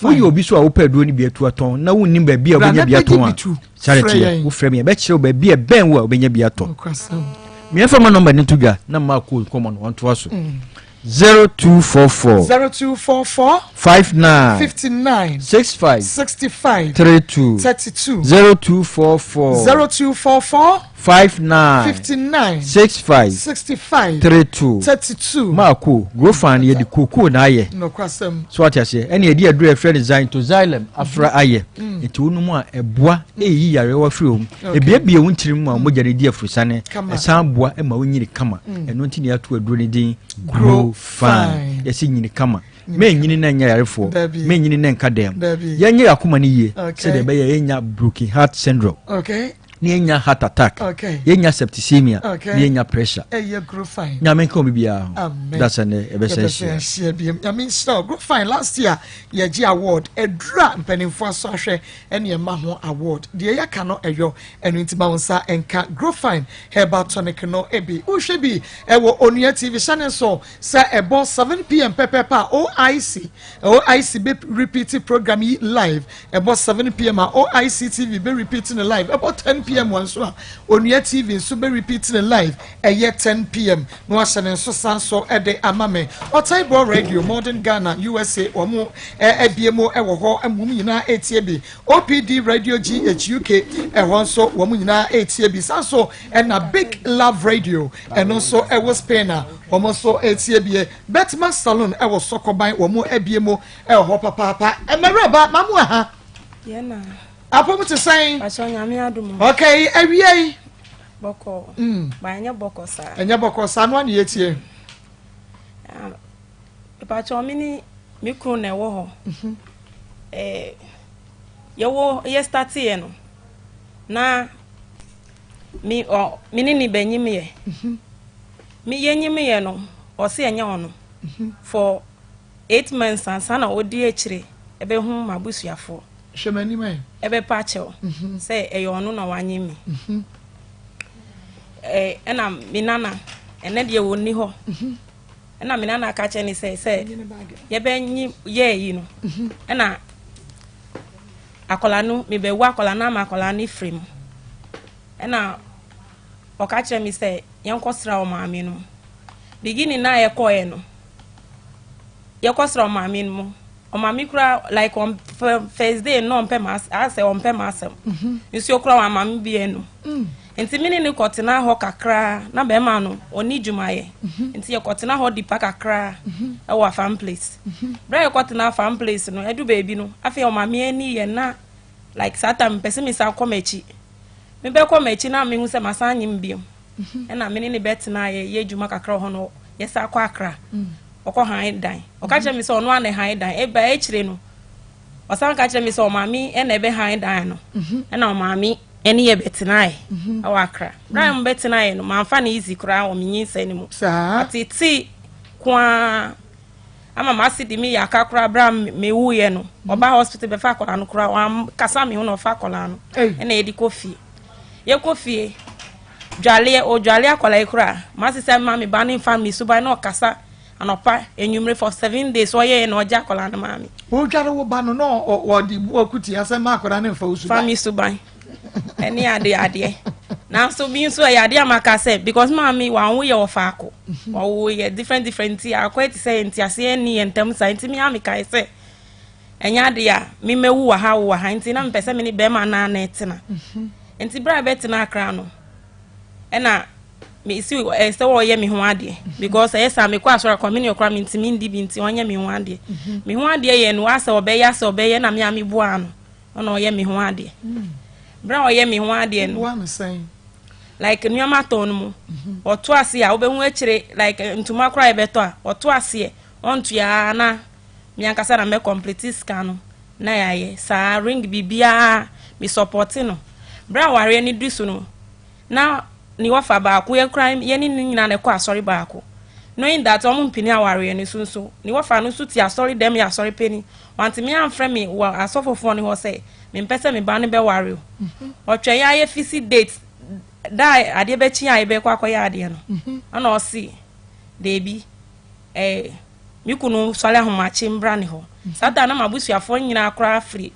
woyɛ obi so a wopɛ aduro no bi atu atɔn na wonnim baabi a wobɛnya bi atɔn a sare teɛ wofrɛ me a bɛkyerɛw baabi a ɛbɛn wo a wobɛnya bi atɔ mmiɛnfa ma nɔmba no nto dwa na mma akɔ nkɔmmɔ no wɔntoa so mm. 0244 0244 59 59 65 65 32 32 0244 0244 59 59 65 65 32 32 Maako Grofan yɛde kookoo na ayɛ Nokwasɛm. So ate aseɛ ɛne yɛde aduro a yɛfrɛ no xanthoxylum afra ayɛ Mm. nti wonom a ɛboa ɛyi yarewa firi hɔ ebiebie wo ntirim ma mogya no di afurusane ɛsan boa ma wonyini kama mm. ɛno nti na yɛato aduro no din grow fine yɛsɛ nyini kama mɛnyini na nyɛ yarefoɔ mɛnyini na nka dɛm yɛnyɛ akoma no yie sɛdeɛ ɛbɛyɛ yɛnya broken heart syndrome okay. Na yɛnya heart attack. Okay. Yɛnya septicemia. Okay. Na yɛnya pressure. Ɛyɛ grow fine. Nyame nka obi biara ho. Amen. Da sɛ nɛ yɛbɛsɛ Yɛbɛsɛ ahyia. ahyia biam. Nyame nhyira wo. Grow fine last year yɛgye award. Aduru a mpanimfoɔ asɔ ahwɛ ɛne ɛma ho award. Deɛ yɛaka no ɛyɔ. Ɛno nti ma wo nsa nka Grow fine herbal tonic no bi. Wohwɛ bi ɛwɔ Onua TV hyɛ ne nso sɛ ɛbɔ 7pm pɛpɛɛpɛ a OIC OIC bɛ repeat program yi live. Ɛbɔ 7pm a OIC TV bɛ repeat no live. Ɛbɔ 10pm wɔ nso a Onua TV nso bɛ repeat no live. Ɛyɛ 10pm na wahyɛ ne nso san so de ama me. Ɔtaebɔ Radio, Modern Ghana, USA, wɔn abie mu wɔ hɔ, wɔn nyinaa retie bi. OPD Radio GH UK, ɛhɔ nso wɔn nyinaa retie bi. San so ɛna Big Love Radio, ɛno nso ɛwɔ Spain a wɔn nso retie bi. Betma Saloon ɛwɔ Sɔkɔban, wɔn abie mu ɛwɔ hɔ papaapa. Mmerɛ ba, mamu aha. Apɔm te sɛn? Okay, awia yi. Bɔkɔ. Mm. Ba ɛnyɛ bɔkɔ saa. Ɛnyɛ bɔkɔ saa no ani etie. Ah, Mepakyɛw me ne me kunu na ɛwɔ hɔ. Mhm. Eh, yɛwɔ yɛ starteɛ no na me ɔ me ne ne bɛnyim yɛ. Mhm. Me yɛnyim yɛ no ɔse ɛnyɛ ɔno. Mhm. For 8 months ansa na ɔdi akyire ɛbɛhu m'abusuafoɔ. Hwɛ m'anim ɛ. Ɛbɛpa akyɛw sɛ ɛyɛ ɔno na wanyem me. Ɛna me nana ɛnɛ deɛ wɔnni hɔ. Ɛna me nana ka kyerɛ ne sɛ sɛ yɛbɛnye yɛɛ yi no ɛna akwadaa no mebɛwu akwadaa no ama akwadaa no firi mu. Ɛna ɔka kyerɛ me sɛ yɛnkɔsra ɔmaame no mu. Beginning na yɛkɔɛ no yɛkɔsra ɔmaame no mu ɔmaame kura like on first day no ɔmpɛ ma asɛ ɔmpɛ ma asɛm nsuo kura wɔn maame bi ɛnu nti mi ne ne kɔtena hɔ kakra na bɛrima no ɔni dwumayɛ nti yɛkɔtena hɔ dipa kakra ɛwɔ afam place bere a yɛkɔtena afam place no ɛdu baabi no afei ɔmaame ani yɛ na like saa time mpɛ sɛ mi san kɔ m'akyi mi bɛ kɔ m'akyi na mi hu sɛ ma san nyim bio ɛna mi ne ne bɛtena yɛ yɛ adwuma kakra wɔ hɔ no yɛsa kɔ akra ɔkɔ han dan ɔka kyerɛ mi sɛ ɔno ana han dan eba akyire no ɔsan ka kyerɛ mi sɛ ɔmaame ɛna ɛbɛ han dan no ɛna ɔmaame ɛne yɛ bɛtenaeɛ ɛwɔ akra bere a mo bɛtenaeɛ no manfa ne easy koraa wɔ me nyinsɛn no mu atete koaa ama m'ase de mi yɛ aka koraa bere a mewuiɛ no ɔba hospital bɛfa akwadaa no koraa wankasa me ho na ɔfa akwadaa no ɛna yɛde kɔ fie yɛkɔ fie dwaleɛ odwale akwadaa yi koraa m'ase sɛ ma me ba ne nfa me suban na ɔkasa anɔpa enyimire for 7 days ɔyɛ na ɔgye akwadaa no maa me. Wodware wo ba no na ɔde bu akuti asɛ ma akwadaa no mfa wo suban. Fa me suban ɛne ade adeɛ nanso bi nso ɛyɛ adeɛ a maka sɛ because maame wɔn yɛ wɔ faako wɔwo yɛ different different nti akɔyɛ te sɛ nti aseɛ ni yɛ ntam saa nti mi amekae sɛ ɛnyɛ adeɛ a memawu wɔ ha wo wɔ ha nti na mepɛ sɛ me ne bɛrima naa na ɛtena nti berɛ a bɛtena akra no ɛna mesi ɛsɛ wɔyɛ me ho adeɛ because ɛyɛ saa mekɔ asɔre akɔ me ne ɔkora me ntumi ndi bi nti ɔnyɛ me ho adeɛ me ho adeɛ yɛ no asɛ ɔbɛyɛ asɛ ɔbɛyɛ na me a meboa no ɔna ɔyɛ me ho adeɛ berɛ a ɔyɛ me ho adeɛ no like nneɛma tɔn no mu ɔto ase a wobɛhu akyire like ntoma koraa yɛbɛtɔ a ɔto aseɛ ɔntoa na me ankasa na mɛ complete sika no na yɛayɛ saa ring biribiara me support no berɛ a wareɛ no du so no na ne wɔfa baako yɛ kora yɛne ne nyinaa na ɛkɔ asɔre baako knowing that ɔmo mpini awareɛ no so nso ne wɔfa no nso te asɔre dɛm yɛ asɔre panyin wantumi amfrɛ me wɔ asɔfofoɔ no hɔ sɛ mempɛ sɛ me ba no bɛware o ɔtwɛn yɛ ayɛ fisi date da a adeɛ bɛkyi a yɛbɛkɔ akɔyɛ adeɛ no ɛna ɔsi deebi ɛɛ me kunu sɔre ahomakye mbra ne hɔ saa da na m'abusuafoɔ nyinaa koraa firi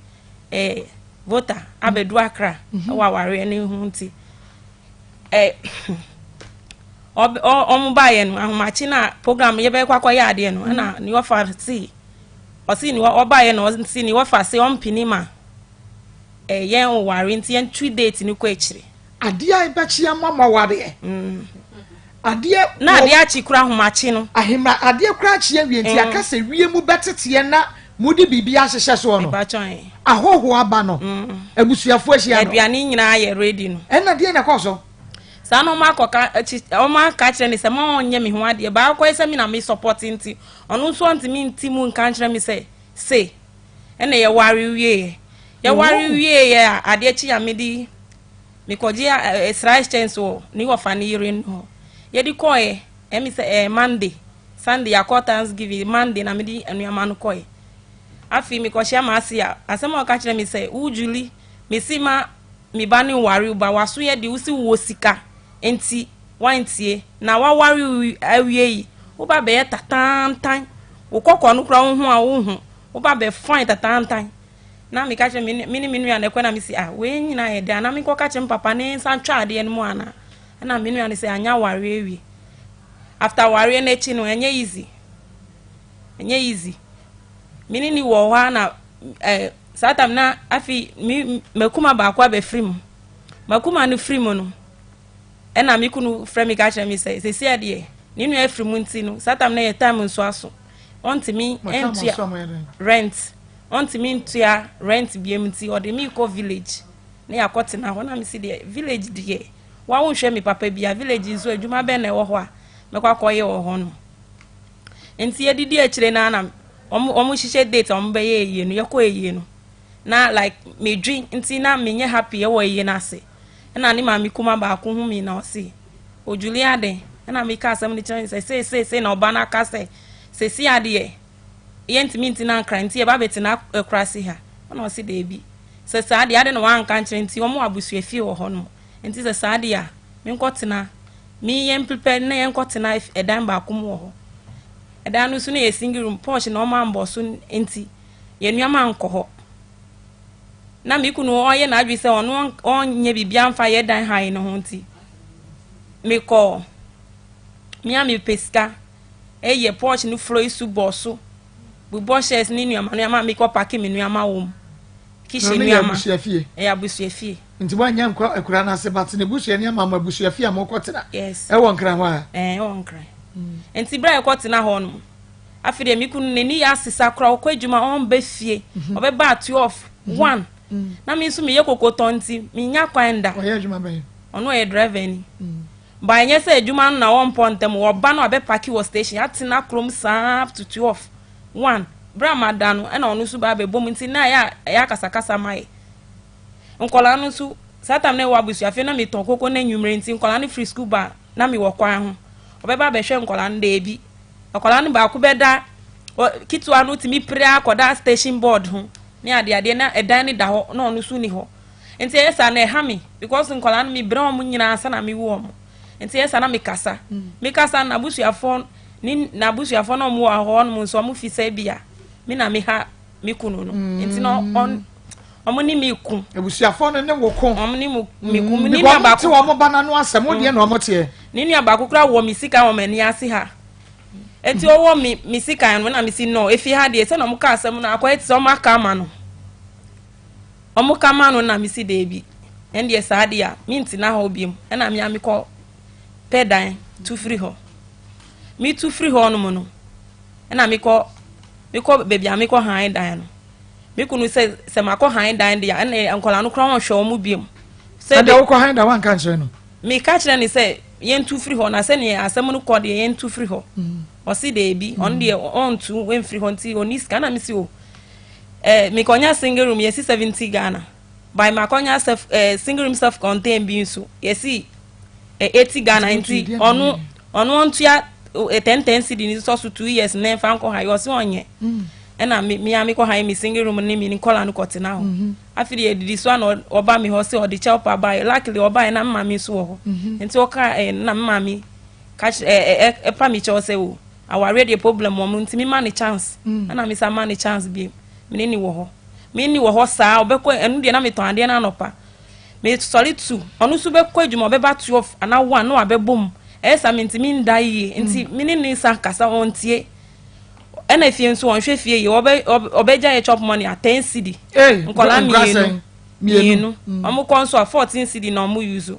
ɛɛ vota abɛdu akra ɛwɔ awareɛ no ho nti ɛɛ ɔmo baayɛ no ahomakye na program yɛbɛkɔ akɔyɛ adeɛ no ɛna ne wɔfa si ɔsi ne ɔbaayɛ no ɔsi ne wɔfa se ɔmpini ma ɛɛ yɛn ware nti yɛn twi date no kɔ akyire. Adeɛ a ɛbɛkye ama ma wareɛ. Adeɛ na adeɛ akyi kura ahomakye no. Ahema adeɛ kura akyi awie nti aka sɛ wie mu bɛteteɛ na mu de biribi ahyehyɛ soɔ no. Ahohoɔ aba no. Abusuafoɔ ahyia no. Aduane nyinaa yɛ ready no. Ɛna deɛ na ɛkɔ so. Saa na ɔmo akɔka akyi ɔmo aka kyerɛ ne sɛ mo ɔnyɛ me ho adeɛ baako yɛ sɛ mi na mi support nti ɔno nso ɔntumi nti mu nka nkyerɛ mi sɛ se ɛna yɛware wie yɛ yɛware wie yɛ a adeɛ kyi a mi di. Mekɔgye sraa kyɛnse wɔ ne wɔfa ne yere no hɔ. Yɛde kɔeɛ, ɛmi sɛ ɛyɛ Monday, Sunday yɛakɔ Thanksgiving, Monday na mede nneɛma no kɔeɛ. Afei mekɔhyia m'ase a, asɛm a ɔka kyerɛ me sɛ, wo Julie, mese ma me ba no nware wo ba, w'aso yɛ de, wo se wowɔ sika nti woantie, na waware wo awie yi, wo ba bɛyɛ tataantan, wo kɔkɔɔ no koraa wo ho a wonhu, wo ba bɛ fine tataantan. Na meka kyerɛ me me ne me nua no ɛkɔ na mesi ah wei nyinaa yɛ dɛn anaa menkɔka kyerɛ me papa ne nsa ntwa adeɛ no mu anaa ɛna me nua no sɛ anya awareɛ awie after awareɛ no akyi no ɛnyɛ easy ɛnyɛ easy me ne ne wɔ hɔ a na ɛɛ saa tam na afi me makuma baako abɛfiri mu makuma no firi mu no ɛna me kunu frɛ me ka kyerɛ me sɛ sɛsi adeɛ ne nua afiri mu nti no saa tam na yɛ time nso aso ɔntumi ntua rent Ɔntumi ntua rent biom nti ɔde me kɔ village na yɛakɔ tena hɔ na mesi deɛ village deɛ wa wonhwɛ me papa bia village nso adwuma bɛn na ɛwɔ hɔ a mɛkɔ akɔyɛ wɔ hɔ no nti yɛdidi akyire na na wɔn wɔn hyehyɛ date a wɔn bɛyɛ ayie no yɛkɔ ayie no na like medwi nti na menyɛ happy ɛwɔ ayie no ase ɛna ne maame kuma baako hu mi na ɔse odwuli aden ɛna meka asɛm no kyerɛ no sɛ sei sei sei na ɔba no aka sɛ sɛsi adeɛ yɛntumi ntena Nkran nti yɛba bɛtena akurase ha. Ɛna ɔse daabi, sɛ saa deɛ adɛn na wanka ankyerɛ nti wɔn wɔ abusuafie wɔ hɔ nom nti sɛ saa deɛ a menkɔtena me yɛn prepare na yɛnkɔtena ɛdan baako mu wɔ hɔ. Ɛdan no nso no yɛ single room, porch na wɔn ambɔ so nti yɛn nneɛma ankɔ hɔ. Na me kunu ɔyɛ n'adwene sɛ ɔno ɔnyɛ biribi amfa yɛ dan han no ho nti mekɔɔ me a mepɛ sika Eyɛ porch no floor su bɔ so bobɔ chairs ne nneɛma nneɛma a mekɔ pake me nneɛma wɔ mu. Kitchen nneɛma. Ɛno yɛ abusuafie. Ɛyɛ abusuafie. Nti woanyɛ nkɔ akura no ase but ne busua nneɛma mo abusuafie a mokɔ tena. Yes. Ɛwɔ Nkran hɔ a. Ɛɛ ɛwɔ Nkran. Nti bere a yɛkɔ tena hɔ no afei deɛ me kunu n'ani yɛ asesa koraa ɔkɔ adwuma ɔmba fie mhm. ɔbɛba at 12 mhm. 1 mhm. na me nso meyɛ kokotɔ nti menya kwan da. Ɔyɛ adwuma bɛn? Ɔno ɔyɛ driver ni. Mm. But ɛnyɛ sɛ adwuma no na wɔmpɔ ntɛm, wɔba no abɛpake wɔ station, atena kurom saa up to 12, 1, berɛ a mada no ɛna ɔno nso ba abɛbɔ mu nti na ɛyɛ a ɛyɛ akasakasa ma yɛ. Nkwadaa no nso, saa time na ɛwɔ abusuafie na metɔn koko no anwummere nti nkwadaa no firi sukuu ba a na mewɔ kwan ho. Ɔbɛba abɛhwɛ nkwadaa no, daabi. Akwadaa no baako bɛda, ketewa no tumi pere ara kɔda station board ho ne adeadeɛ na ɛdan no da hɔ na ɔno nso nni hɔ. Nti ɛyɛ saa na ɛha me because nkwadaa no mebrɛ wɔn nyinaa ansa na mewo wɔn. Nti ɛyɛ saa na mekasa. Mekasa no n'abusuafoɔ ne n'abusuafoɔ na wɔn wɔ hɔ nom nso wɔn fi sɛ bi a me na meha me kunu no. Nti na ɔn wɔn ne me ko. Abusuafoɔ no ne wo ko. Wɔn ne me ko. Ne nua baako. Te wɔn ba n'ano asɛm wo deɛ na wɔn teɛ. Ne nua baako koraa wɔ me sika wɔ m'ani ase ha. Nti ɔwɔ me me sika no na me si no efi ha deɛ sɛ na wɔn ka asɛm no akɔyɛ te sɛ wɔn aka ama no. Ɔmo ka ma no na me se deebi, ɛndeɛ saa deɛ a me ntena hɔ biom, ɛna me a me kɔ pɛ dan tu firi hɔ. Me tu firi hɔ nom no, ɛna me kɔ, me kɔ baabi a me kɔ han dan no. Me kunu sɛ, sɛ ma kɔ han dan deɛ a, ɛna nkɔla no koraa ɔnhwɛ ɔmo biom. Sɛ Ɛdeɛ wokɔ han dan wanka nkyerɛ no? Me ka kyerɛ no sɛ yɛn tu firi hɔ, na sɛdeɛ asɛm no kɔ deɛ yɛn tu firi hɔ. Ɔse deebi, ɔno deɛ ɔntu mfiri hɔ nti ɔnni sika, ɛna me se o. Eh, mekɔnya single room yɛsi 70 Ghana. By makɔnya self eh, single room self contained bi nso yɛsi eh, 80 Ghana nti ɔno ɔno ɔntua eh, 10 10 cedi ne sɔ so 2 years na ɛmfa nkɔ ha yɛ ɔse ɔnyɛ. Mm. Ɛna me me a mekɔ ha me single room ne me nkɔla no kɔtena hɔ. Mm-hmm. Afei deɛ yɛdidi so ana ɔba me hɔ sɛ ɔde kyɛw pa baeɛ. Luckily ɔbaeɛ na me maame nso wɔ hɔ. Mm-hmm. Nti ɔka eh, na me maame ka kyerɛ eh, eh, ɛpa me kyɛw sɛ o. Awareɛ deɛ problem wɔ mu nti me ma no chance mm. ɛna me sa ma no chance bi me ne ne wɔ hɔ me ne wɔ hɔ saa ɔbɛkɔ ɛno deɛ na metɔn adeɛ no anɔpa me sɔre tu ɔno nso bɛkɔ adwuma ɔbɛba 12 anaa 1 na wabɛbɔ mu ɛyɛ sa me ntumi nda yie nti mm. me ne ne sa kasa ɔntie ɛna fie nso ɔnhwɛ fie yie ɔbɛ ɔbɛgya yɛ chop money a 10 cedi nkɔla mmienu mmienu mm. ɔmo kɔ nso a 14 cedi na ɔmo use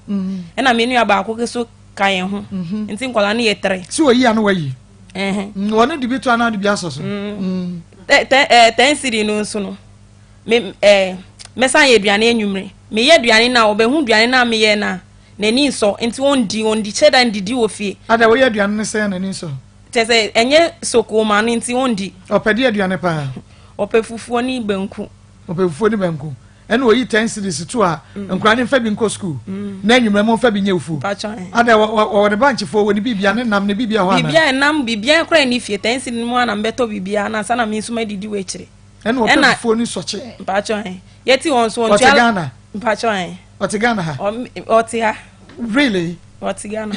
ɛna me nua baako so ka yɛn ho mhm. nti nkwadaa no yɛ tere. si oyi ano wayi mm, wɔn de bi to anaa de bi asɔ so. Mm. Mm. Tɛn siri no nso no me ɛɛ mɛsan yɛ aduane anwummere meyɛ aduane na ɔbɛhu aduane na meyɛ na n'ani nsɔ nti ɔndi ɔndi kyɛ da ndidi wɔ fie. Ada woyɛ aduane no sɛn n'ani nsɔ. Kyɛ sɛ ɛnyɛ sokoo ma no nti ɔndi. Ɔpɛ de aduane paa. Ɔpɛ fufuo ne banku. Ɔpɛ fufuo ne banku. Ɛna oyi ten cedis to a mm. nkura ne nfa bi nkɔ sukuu mm. na enyimrɛ mo nfa bi nye ofu. Ada wɔ ne bankyefoɔ wɔ ne bibia ne nam ne bibia hɔ ana. Bibia nam bibia kura ne fie ten cedis mu ana mbɛtɔ bibia na ansa na mi nso ma didi wɔ akyire. Ɛna ɔpɛ fufuo ne sɔkye. Mpatsɔ hɛn yɛti wɔn so wɔn tua. Ɔte Ghana. Mpatsɔ hɛn. Ɔte Ghana ha. Ɔte ha. Really. Ɔte Ghana.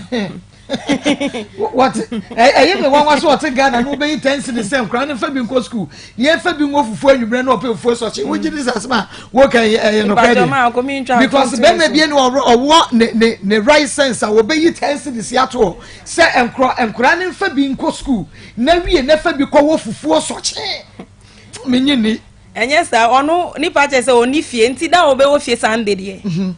What? Ɛyɛ mi nwanwa so ɔte Ghana na ɔbɛyi ten cedis sɛ nkura ne nfa bi nkɔ sukuu yɛn fa bi nkɔ fufuo anwummerɛ na ɔpɛ fufuo sɔkye wogye di sɛ asɛm a wɔka yi ɛyɛ nokorɛ de because bɛrima bie ne ɔwɔ ne ne ne right sense a wɔbɛyi ten cedis ato hɔ sɛ nkura nkura ne nfa bi nkɔ sukuu na wie ne fa bi kɔ wɔ fufuo sɔkye menye ni. Ɛnyɛ saa ɔno nipa kyɛ sɛ ɔni fie nti da a ɔbɛwɔ fie Sunday deɛ. Mhm.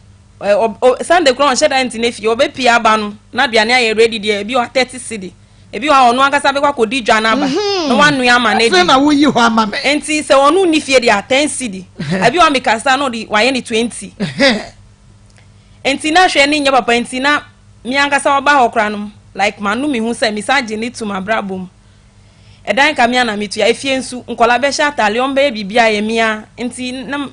Sunday koraa ɔnhyɛ da ntena fie ɔbɛpie aba no na aduane ayɛ ready deɛ ebi wɔ 30 cedi ebi wɔ a ɔno ankasa bɛkɔ akɔdi dwa no aba mhm. na wanoa ama no adi na woyi hɔ ama me nti sɛ ɔno nni fie deɛ 10 cedi ebi wɔ a mekasa na ɔde wayɛ ne 20 nti na hwɛ ne nyɛ papa nti na me ankasa ɔba hɔ koraa no like mano me ho sɛ mesan gye ne tum abrabɔ mu Ɛdan ka me a na metua, efie nso, nkwadaa bɛhyɛ atadeɛ, wɔbɛyɛ biribiara ɛyɛ me ara, nti na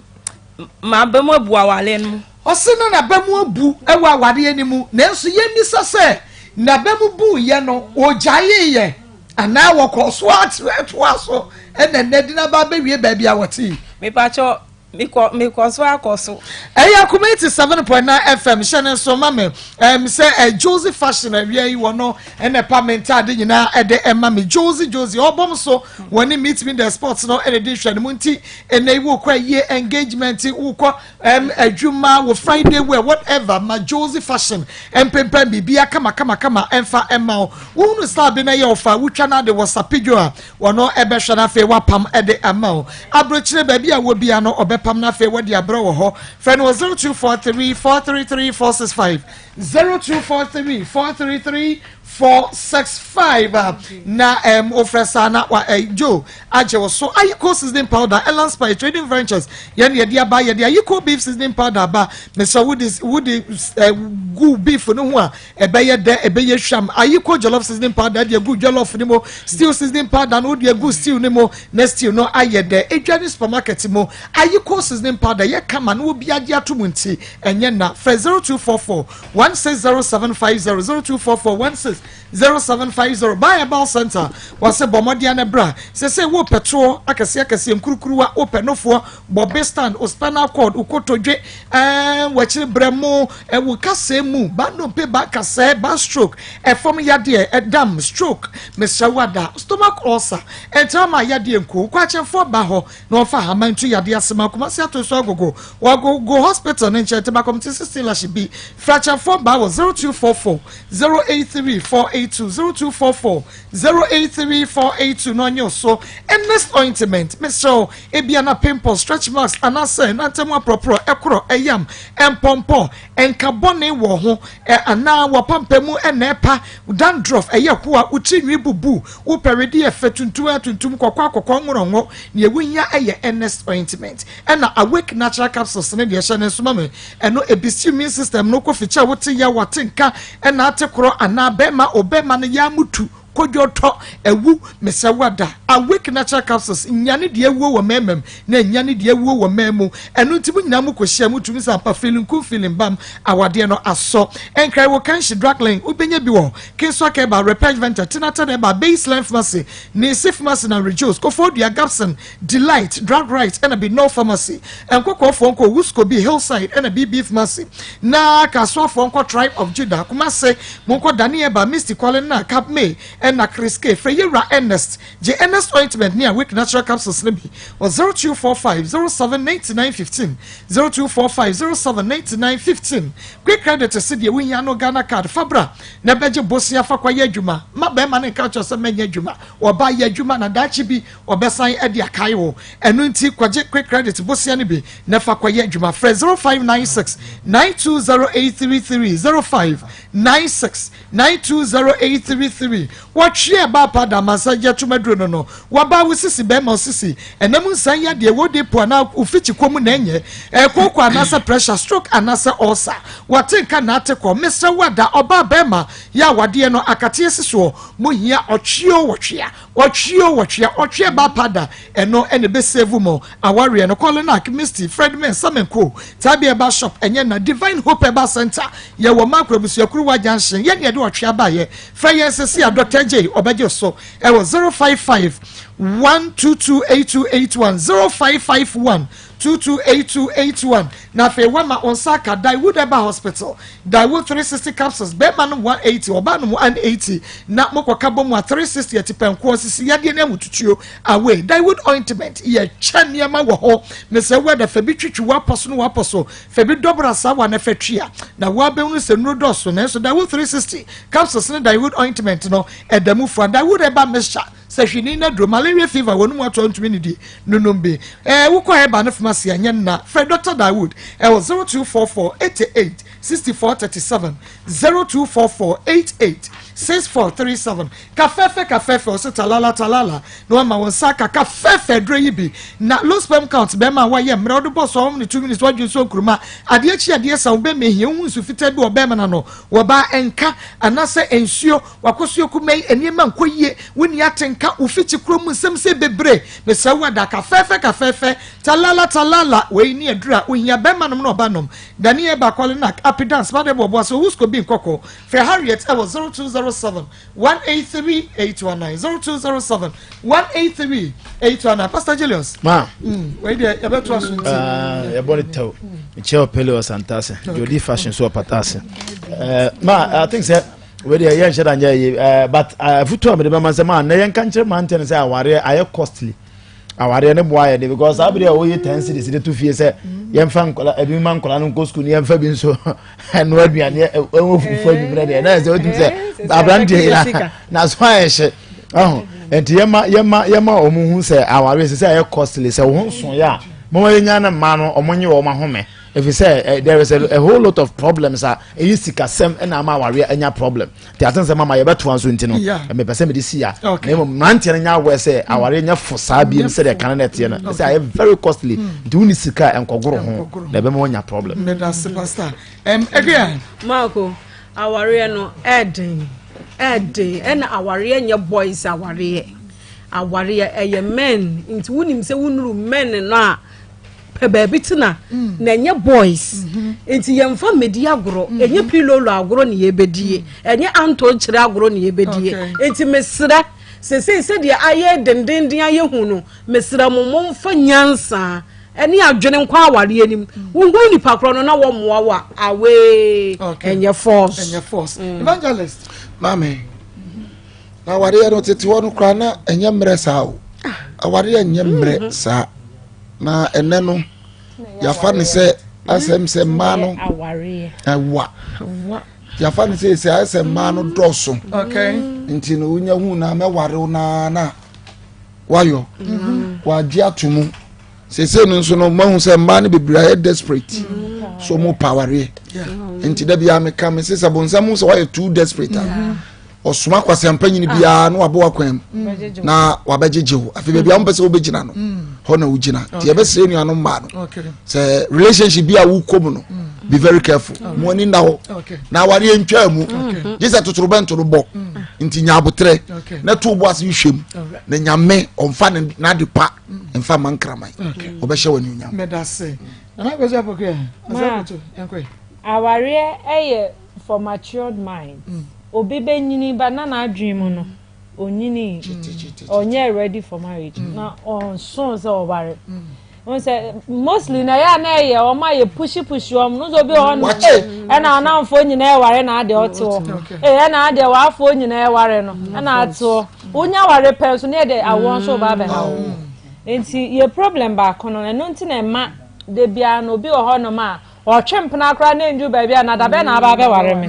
m'aba mu abu awareɛ no mu. Ɔse na n'aba mu abu wɔ awareɛ no mu, nanso yɛmmisa sɛ n'aba mu buiɛ no ɔgyaeeɛ anaa wɔkɔɔ so ara toaa so ɛna nnɛ de no aba abɛwie baabi a wɔte yi? Mepakyɛ Mekɔ mekɔ so akɔ so. Ɛyɛ Akoma 87.9 FM hyɛ ne nso ma me ɛm sɛ ɛ Josie fashion awia yi wɔ no ɛna ɛpa me ntaade nyinaa ɛde ɛma me Josie Josie ɔbɔm so wɔ ne meet me the sports no ɛna di nhwɛ ne mu nti ɛna yi wokɔ ayie engagement wokɔ ɛm adwuma wɔ Friday wear whatever ma Josie fashion ɛmpempɛn biribi kama kama kama ɛmfa ɛma wo wohunu style bi na ɛyɛ ɔfa wotwa no ade wɔ sapidwo a Ɔno bɛhwɛ na afei wapam de ama wo. Aburokyire baabi a wɔ biara no ɔbɛpam na afei wadi abrɛ wɔ hɔ. Frɛ no wɔ 0243 433 465, 0243 433 465 na um, wofrɛ saa na wa eh, Joe agye wo so. Ayiko seasoning powder, Elan Spice Trading Ventures, yɛn yɛde aba, yɛde Ayiko beef seasoning powder aba. Mesɛ wode wode eh, gu beef no ho a Ɛbɛyɛ dɛ, ɛbɛyɛ hwam. Ayiko jollof seasoning powder de agu jollof no mu. Stew seasoning powder no wode agu stew no mu na stew no ayɛ dɛ. Edwa ne supermarket mu. Ayiko seasoning powder yɛ kama na obi agye ato mu nti ɛnyɛ na. Frɛ 0244 160750, 0244 160750. Buy Herbal Center wɔse bɔ mmɔden na bra. Sesei wopɛ toɔ akɛseɛ akɛseɛ, nkurukuruwa, wopɛ nofoɔ, bɔbe stand, wo spinal cord, wo kotodwe, ɛɛ w'akyiri brɛmo, ɛwo kasɛɛ mu, ba nnompe, ba kasɛɛ, ba stroke, ɛfam yadeɛ, ɛdam, stroke, mesrɛ wo ada, stomach ulcer, ɛntra ma yadeɛ nku, kɔ akyɛnfoɔ ba hɔ na wɔmfa ahaman ntu yadeɛ ase ma Kumasi ato so agogo, wɔ agogo hospital no nkyɛn, Tema Committee 16 lahye bi, frɛ akyɛnfoɔ ba wɔ 0244 083 482, 0244 083 482 na ɔnye wo so, Ernest ointment, mesrɛ wo, Ebia na pimples, stretch marks, anaasɛ nantam aporɔporɔ, ɛkorɔ, ɛyam, mpɔmpɔ, nka bɔne wɔ ho, anaa w'apampam mu na ɛpa, dandruff, ɛyɛ hoa, wo tiri nwi bubu, wo pɛ wedeɛ fɛ, tuntum a tuntum, kɔkɔɔ a kɔkɔɔ, nwononwo. Nea wuhia yɛ Ernest ointment ɛna Awake Natural Capsules ne deɛ ɛhyɛ ne nso ma me. Ɛno ɛbisi immune system no kɔ fikyɛ a wote yaw, ate nka, ɛna ate korɔ anaa bɛrima, obɛrima no yam tu. Kodwo tɔ, awu, mesrɛ wo ada. Awake Natural Capsules, nyane deɛ awuo wɔ mmarima mu, na nyane deɛ awuo wɔ mmaa mu. Ɛno nti mo nyinaa mo kɔhyia mo tumi sɛ ampa feeling kum feeling bam, awadeɛ no asɔ. Nkran wɔ Kanshi Drug Link, wobɛnya bi wɔ Kinswa Keba, Repej Venter, Tinata Herbal, Baseline Pharmacy, Nisi Pharmacy na Rejoice, Koforidua, Gabson, Delight, Drug Right ɛna Binol Pharmacy. Nkɔkɔɔfoɔ nkɔ Wuskobi, Hillside ɛna BB Pharmacy. Na Kasoafoɔ nkɔ Tribe of Judah, Kumase, monkɔ Danieba, Misty Kwale Cap May ɛna Chris K. Frɛ Yewura Ernest, gye Ernest Ointment ne Awake Natural Capsules no bi wɔ 0245 07 99 15, 0245 07 99 15. Quick Credit se deɛ wohia no Ghana card fa bra na bɛgye bosea fa kɔyɛ adwuma. Mma bɛrima no nka nkyerɛ wo sɛ mɛnyɛ adwuma. Ɔbaa yɛ adwuma na daakye bi Wɔbɛsan de akae wo. Ɛno nti kɔgye Quick Credit bosea no bi na fa kɔyɛ adwuma. Frɛ 0596 920833, 0596 920833. Wɔtwe ɛbaa pa da amansa gya tum aduro no no Wabaa wo sisi bɛɛma wo sisi ɛnam nsan yadeɛ wo de po anaa wo fikyi kɔ mu na ɛnyɛ ɛkooko anaasɛ pressure stroke anaasɛ ulcer wate nka na ate kɔ mesrɛ wo ada ɔbaa bɛɛma yɛ awadeɛ no akateɛ si soɔ mo hia ɔtwe o wɔtwea ɔtwe o wɔtwea ɔtwe ɛbaa pa da ɛno ɛna ɛbɛ save mo awareɛ no Kɔlenak Misty Fredman Samenko Tabia ɛba shop ɛnyɛ na Divine Hope ɛba center yɛ wɔ Makro Abusuakuruwa junction yɛ ne ɛde ɔtwe abaayɛ frɛ yɛn sɛsi a Dr. J ɔbɛgye so ɛwɔ 055 122 8281 0551 228281 na afei wama wɔn nsa aka Daewoo Herbal Hospital Daewoo 360 capsules bɛrima nom 180 ɔbaa nom 180 na mokɔka bɔ mu a 360 atipɛnkoɔ sisi yadeɛ ne amututuo away Daewoo ointment yɛ kyɛ nneɛma wɔ hɔ mesɛ wo ɛda fa bi twitwi w'apɔ so no w'apɔ so fa bi dɔbra saa wa na fa twia na woabɛhunu sɛ nnuro dɔɔso nanso Daewoo 360 capsules ne Daewoo ointment no ɛda mu fua. Dawood herbal mixture sɛ hwini na duro malaria fever wɔn mu ato ntumi nidi nonom bi. Ɛɛ wokɔ herbal no pharmacy ɛnyɛ nna frɛ Dr. Dawood ɛwɔ 0244 88 64 37 0244 88 64 37 kafɛɛfɛ kafɛɛfɛ ɔsɛ talala talala na wama wɔn nsa aka kafɛɛfɛ duro yi bi na low sperm count bɛrima a wayɛ mmerɛ ɔde bɔ so ɔmo ne 2 minutes wadwi nso nkuruma adeɛ akyi adeɛ sa wo bɛrima ehia wohu nsu fitaa bi wɔ bɛrima n'ano wɔbaa nka anaasɛ nsuo W'akosua kumaa yi nneɛma nkɔ yie, wonni atenka, wo fikyi kuro mu nsɛm sɛ bebree. Mesrɛ wo ada kafɛɛfɛ kafɛɛfɛ, talala talala, wei ne aduru a wohia, bɛrima nom na ɔba nom. Dani Eba, Kɔlenak, Apidance, Madebo Ɔboase, Owusko Bi Nkɔkɔ. Frɛ Harriet ɛwɔ 0207 183 819, 0207 183 819. Pastor Julius. Ma. Mm, wei deɛ yɛbɛtoa so nti. Ah, yɛbɔ ne tɛw. Mekyɛ ɔpɛle ɔsantase. Jodi fashion so ɔpata ase. Eh, ma, I think sɛ wei deɛ yɛnhyɛ da nyɛ yi eh, but eh, afutu a mede bɛma sɛ ma nnɛ yɛnka nkyerɛ mmeranteɛ no sɛ awareɛ ayɛ costly awareɛ ne boa yɛ de because saa bere a woyɛ ten cities de to fie sɛ yɛmfa nkɔla ebi ma nkɔla no nkɔ sukuu no yɛmfa bi nso ɛno aduane ɛwɔ fufu anwummerɛ deɛ na ɛsɛ wotumi sɛ aberanteɛ yi na na so ayɛ hye ɔho nti yɛma yɛma yɛma wɔn hu sɛ awareɛ sɛ sɛ ayɛ costly sɛ wɔn ho nso yɛ a mɔmɔ yɛnya ne mmaa no wɔn nye wɔn ahome ɛfiri sɛ eh, there is a, a whole lot of problems a ɛyɛ sikasɛm ɛna ama awareɛ anya problem nti aten sɛ mama yɛbɛtoa nso nti no mepɛ sɛ mede si ya na mmom mmeranteɛ no nya awɛ sɛ mm. awareɛ nyɛ fo saa biom sɛdeɛ kane no ɛteɛ no ɛsɛ ayɛ very costly mm. nti wonni sika a ɛnkɔgoro ho na ɛbɛma woanya problem Marco awareɛ no ɛɛden ɛɛden ɛna awareɛ nyɛ boys awareɛ awareɛ ɛyɛ men nti wonim sɛ wonuru men no a pɛ baabi tena mm. na ɛnyɛ boys mm-hmm. nti yɛmfa mmɛdi agorɔ mm-hmm. ɛnyɛ pilolo agorɔ ne yɛbɛdie mm. ɛnyɛ anto nkyerɛ agorɔ ne yɛbɛdie nti mesrɛ sesei sɛdeɛ ayɛ dendenden ayɛ hu no mesrɛ mo momfa nyansa ɛne adwene nkɔ awareɛ anim mm. wohu nipa korɔ no na wɔmmoa wo a awee ɛnyɛ force ɛnyɛ force evangelist maame na awareɛ no tete hɔ no koraa na ɛnyɛ mmerɛ saa o ah. awareɛ nyɛ mmerɛ mm-hmm. saa na ɛnɛ no yɛafa ne sɛ asɛm sɛ mmaa no ɛwa yɛafa ne sɛ sɛ ayɛ sɛ mmaa no dɔɔso nti no wonya hu na mɛware wo naa na wayɔ mm-hmm. wagye ato mu sese no nso no mahu sɛ mmaa no bebree ayɛ desperate mm-hmm. so mo pa awareɛ nti da biara meka me sɛ sɛ bonsam hu sɛ wayɛ too desperate a mm-hmm. ɔsoma kwasampa nyini ah. biara na wabɔ wakwan mu na wabɛgyegye wo afei baabi a wompɛ sɛ wobɛgyina no mm. hɔ na wogyina nti yɛbɛsrɛ nuanom mmaa no sɛ relationship bi a wokɔ mu no mm. be very careful mo ani nna hɔ na awareɛ ntwaa mu gye sɛ totorobɛnto no bɔ mm. nti nya aboterɛ na to bo ase hwɛ mu na nyame ɔmfa n'ade pa mfa ma nkraman ɔbɛhyɛ wɔ anuonyam awareɛ ɛyɛ for matured minds. Obi bɛnyini but na n'adwene mu no ɔnyinii, ɔnyɛɛ ready for marriage mm. na ɔnsoo sɛ ɔware. Wɔn sɛ mostly na ɛyɛ a na ɛyɛ wɔn a yɛ pushi pushi wɔn no nso obi wɔ hɔ no ee ɛna anamfoɔ nyinaa ɛware na adeɛ ɔte hɔ ee ɛna adeɛ w'afoɔ nyinaa ɛware no ɛna ate hɔ wonya ware pɛ nso ne yɛ de awoɔ nso ba abɛha wo nti yɛ problem baako no ɛno nti na ɛma de biara no obi wɔ hɔ nom a Ɔtwe mpena koraa na ɛnduru baabi a na dabɛn na aba abɛware me.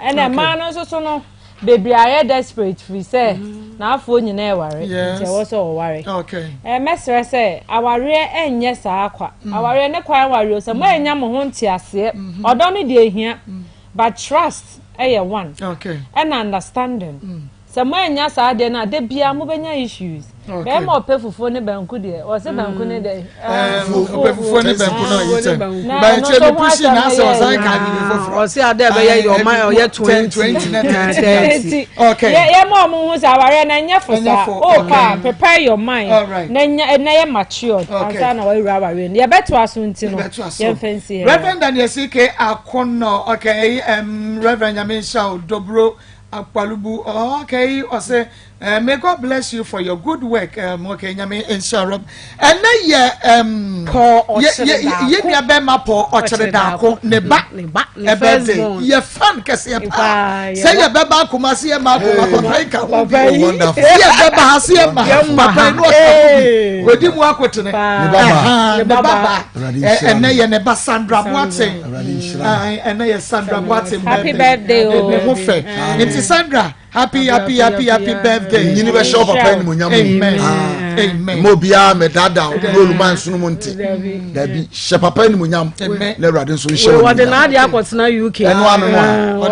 Ɛna mmaa no nso so no bebree ayɛ desperate firi sɛ n'afoɔ nyinaa ɛware nti ɛwɔ sɛ ɔware. Mɛsrɛ sɛ awareɛ ɛnyɛ saa kwa. Awareɛ ne kwan ware o sɛ mo anya mo ho nteaseɛ. Ɔdɔ no deɛ ehia but trust ɛyɛ one ɛna understanding. Sɛ moannya saa adeɛ no a, da biara mobɛnya issues. Bɛrima ɔpɛ fufuo ne banku deɛ, ɔse banku ne dɛ. Ɔpɛ fufuo ne banku na ɔyi kyɛn. Bɛnkyɛ bi pusi na asɛ ɔsan ka biribi foforɔ. Ɔse adɛ bɛyɛ yɛ ɔma ɔyɛ 20 na 30. Okay. Yɛ ma ɔmo hu sɛ awareɛ no ɛnyɛ fo saa. Ɔkɔ a prepare your mind na nya na yɛ matured ansa na wawura awareɛ no. Yɛbɛtoa so nti no yɛmfa nsi ha. Reverend Daniel C.K. Akono, okay, um, Reverend Nyame nhyira wo, Dobro Akwalubu, okay, ɔsɛ eh, may God bless you for your good work. Um, okay, Nyame nhyira Rob. Ɛnɛ yɛ um, Paul Ɔkyere Daako. Yɛ nua bɛrima Paul Ɔkyere Daako ne ba ne ba ne birthday. Yɛ fan kɛseɛ paa. Sɛ yɛ bɛba akoma se yɛ ma akoma papa yi ka ho bi. Sɛ yɛ bɛba ha se yɛ ma ha papa yi no ɔka ho bi. Odi mu akotene. Ne ba ba. Ɛnɛ yɛ ne ba Sandra Boateng. Ɛnɛ yɛ Sandra Boateng birthday. Happy birthday o. Ne ho fɛ. Nti Sandra. Happy happy happy happy birthday. Nyini bɛ hyɛ papa animuonyam mu. Amen. Ah. Amen. Mo biara mɛ daadaa o n'olu ma nsono mu nte. Dabi hyɛ papa animuonyam. Na awurade nso nhyɛ wɔn Wɔde n'ade akɔtena UK. Ɛno ano no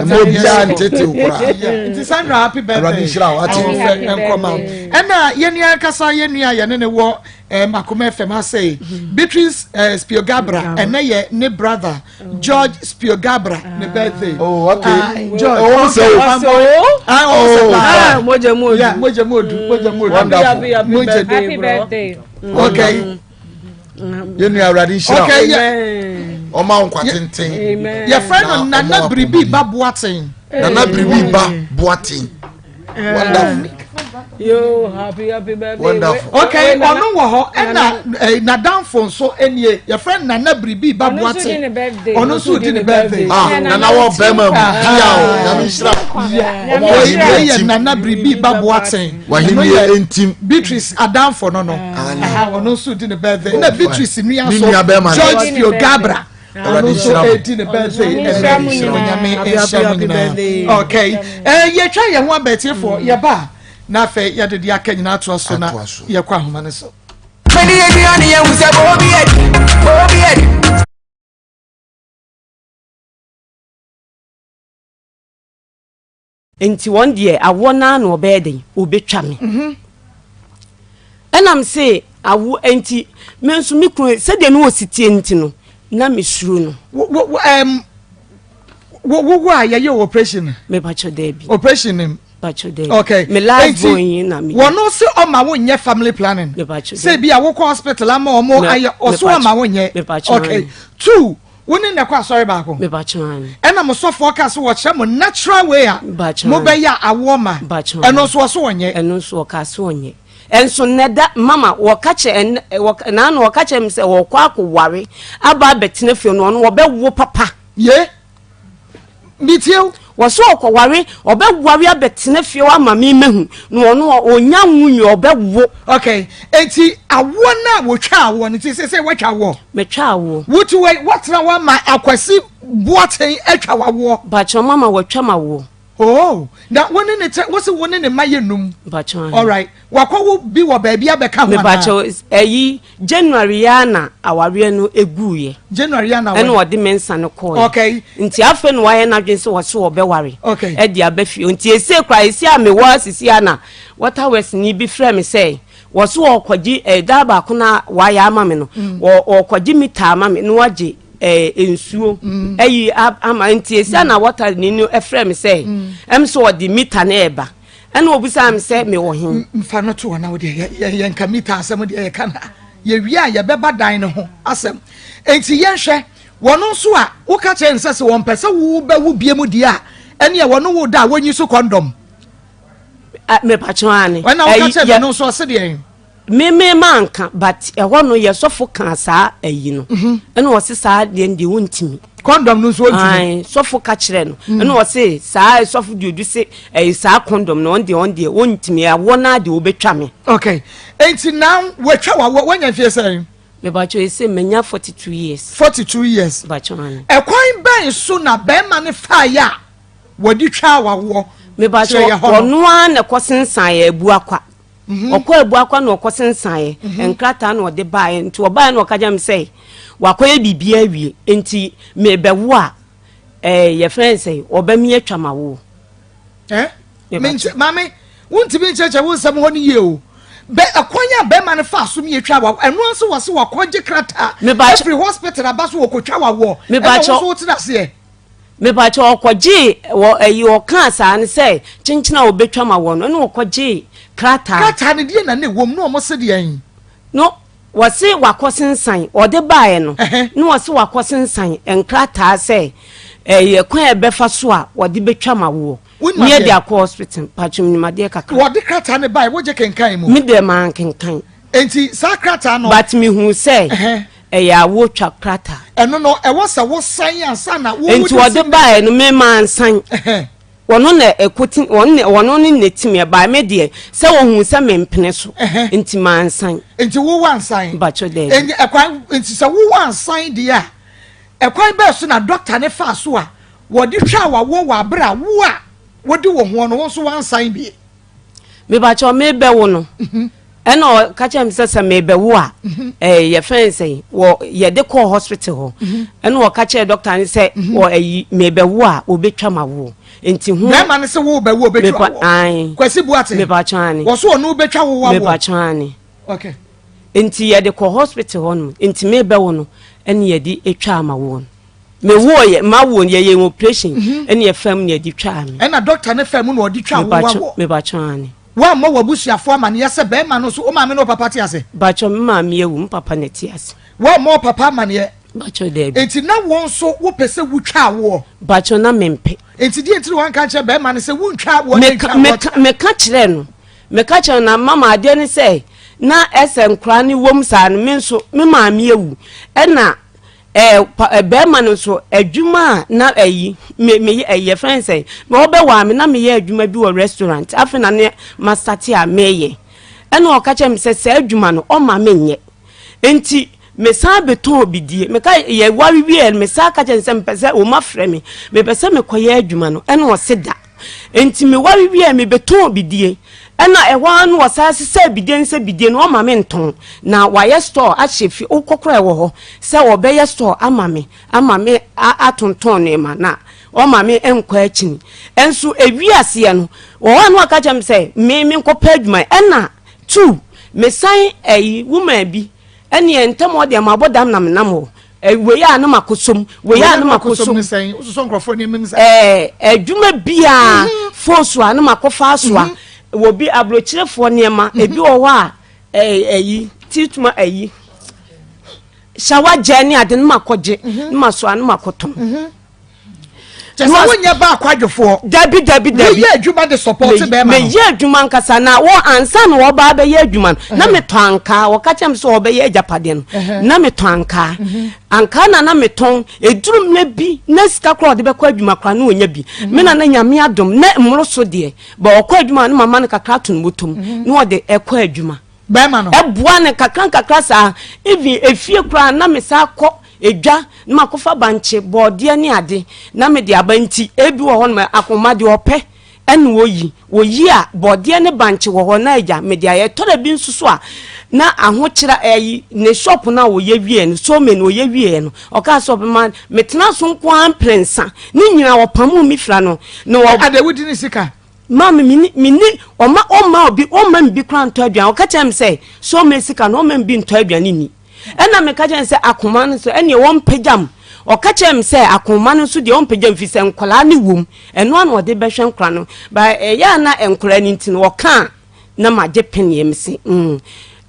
a. Mo biara ntete o koraa. Nti Sandra happy birthday. Awurade nhyira o ate. Nkɔma. Ɛna yɛn nua ankasa yɛn nua yɛne ne wɔ eh, Makoma FM ase. Beatrice eh, Spiogabra ɛnɛ yɛ ne brother. George Spiogabra ne birthday. Oh, okay. Ah, George. Oh, so. Ah, oh, ah, moja mu odu. Yeah, moja mu odu, moja mu odu. Wonderful. Happy, moja. Happy birthday. Okay. Yẹn nua Awurade nhyira. Okay, yeah. Ọma nkwa tenten. Yɛfrɛ no Nana Biribi Ba Boateng. Nana Biribi Ba Boateng. Wonderful. Yo, happy happy birthday. Wonderful. Okay, ɔno wɔ hɔ ɛna eh, n'adamfo nso nie yɛfrɛ Nana Biribi Ba Boateng. Ɔno nso di ne birthday. Ah, Nana wɔ bɛrima mu pia o, nyame nhyira. Wei yɛ Nana Biribi Ba Boateng. Wahini yɛ ntim. Beatrice adamfo no no. Ɔno nso di ne birthday. Na Beatrice nua so George Pio Gabra. Ɔno nso edi ne birthday ɛnɛ Onyame nhyira mo nyinaa. Okay, eh, yɛtwa yɛn ho abɛtiefoɔ yɛba a na afei yɛde deɛ aka nyinaa atoa so na yɛkɔ ahoma no so. Nti wɔn deɛ awoɔ no ara na ɔbɛyɛ den ɔbɛtwa me mhm. ɛnam se awo nti me nso me kunu sɛdeɛ ne ɔsi tie nti no na mesuro no wo a yɛyɛ operation mepakyɛ daabi operation nim pakyɛ daabi okay me last born yi na me wɔn se ɔma wo nyɛ family planning mepakyɛ sɛ bi a wokɔ hospital ama wɔn ayɛ ɔso ɔma wo nyɛ okay two Wo ne no kɔ asɔre baako? Ɛna mo sɔfoɔ ka sɛ wɔkyerɛ mo natural way a mobɛyɛ a awoɔ ma. Ɛno nso ɔso ɔnyɛ. Ɛno nso ɔka so ɔnyɛ. Ɛnso nnɛ da mama wɔka kyerɛ ɛnɛ naano wɔka kyerɛ me sɛ wɔkɔ akɔware aba abɛtena fie no ɔno wɔbɛwo papa. Ye. Metie wo. Wɔsɛ ɔkɔware, ɔbɛware abɛtena fie hɔ ama me mahu, na ɔno ɔnya nwo nwie ɔbɛwo. Okay, enti awoɔ no a wɔtwa awoɔ no, nti sɛ sɛ wɔatwa awoɔ? Matwa awoɔ. Wotu wei, woatena hɔ ama Akwasi Boateng atwa w'awoɔ? Mpakyɛw mama wɔatwa m'awoɔ. Oh, na wo ne ne te, wo se wo ne ne mma yɛ num? Mpakyɛw ahe. Alright, wakɔ wo bi wɔ baabi abɛka ho anaa? Mepakyɛw, ɛyi, January yi ara na awareɛ no guiɛ. January yi ara na Ɛna ɔde me nsa no kɔɔɛ. Okay. Nti afei na wayɛ n'adwene sɛ ɔse ɔbɛware. Okay. Ɛde aba fie. Nti esei koraa, esei a mewɔ ha sisi ara na Water Works ni bi frɛ me sɛ wɔse ɔɔkɔgye ɛɛ daa baako no a wayɛ ama me no, wɔ ɔɔkɔgye mita ama me na wagye ɛɛ nsuo ayi ama. Nti esei a na water ni no frɛ me sɛ ɛm sɛ ɔde mita no ɛɛba. Ɛna ɔbisaa me sɛ mewɔ he? Mfa no to hɔ na wo deɛ yɛnka mita asɛm deɛ yɛka no yɛwie a yɛbɛba dan no ho asɛm. Enti yɛnhwɛ wɔn nso a woka kyerɛ no sɛ sɛ wɔmpɛ sɛ wobɛwo bie mu deɛ a ɛneɛ wɔne wo da a wɔnyi so kɔndɔm. Mepakyɛw aane. Ɛna woka kyerɛ no nso ɔse deɛn? Me me manka but ɛhɔ no yɛ sɔfo kaa saa ayi no mhm. ɛna ɔse saa deɛ no deɛ wɔntumi. Condom no nso ɔntumi. Sɔfo ka kyerɛ no mm. ɛna ɔse saa sɔfo deɛ odu se ɛyi saa condom no ɔn deɛ ɔn deɛ ɔntumi awɔ naa deɛ ɔbɛtwa me. Okay enti now wɔatwa wawɔ wɔnya mfie sɛn. Mebakyɛ ese manya 42 years. 42 years. Mebakyɛ ane. Ɛkwan bɛn so na bɛrima no faeɛ a wɔde twaa wawoɔ? Mebakyɛ ɔno ara na ɛkɔ sensan yɛ abu akwa. Mhm. Ɔkɔɔ Abuakwa na ɔkɔsensaeɛ. Mhm. Nkrataa na ɔde baeɛ. Nti ɔbaeɛ na ɔka kyerɛ me sɛ wakɔyɛ biribi awie. Nti mebɛwo a ɛɛ yɛfrɛ no sɛ ɔbɛme atwa ma wo. Eh? Maame, Wontumi nkyerɛkyerɛ wo nsɛm hɔ no yie o. Bɛ ɛkwan a bɛrima no faa so mmietwa wa ɛno nso wɔ se wakɔgye krataa afiri hospital aba so wɔkɔtwa wawoɔ ɛna wo nso wotena aseɛ. Mepakyɛ ɔkɔgyee wɔ ɛyi ɔkaa saa no sɛ kyenkyen a ɔbɛtwa ma wɔ no ɛna ɔkɔgyee krataa. Krataa no deɛ na na ɛwɔ mu na wɔn se deɛn? No wɔse wakɔ sensan ɔde baeɛ no na wɔse wakɔ sensan nkrataa sɛ ɛyɛ kwan a ɛbɛfa so a wɔde bɛtwa ma woɔ. Wonim Ne adeɛ? yɛde akɔ hospital mpakyɛ menim adeɛ kakra. Wɔde krataa no bae wogye kenkan mu? Me deɛ mankenkan. Enti saa krataa no. But mehuu sɛ ɛyɛ awotwa krataa. Ɛno no ɛwɔ sɛ wosan ansa na wo Enti wɔde baeɛ no me mansan. Wɔno na ɛkɔti wɔn na wɔno ne na ɛtumi ɛbaeɛ me deɛ sɛ wɔhuu sɛ mempene so nti mansan. Enti wo wansan? Mpakyɛ daabi. Enti ɛkwan enti sɛ wo wansan deɛ a ɛkwan bɛɛ so na dɔkta no faa so a Wɔde twaa w'awoɔ wɔ aberɛ a wo a wodi wo hoɔ no wo nso woansan bie. Mepakyɛw mebɛwo no ɛna ɔka kyerɛ me sɛ sɛ mebɛwo a ɛɛ yɛfrɛ no sɛn wɔ yɛde kɔɔ hospital hɔ ɛna ɔka kyerɛ dɔkta no sɛ wɔ ɛyi mebɛwo a wɔbɛtwa ma woɔ nti ho. Bɛrima no sɛ wo bɛwo ɔbɛtwa woɔ. Ae. Kwasi Buate. Mepakyɛw ane. Wɔ so ɔno bɛtwa wo wawoɔ. Mepakyɛw ane. Okay. Nti yɛde kɔ hospital hɔ nom nti mebɛwo no ɛna yɛde etwa ama woɔ no. Me woo yɛ ma wo yɛ yɛ operation mhm. ɛne yɛ fam ne yɛde twaa me. Ɛna doctor ne fam na ɔde twa wo wawɔ. Me ba twɛn ane. Wammɔ w'abusuafoɔ amaneɛ sɛ bɛrima no so wo maame ne wo papa te ase? Bakyɛ me maame awu me papa na ɛte ase. Wammɔ wo papa amaneɛ? Bakyɛ daabi. Enti na wo nso wopɛ sɛ wotwa awoɔ? Bakyɛ na mempɛ. Enti deɛ nti na wanka nkyerɛ bɛrima no sɛ wontwa awoɔ na ntwa awoɔ? Meka kyerɛ no meka kyerɛ no na mama adeɛ ne sɛ na ɛsɛ nkoraa no wom saa no me nso me maame awu ɛna Ɛɛ pa ɛ bɛrima no nso adwuma a na ɛyi me me ɛyi yɛfrɛ no sɛn ɔbɛwaa me na meyɛ adwuma bi wɔ restaurant afei na ne masate a meyɛ ɛna ɔka kyerɛ me sɛ saa adwuma no ɔma menyɛ nti mesan bɛtɔn bidie meka yɛware wieɛ no mesan ka kyerɛ no sɛ mepɛ sɛ wɔn afrɛ me mepɛ sɛ mekɔyɛ adwuma no ɛna ɔse da Enti meware wieɛ mebɛtɔn bidie ɛna ɛhɔ ara no wɔsan sesɛɛ bidie no sɛ bidie no ɔma me ntɔn na wayɛ store ahyɛ fie wokɔ koraa ɛwɔ hɔ sɛ ɔbɛyɛ store ama me ama me atontɔn nneɛma na ɔma me nkɔ akyini ɛnso ewi aseɛ no wɔ hɔ a na waka kyerɛ me sɛ me menkɔpɛ adwuma ɛna two mesan ɛyi woman bi Ɛneɛ ntɛm hɔ deɛ mabɔ dam na menam hɔ. Wei a na makɔsɔ mu, wei a na makɔsɔ mu. Ɛɛ adwuma biara mhm. foosu a na makɔfa asoa. Mhm. Wɔ bi aburokyerefoɔ nneɛma mhm. ebi wɔ hɔ a ɛɛ ɛyi tituma ɛyi shawa gyɛ ne ade na makɔgye na masoa na makɔtɔn. Kyɛ sɛ wonyɛ ba akwadwofoɔ. Dabi dabi dabi. Woyɛ adwuma de support bɛrima no. Meyɛ adwuma ankasa na wɔ ansa na wɔba abɛyɛ adwuma no na metɔ ankaa wɔka kyerɛ me sɛ wɔbɛyɛ agyapadeɛ no na metɔ ankaa mhm. ankaa na na metɔn eduru mmerɛ bi na sika koraa ɔde bɛkɔ adwuma koraa na ɔnya bi mhm. me na na nyame adom na mmoro so deɛ bɛ ɔkɔ adwuma no mama no kakra to no bɔtɔm mhm. na ɔde ɛkɔ adwuma bɛrima no ɛboa no kakra nkakra saa even efie koraa na me saa kɔ Edwa na makɔfa bankye, bɔɔdeɛ ne ade na mede aba nti ebi wɔ hɔ nom akoma deɛ ɔpɛ ɛna ɔyi, ɔyi a bɔɔdeɛ ne bankye wɔ hɔ na agya mede ayɛ. Ɛtɔ da bi nso so a na ahokyera ɛyi ne shop no a ɔyɛ wieɛ no so many ɔyɛ wieɛ no ɔkaa sɛ ɔbɛma metena so nko ara mprɛnsa ne nyinaa ɔpamoo me fira no na ɔ. Adɛ wodi ne sika? Maame menni menni ɔma ɔmma obi ɔmma me bi koraa ntɔ aduane ɔka kyerɛ me sɛ so many sika no ɔmma me bi ntɔ aduane nni. Ɛnna meka kyerɛɛ no sɛ, Akoma no nso, ɛnneɛ wɔmpagya m. Ɔka kyerɛɛ me sɛ, Akoma no nso deɛ, ɔmpagya m, ɛfiri sɛ nkwadaa no wom. Ɛno ara na ɔde bɛhwɛ nkwadaa no. But ɛyɛ a na nkwadaa no nti no, ɔka a, na magye peneɛ. Mese, mm.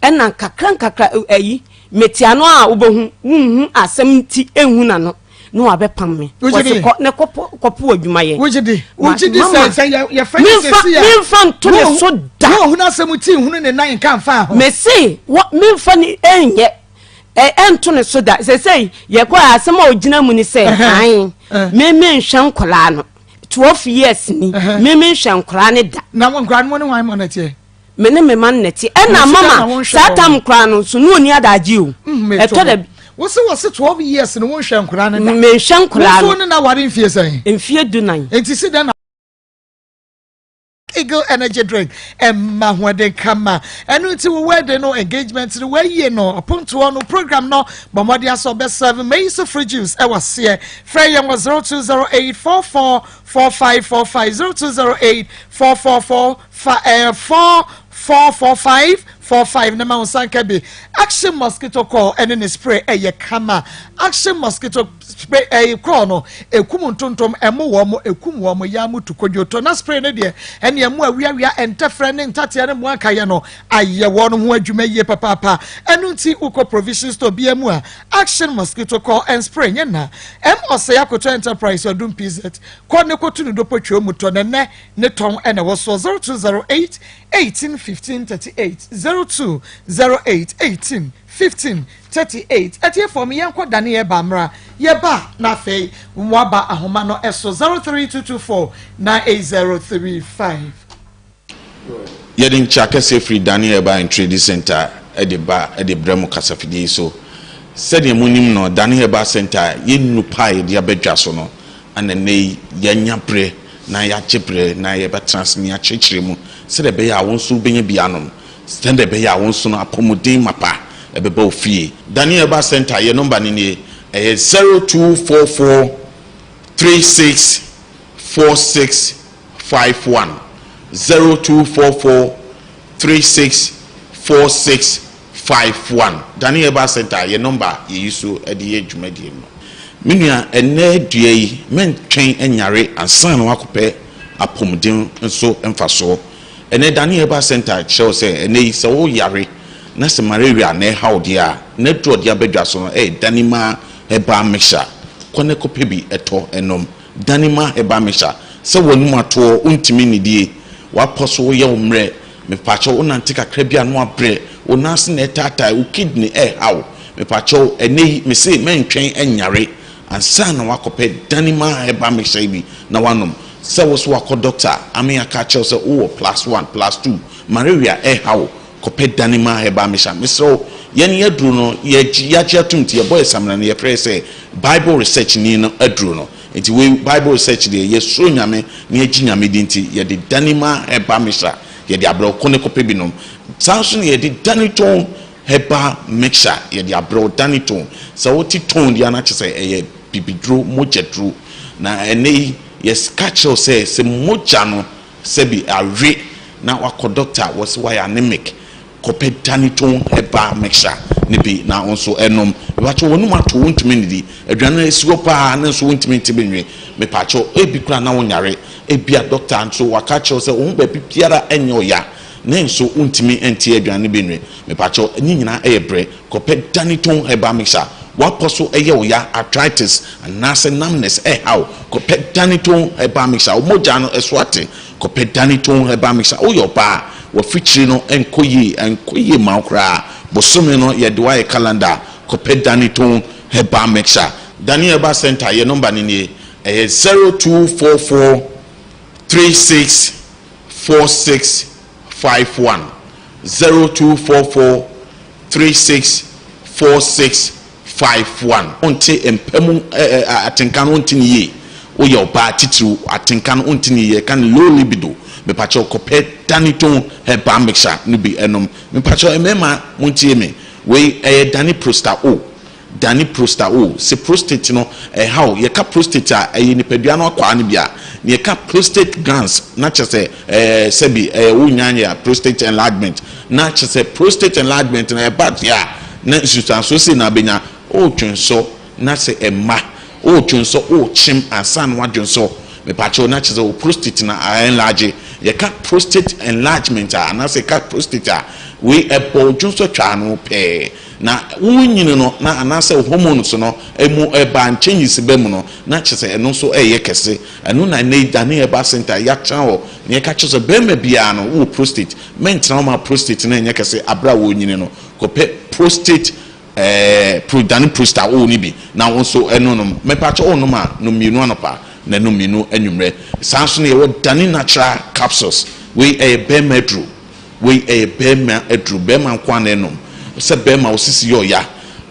Ɛnna nkakra nkakra, ayi, mete ano a wobɛhu, wonhu asɛm nti ɛnhu n'ano. na wabɛpam me. Wɔsi kɔ ne kɔpɔ kɔpo adwuma yɛ. Wogye di wogye di sɛ sɛ yɛ yɛfrɛ ne sɛsi a. Memfa nto ne so da. Wo ohunu asɛm ti nhunu ne nan nka nfa ho. Mese wɔ memfa ne ɛnyɛ ɛ ɛnto ne so da sɛsɛyi yɛkɔ asɛm a ogyina mu ne sɛ ae me menhwɛ nkɔlaa no 12 years ni me menhwɛ nkɔlaa ne da. Na nkɔlaa no mo ne hwan mo na teɛ? Me ne me ma no na ɛte. Ɛna mama saa tam koraa no nso ne ɔni adagye o. Mm, ɛtɔ da bi. Wose wɔse 12 years no wonhwɛ nkoraa no da. Menhwɛ nkoraa no. Wonso ne na ware mfie sɛn? Mfie dunan. Enti si dɛn na. Eagle Energy Drink ɛma ahoɔden kama. Ɛno nti wo wedding no, engagement no, wɔayie no, apontoɔ no, program no, bɔ mmɔden asɛ ɔbɛ serve maize fruit juice ɛwɔ aseɛ. Frɛ yɛn wɔ 0208 44 4545 0208 444 4 445 45 na ma wo nsa nka bi. Action mosquito coil ɛne ne spray ɛyɛ kama. Action mosquito spray ɛyɛ coil no ekum ntontom ɛmo wɔn mo ekum wɔn mo yaa mo tu kodwo tɔ na spray no deɛ ɛne ɛmo awiawia ɛntɛfrɛ ne ntateɛ ne mo akayɛ no ayɛ wɔn ho adwuma yie papaapa. Ɛno nti wokɔ provision store bia mu a Action mosquito coil and spray nyɛ na ɛm ɔsɛe akoto enterprise ɔdum pz kɔ ne kɔtu ne dɔpɔ twɛ mu tɔ nɛnɛ ne tɔn ɛna ɛwɔ soɔ 0208 18 15 38 0208 18 15 38 Atiefoɔ me yɛnkɔ dane yɛba mmra yɛba na afei moaba ahoma no ɛso 03224 98035. Yɛde nkyea kɛseɛ firi Dane Herbal and Trading Centre de ba de brɛ mo kasafidie yi so. Sɛdeɛ monim no, Dane Herbal Centre yɛ nnuru pa a yɛde aba dwa so no, ɛna nnɛ yi yɛanya berɛ na yɛagye berɛ na yɛbɛtena ase na yɛakyerɛkyerɛ mu sɛdeɛ ɛbɛyɛ a wo nso wobɛnya bi anom, sɛdeɛ ɛbɛyɛ a wo nso no apɔmuden mapa ɛbɛba wo fie. Dane Herbal Centre, yɛn nɔmba no nie, ɛyɛ 0244 36 46 51 0244 36 46 51 Dane Herbal Centre yɛ nɔmba a yɛyi so de yɛ dwumadie no. Me nua, ɛnnɛ dua yi, mɛntwɛn nyare ansa na woakɔpɛ apɔmuden nso mfasoɔ. Ɛnnɛ Dane Herbal Centre kyerɛ wo sɛ ɛnnɛ yi sɛ woyare na sɛ malaria na ɛha wo deɛ a, n'aduro a ɔde aba dwa so no yɛ Danima Herbal Mixture. Kɔ na kɔpɛ bi tɔ nom. Dane ma herbal mixture sɛ w'anum atoɔ wontumi nnidie, w'apɔ so yɛ wo mmerɛ, mepakyɛw wonante kakra bi a na wabrɛ, wo nan ase na ɛtaatae, wo kidney ɛreha wo, mepakyɛw ɛnnɛ yi mese mɛntwɛn nyare ansa na woakɔpɛ dane ma herbal mixture yi bi na woanom, sɛ wo so woakɔ doctor ame aka akyerɛ wo sɛ wowɔ plus one, plus two, malaria ɛreha wo, kɔpɛ dane ma herbal mixture, mesrɛ wo yɛn yɛaduro no yɛagye atom nti yɛbɔ yɛ samina no yɛfrɛ sɛ Bible research ni no aduro no nti wei bible research deɛ yɛ suro nyame na yɛgye nyame di nti yɛde danima herbal mixture yɛde abrɛ wo kɔ ne kɔpɛ bi nom saa nso na yɛde danitone herbal mixture yɛde abrɛ wo danitone sɛ wote tone deɛ na kyerɛ sɛ ɛyɛ bibiduro mogya duro na ɛnɛ yi yɛka kyerɛ wo sɛ sɛ mogya no sɛbi awe na wakɔ doctor wɔse wayɛ anemic Kɔpɛ Danitone herbal mixture no bi na wo nso nom. Mepakyɛw w'anum ato wontumi nnidi. Aduane no esi hɔ paa ne nso wontumi nte bi nwe. Mepakyɛw ebi koraa na wonyare. Ebia dɔkta nso waka akyerɛ wo sɛ wo ho baabi biara nyɛ wo ya ne nso wontumi nte aduane no bi nwe. Mepakyɛw ne nyinaa yɛ brɛ. Kɔpɛ Danitone herbal mixture. W'apɔ so yɛ wo ya, arthritis anaasɛ numbness ɛreha wo. Kɔpɛ Danitone herbal mixture. Wo mogya no so ate. Kɔpɛ Danitone herbal mixture. Woyɛ ɔbaa a, w'afikyiri no nkɔ yie, ɛnkɔ yie mma wo koraa. Bosome no yɛde wo ayɛ calendar a, kɔpɛ Danitone herbal mixture. Dani Herbal Centre, yɛn nɔmba no nie, ɛyɛ 0244 36 46 51, 0244 36 46 51. Wonte mpa mu atenka no wonte no yie, woyɛ ɔbaa titiriw atenka no wonte no yie, yɛka no low libido, mepakyɛw kɔpɛ Danitone herbal mixture no bi nom. Mepakyɛw mmarima montie me, wei ɛyɛ Dani Prosta O, Dani Prosta O, se prostate no ɛhaw, yɛka prostate a ɛyɛ nipadua no akwaa no bi a, na yɛka prostate glands na kyerɛ sɛ ɛɛ sɛbi ɛɛ wonnya nyɛ a prostate enlargement, na kyerɛ sɛ prostate enlargement no ɛba deɛ a na nsunsuansoɔ sei na abɛnya, woredwonsɔ na sɛ ɛmma, woredwonsɔ worekyem ansa na woadwonsɔ, mepakyɛw na kyerɛ sɛ wo prostate no a enlarge, yɛka prostate enlargement a anaasɛ yɛka prostate a, wei ɛbɔ wo dwonsɔ twaa no pɛɛ, na worenyini no na anaasɛ wo hormones no ɛmu ɛba changes ba mu no na kyerɛ sɛ ɛno nso ɛreyɛ kɛse, ɛno na ɛnnɛ yi Dane Herbal Centre yɛatena hɔ na yɛka kyerɛ sɛ barima biara no wowɔ prostate, mɛntena hɔ ma prostate no ɛnyɛ kɛse aberɛ a worenyini no. Kɔpɛ prostate ɛɛ pro dane prosta o no bi na wo nso ɛno nom. Mepakyɛ wo nom a nom mmienu anɔpa na nom mmienu anwummerɛ. Saa nso na yɛwɔ dane natural capsules. Wei ɛyɛ bɛɛma aduro. Wei ɛyɛ bɛɛma aduro. Bɛɛma nko ara na ɛnom. Sɛ bɛɛma wo sisi yɛ ɔya,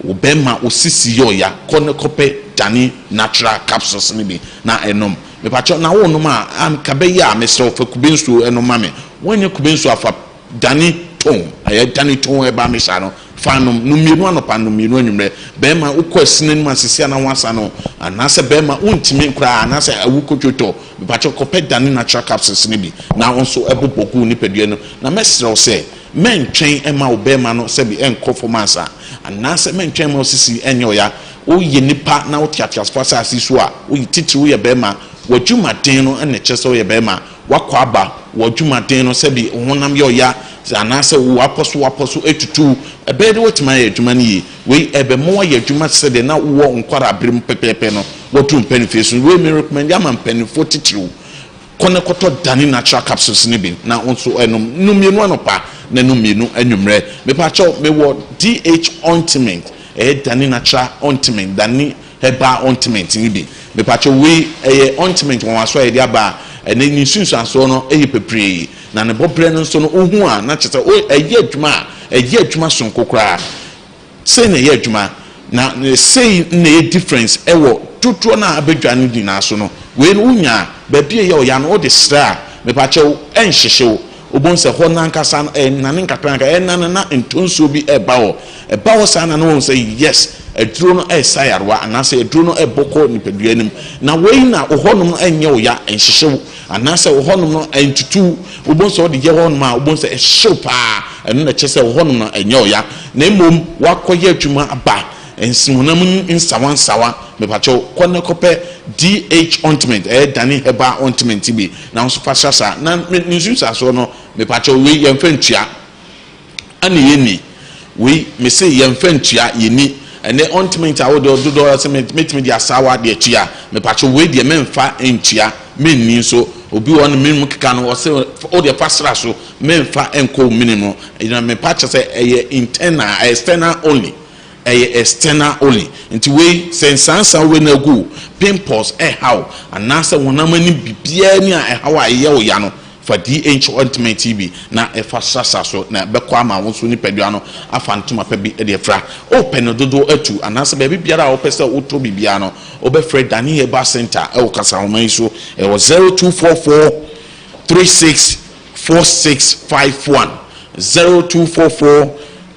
wo bɛɛma wo sisi yɛ ɔya, kɔ na kɔpɛ dane natural capsules no bi na ɛnom. Mepakyɛw na wonom a, anka bɛyɛ a mesrɛ wo fa kube nsuo nom ma me. Woannya kube nsuo a fa dane ton, ɛyɛ dane ton herbal mixture no fa nom. Nom mmienu anɔpa, nom mmienu anwummerɛ. Bɛrima wokɔ asina no mu a sisi a na ho asa no, anaasɛ bɛrima wontumi koraa anaasɛ awu kotwotɔ, mepakyɛw kɔpɛ dane natural capsules no bi na wo nso bobɔ gu wo nipadua no. Na mɛsrɛ wo sɛ mɛntwɛn mma wo bɛrima no sɛbi ɛnkɔ fam ansa, anaasɛ mɛntwɛn mma wo sisi ɛnyɛ ɔya. Woyɛ nipa na wote ateasefo asase so a, woyɛ titiriw woyɛ barima, w'adwumaden no na ɛkyerɛ sɛ woyɛ barima. Woakɔ aba, w'adwumaden no, sɛbi wo honam yɛ ɔya anaasɛ w'apɔ so w'apɔ so atutu wo, ɛbɛyɛ dɛ woatumi ayɛ adwuma no yie. Wei ɛbɛma woayɛ adwuma te sɛ deɛ na wowɔ nkwadaa-bere mu pɛpɛɛpɛ no, woaduru mpanimfie so no. Wei me recommend ama mpanimfoɔ titiriw. Kɔ na kɔtɔ Dani Natural Capsules no bi na wo nso nom. Nom mmienu anɔpa na nom mmienu anwummerɛ. Mepakyɛw, mewɔ DH Ointment, ɛyɛ Dani Natural Ointment, Dani Herbal Ointment no bi. Mepakyɛw, wei ɛyɛ ointment nwanwasoɔ a yɛde aba a ɛnɛ ne nsunsuansoɔ no yɛ bebree. Na ne bɔberɛ no nso no, wohu a na kyerɛ sɛ o ɛyɛ adwuma a, ɛyɛ adwuma sononko koraa. Sei na ɛyɛ adwuma na sei na ɛyɛ difference ɛwɔ dodoɔ no a abɛdwa no nyinaa so no. Wei no wonya a baabi a ɛyɛ ɔya no wode srɛ a mepakyɛw ɛnhyehye wo. Wobɛhu sɛ hɔ no ankasa no ɛnane nkakrankra ɛnane na ntonsuo bi ɛba hɔ. Ɛba hɔ saa na na woahu sɛ yes aduro no ɛresa yarewa anaasɛ aduro no ɛrebɔ kɔ nipadua no mu. Na wei na wo hɔnom no ɛnyɛ wo ya ɛnhyehye wo. Anaasɛ wɔ hɔnom no ɛntutu wo, wobɛhu sɛ wode yɛ hɔnom a, wobɛhu sɛ ɛhyew paa, ɛno na ɛkyerɛ sɛ wɔ hɔnom no ɛnyɛ ɔya, na mmom woakɔyɛ adwuma aba, honam nsawansawa, mepakyɛw kɔ na kɔpɛ DH ointment, ɛyɛ Dani herbal ointment bi, na wo nso fa srasra, na ne nsunsuansoɔ no, mepakyɛw wei yɛmfa ntua. Ɛna yɛnni. Wei mese yɛnfa ntua yɛnni. Ɛnɛ ɔntumi a wode dodoɔ sɛ mɛtumi de asaawa de atua. Mepakyɛw wei deɛ mɛnfa ntua menni nso. Obi wɔ hɔ no menim keka no ɔse wodeɛ fa sra so mɛnfa nkɔ wo menim no. Na mepa kyɛ sɛ ɛyɛ internal ɛyɛ external only. Ɛyɛ external only. Nti wei sɛ nsansa wei na agu wo, pimples ɛha wo anaasɛ honam ani biribiara ni a ɛha wo a ɛyɛ wo ya no Fa DH ointment yi bi na fa srasra so, na ɛbɛkɔ ama wo nso nipadua no afa ntoma pa bi de afira. Wopɛ no dodoɔ atu anaasɛ baabi biara a wopɛ sɛ wotɔ biribiara no, wobɛfrɛ Dani Herbal Centre wɔ kasahoma yi so. Ɛwɔ 0244 36 4651, 0244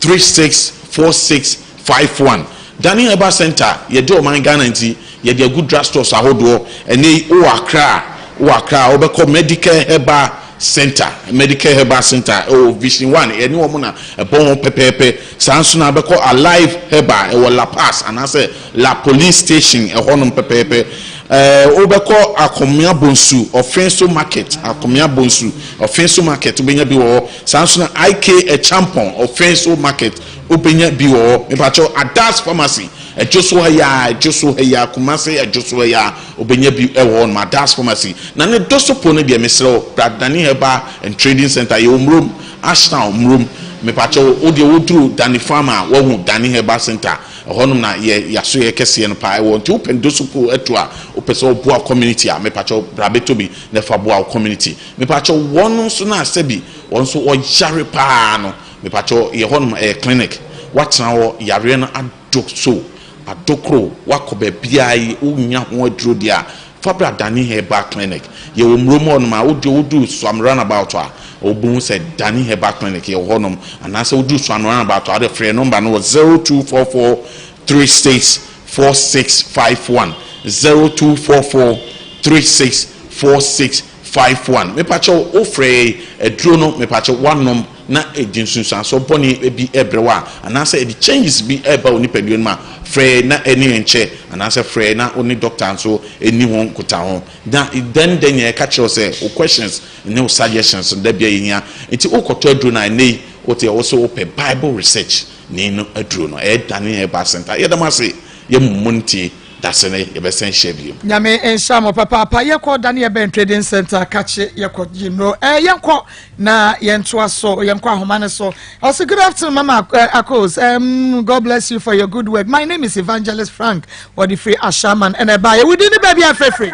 36 4651. Dani Herbal Centre, yɛde ɔman Ghana nti, Yɛde agu drug stores ahodoɔ. Ɛnnɛ yi wowɔ Accra a, wowɔ Accra a, wobɛkɔ Medicare Herbal Centre, Medicare Herbal Centre ɛwɔ Vision One, yɛne wɔn na ɛbɔ ho pɛpɛɛpɛ. Saa nso na wobɛkɔ Alive Herbal ɛwɔ La Paz anaasɛ La Police Station ɛhɔnom pɛpɛɛpɛ. Ɛɛ wobɛkɔ Akomea Bonsu, Ɔfenso Market, Akomea Bonsu, Ɔfenso Market wobɛnya bi wɔ hɔ. Saa nso na IK Acheampong, Ɔfenso Market wobɛnya bi wɔ hɔ. Mepakyɛw Adas Pharmacy. Ɛdwo so ha yi ara, ɛdwo so ha yi ara, Kumasi ɛdwo so ha yi ara, wobɛnya bi wɔ hɔ nom, Adas Pharmacy. Na ne dɔso po no deɛ, mesrɛ wo, bra Dani Herbal and Trading Centre, yɛwɔ Murom, Ashtown, Murom. Mepakyɛ wo, wo deɛ woduru Dani Farm a, woahu Dani Herbal Centre, ɛhɔ nom na yɛ yɛasoɛeɛ kɛseɛ no paa ɛwɔ. Nti wopɛ dɔso po atu a, wopɛ sɛ woboa wo community a, mepakyɛ wo, bra bɛtɔ bi na fa boa wo community. Mepakyɛ wo, wɔn nso no a sɛbi wɔn nso wɔyare paa no, Mepakyɛw yɛ hɔ nom ɛyɛ clinic watena hɔ yareɛ no ado so adokoro wakɔ baabiaa yi wo nya ho aduro deɛ a fa bra Dani herbal clinic yɛ wɔ murom hɔ nom a wo deɛ wo duru Suam runabout a wo bɛhu sɛ Dani herbal clinic yɛ wɔ hɔ nom anaasɛ wo duru Suam runabout a wo deɛ frɛ number no wɔ 0244 36 4651 0244 36 4651 mepakyɛw wo frɛ yɛ aduro no mepakyɛw wanom na ɛde nsunsuansoɔ bɔne bi rebrɛ wo a, anaasɛ ɛde changes bi reba wo nipadua no mu a, frɛ yɛn na ɛne yɛn nkyɛ, anaasɛ frɛ yɛn na wo ne doctor nso nni ho nkutaho. Na dɛn dɛn na yɛka kyerɛ wo sɛ wo questions ne wo suggestions no da biara yɛhia. Nti wokɔtɔ aduro no a, ɛnnɛ yi wote wo se wopɛ Bible research ni no aduro no, ɛyɛ Daniel Herbal Center. Yɛda mo ase, yɛn mu ntie. Dasene yɛbɛsan hyia bio. Nyame nhyira mo papaapa yɛkɔ dane yɛbɛn trading center kakye yɛkɔ gye nnuro ɛɛ yɛnkɔ na yɛntoa so yɛnkɔ ahoma no so ɔsɛ good afternoon mama uh, akos um, God bless you for your good work my name is evangelist Frank wɔde firi Ashaman ɛna ɛbaa yɛ wodi ne baabi afrɛfrɛ.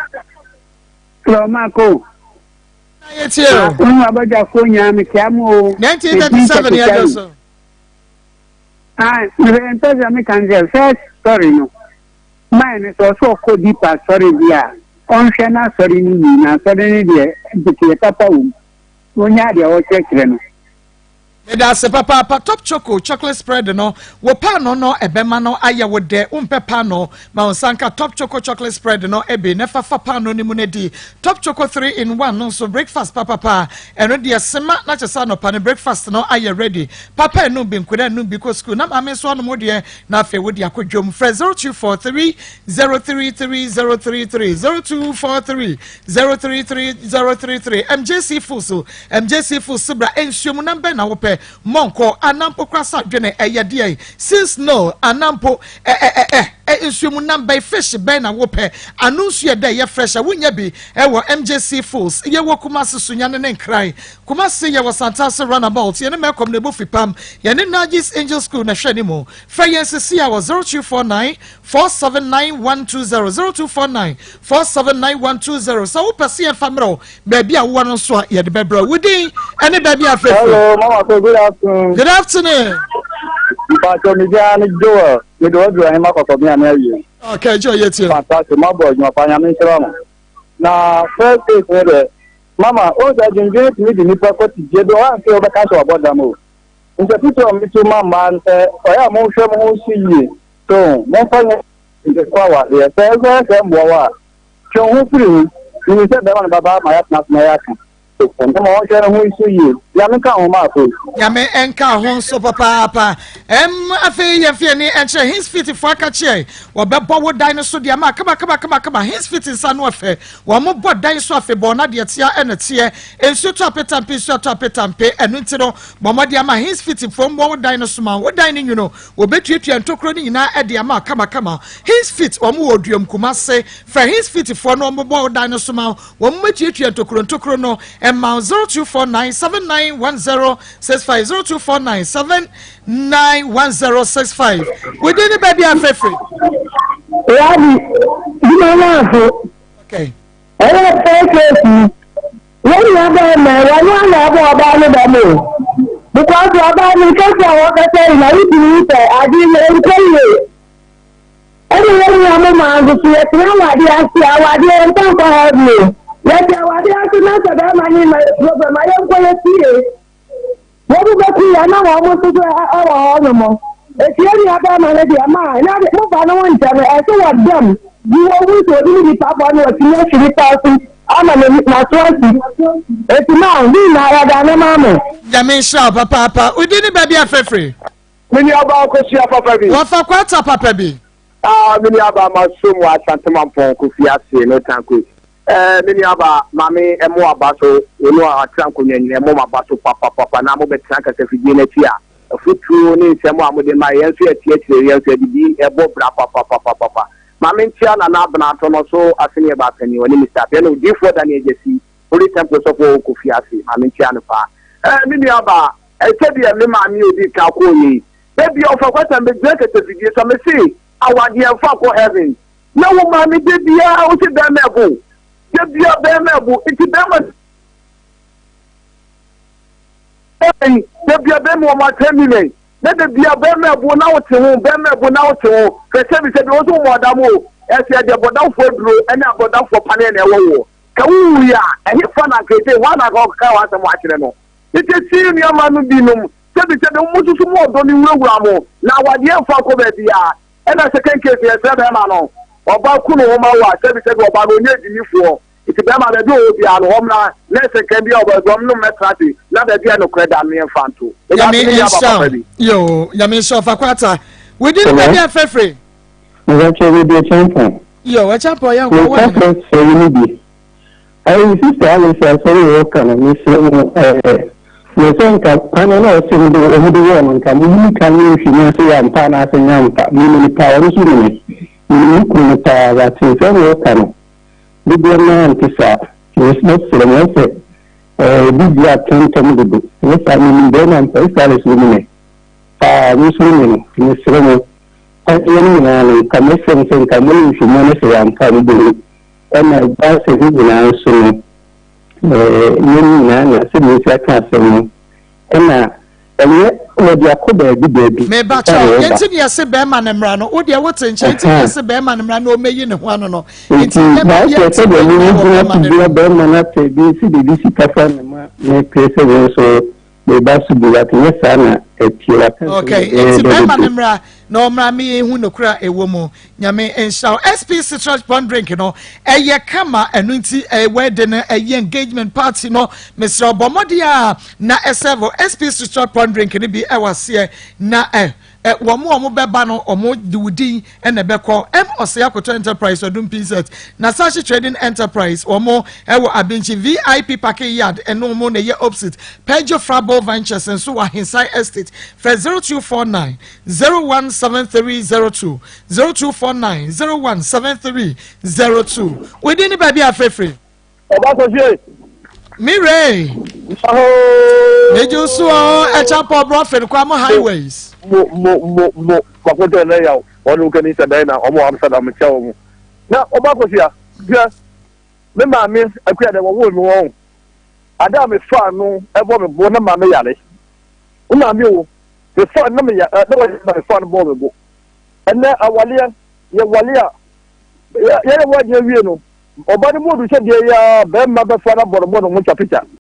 Hello, Marco. Na yɛtie o. Wɔn abadwafoɔ nyinaa mekyia mo o. 1937 yɛ dɔ so. Ah, mepɛ sɛ meka ne sɛ first story no, man no sɛ ɔsɛ ɔkɔ deep asɔre bi a, Ɔnhwɛ n'asɔre no yie, na asɔre no deɛ, nteteeɛ papa wɔ mu. Ɔnyaa deɛ ɔrekyerɛkyerɛ no. Meda ase papaapa top choco chocolate spread no wo paanoo no ɛbɛma no ayɛ wo dɛ wompɛ paanoo ma wo nsa nka top choco chocolate spread no bi na fa fa paanoo no mu na di top choco 3 in 1 no nso breakfast papapa ɛno deɛ sema na kyɛ sɛ anɔpa no breakfast no ayɛ ready papa ɛnum bi nkwadaa ɛnum bi kɔ school na maame nso anom wo deɛ na afei wode akɔ dwom frɛ 0243 033033 0243 033033 MJC Foods MJC Foods bra nsuo mu nam bɛn na wopɛ mɔnkɔ anampo kora sa dwene ɛyɛ deɛ since no anampo ɛ ɛ ɛ ɛ nsuo mu nam bɛn fish bɛn na wopɛ ano nsuo ɛdɛ ɛyɛ fresh a wonya bi ɛwɔ MJC Foods yɛwɔ Kumasi Sunyani ne Nkran Kumasi yɛwɔ Santase runabout yɛne Mɛkɔm na ɛbɔ fipam yɛne Najis Angel School na ɛhwɛ ne mu frɛ yɛn sisi a wɔ 0249 479120 0249 479120 sɛ wopɛ sɛ yɛmfa mmerɛ wo baabi a wowɔ no nso a yɛde bɛbrɛ wo din ɛne baabi a frɛfrɛ. Hello, Mama so good afternoon. Good afternoon. Mpatsɔ mi biara ne Joel mi de ɔduru ahema kɔkɔ mi ame awie. Okay, Joel yɛ tie. Fantastic, ma bɔ adwuma pa nyame nhyira mo. Na first case ne dɛ, mama o sɛ adwendwen tumi di nipa kɔ ti gye do ɔanke wobɛka sɛ wabɔ dam o. Nti afutuo a metu ma mmaa no sɛ ɔyɛ a monhwɛ mo ho so yie. So momfa nyɛ nkɔ awadeɛ. Sɛ ɛbɛyɛ sɛ mmoa wo a, twe wo ho firi ho. Menim sɛ bɛrima no bɛba ama yɛatena ase na yɛaka. Nti ma ɔnhwɛ ne ho so yie. Nyame nka ho Marko. Nyame nka ho nso papaapa. Ɛm afei yɛn fi ani nkyerɛ Hinsfit fo aka kyerɛ wɔbɛbɔ wo dan no so de ama kama kama kama kama Hinsfit nsa ano ɛfɛ wɔn bɔ dan so afebɔɔ na deɛ tea ɛna teɛ nsuo tɔ apetampe nsuo atɔ apetampe ɛno nti no bɔ mmɔden ama Hinsfit fo mmɔ wo dan no so ma wo dan no nwunu Wɔbɛtuatua ntokuro no nyinaa de ama wo kamakama. Hins Fit, wɔn wɔ Oduom, Kumase. Frɛ Hins Fit foɔ na wɔmmobɔ wo dan no so ma wo. Wɔmmɛtuatua ntokuro ntokuro no mma wo. 0249 791065 0249 791065. Wo din ne baabi a frɛfiri? Rabi, dwuma no afo. Okay. Ɛyɛ fɛn kɛsi. Yɛn nua bɛrima yi, ɔno ara na ɔbɔ ɔbaa no dɛm o. Because ɔbaa no kasa a ɔkasa yi na wotumi hu sɛ ade no ɛnkɔ yie. Ɛna yɛn nua mo maa nso so yɛtena awadeɛ ase a awadeɛ yɛmfa nkɔ heaven o. Yɛte awadeɛ ase na sɛ bɛrima ne ma yɛ problem a yɛnkɔ yɛ fie. Wɔn mo bɛku yɛn na wɔn nso so ɛwɔ hɔ nom. Eti yɛn nua bɛrima no deɛ maa na mo ba no ho ntɛm ɛsɛ wɔ dɛm yi wɔ hu sɛ obi ne nipa bɔ no wɔtumi ahwi nipa so ama ne n'aso asi. Eti maa ne nyinaa yɛde ano maa mo. Nyame nhyira wo papaapa. Wo din ne baabi a frɛfrɛ? Me nua baa Kosua papa bi. Wɔfa kwata papa bi. Ah, me nua baa ma so mu Asante Mampɔn Kofi ase no tanko. Eh, me nuabaa, ma me mmɔ w'aba so, wo ne ɔtra nkonnwa nyinaa, mmɔ mo aba so papapapa na mobɛtena kasafidie no akyi a, afotuo ne nsɛm a mode ma yɛn nso yɛte akyire, yɛn nso yɛde bi bɔ bra papapapapa. Ma menkyea Nana Abena Atɔnɔso Aseneɛ Baa Panin, ɔne Mister Appiah ne Odiyifoɔ Daniel Gyasi, Holy Temple Sɔfoɔ wɔ Kofi ase, ma menkyea no paa. Eh, me nuabaa, eh, sɛdeɛ me maame a ɔdii kan kɔɔ yei, da biara ɔfa kwata mɛgyina kasafidie so a, mese, awadeɛ mfa nkɔ heaven. Na wo maame da biara wo se bɛrima ɛbo da biara bɛrima ɛbo nti bɛrima ɛyi da biara bɛrima wɔn atɛn million na da biara bɛrima ɛbo na wote ho bɛrima ɛbo na wote ho hwɛ sɛbi sɛbi wɔn nso wɔn ɔdam o ɛsɛ ɛde bɔdamfoɔ aduro ɛne abɔdamfoɔ paneɛ na ɛwɔ woɔ ka wuwu yi a ɛhe fa na nkete wɔn na ɔkeka wɔn asɛm akyerɛ no tete si nneɛma no binom sɛbi sɛbi mo nso so mo ɔdɔ ne wurawura mo na awadeɛ nfa kɔ baabi a Ɛna second case yɛsrɛ bɛɛma no ɔba ku ne ho ma wo a sɛbi sɛbi ɔba no ɔnyɛ gyimifoɔ nti bɛɛma baabi ɔwɔ biara no ɔmmra nurse nka bi a ɔba bi ɔmo mmɛtra ase na baabi a nokorɛ da no yɛmfa nto. Nyame nhyira wo yoo Nyame nhyira wo Fakwata within baabi a fɛfere. Mebakyɛ baabi Acheampong. Yoo Acheampong yɛnkɔ wɔ hene. Meka sɛ yi no bi. Ayi sister Alice asɛm a wɔka no mesrɛ mo ɛɛ me sɛ nka paneɛ no a ɔse no de wɔn de wɔɔ no nka mo yi ka nyɛ nhwehwɛmu ase yɛ ampa anaasɛ nyɛ ampa menim no paa ɔno nso nim me menim ne kunu no paa but nsɛm a wɔka no dodoɔ no ara nte saa mesrɛ mo ɛsɛ ɛɛ ebi di atɛntɛm dodo ɛnyɛ saa menim bɛrima mpa sister Alice nim me paa me nso menim no mesrɛ mo paneɛ no nyinaa no nka mesrɛ mo sɛ nka mo yɛ nhwehwɛmu no sɛ yɛ ampa a mobɛhu Ɛna Baasa no nyinaa nso no, yɛn nyinaa na sɛdeɛ yɛsi aka asɛm no, ɛna ɛnyɛ Wɔde akɔ baabi baabi. Meba kyɛw, yɛnti ne yɛse bɛrima no mmra no, wo deɛ wote nkyɛn nti ne yɛse bɛrima no mmra na ɔmmɛyi ne ho ano no. Nti maasɛ sɛdeɛ me me gyina so bua bɛrima no atɛ bi nsi biribi si kasa na ma mepere sɛ me nso meba so bi but nyɛ saa na ɛteɛ waka nsɛm Okay, nti bɛrima no mmra na ɔmmra me yɛhu nokora ɛwɔ mu. Nyame nhyira wo. SP Citrus Bond Drink no ɛyɛ kama ɛno nti ɛyɛ wedding no ɛyɛ engagement party no mesrɛ bɔ mmɔden a na ɛsɛvo SP Citrus Bond Drink no bi ɛwɔ aseɛ na ɛ ɛ wɔn a wɔn bɛba no wɔn de wo din ɛna ɛbɛkɔ M Ɔsɛe Akoto Enterprise Ɔdum PZ na Sashi Trading Enterprise wɔn ɛwɔ Abinkyi VIP Parking Yard ɛno wɔn na ɛyɛ opposite Peugeot Frabo Ventures nso wɔ Ahensan Estate fɛ 0249 017302 0249 017302 Within ne baabi a frɛfrɛ. Ɔba kɔsie. Me rei. Megye so ɔ ɛkyɛ pɔ brɔfin kwa mo highways. Mo mo mo mo makoto ɛnɛ yaw wɔn wo kani sɛ dɛn na wɔn wɔ Amsterdam kyɛ wɔn na ɔba kɔsia hwɛ me maame akua dɛ wɔwoo me wɔn ade a mefa no ɛbɔ me bo na maame yare wo maame o mefa na meyɛ na wɔyɛ na mefa no bɔɔ me bo ɛnɛ awaleɛ yɛ wale a yɛyɛ wɔ adeɛ wie no ɔba no mu odu sɛ deɛ yɛ a bɛrima bɛfa no abɔ no bɔ no ho twa pikya.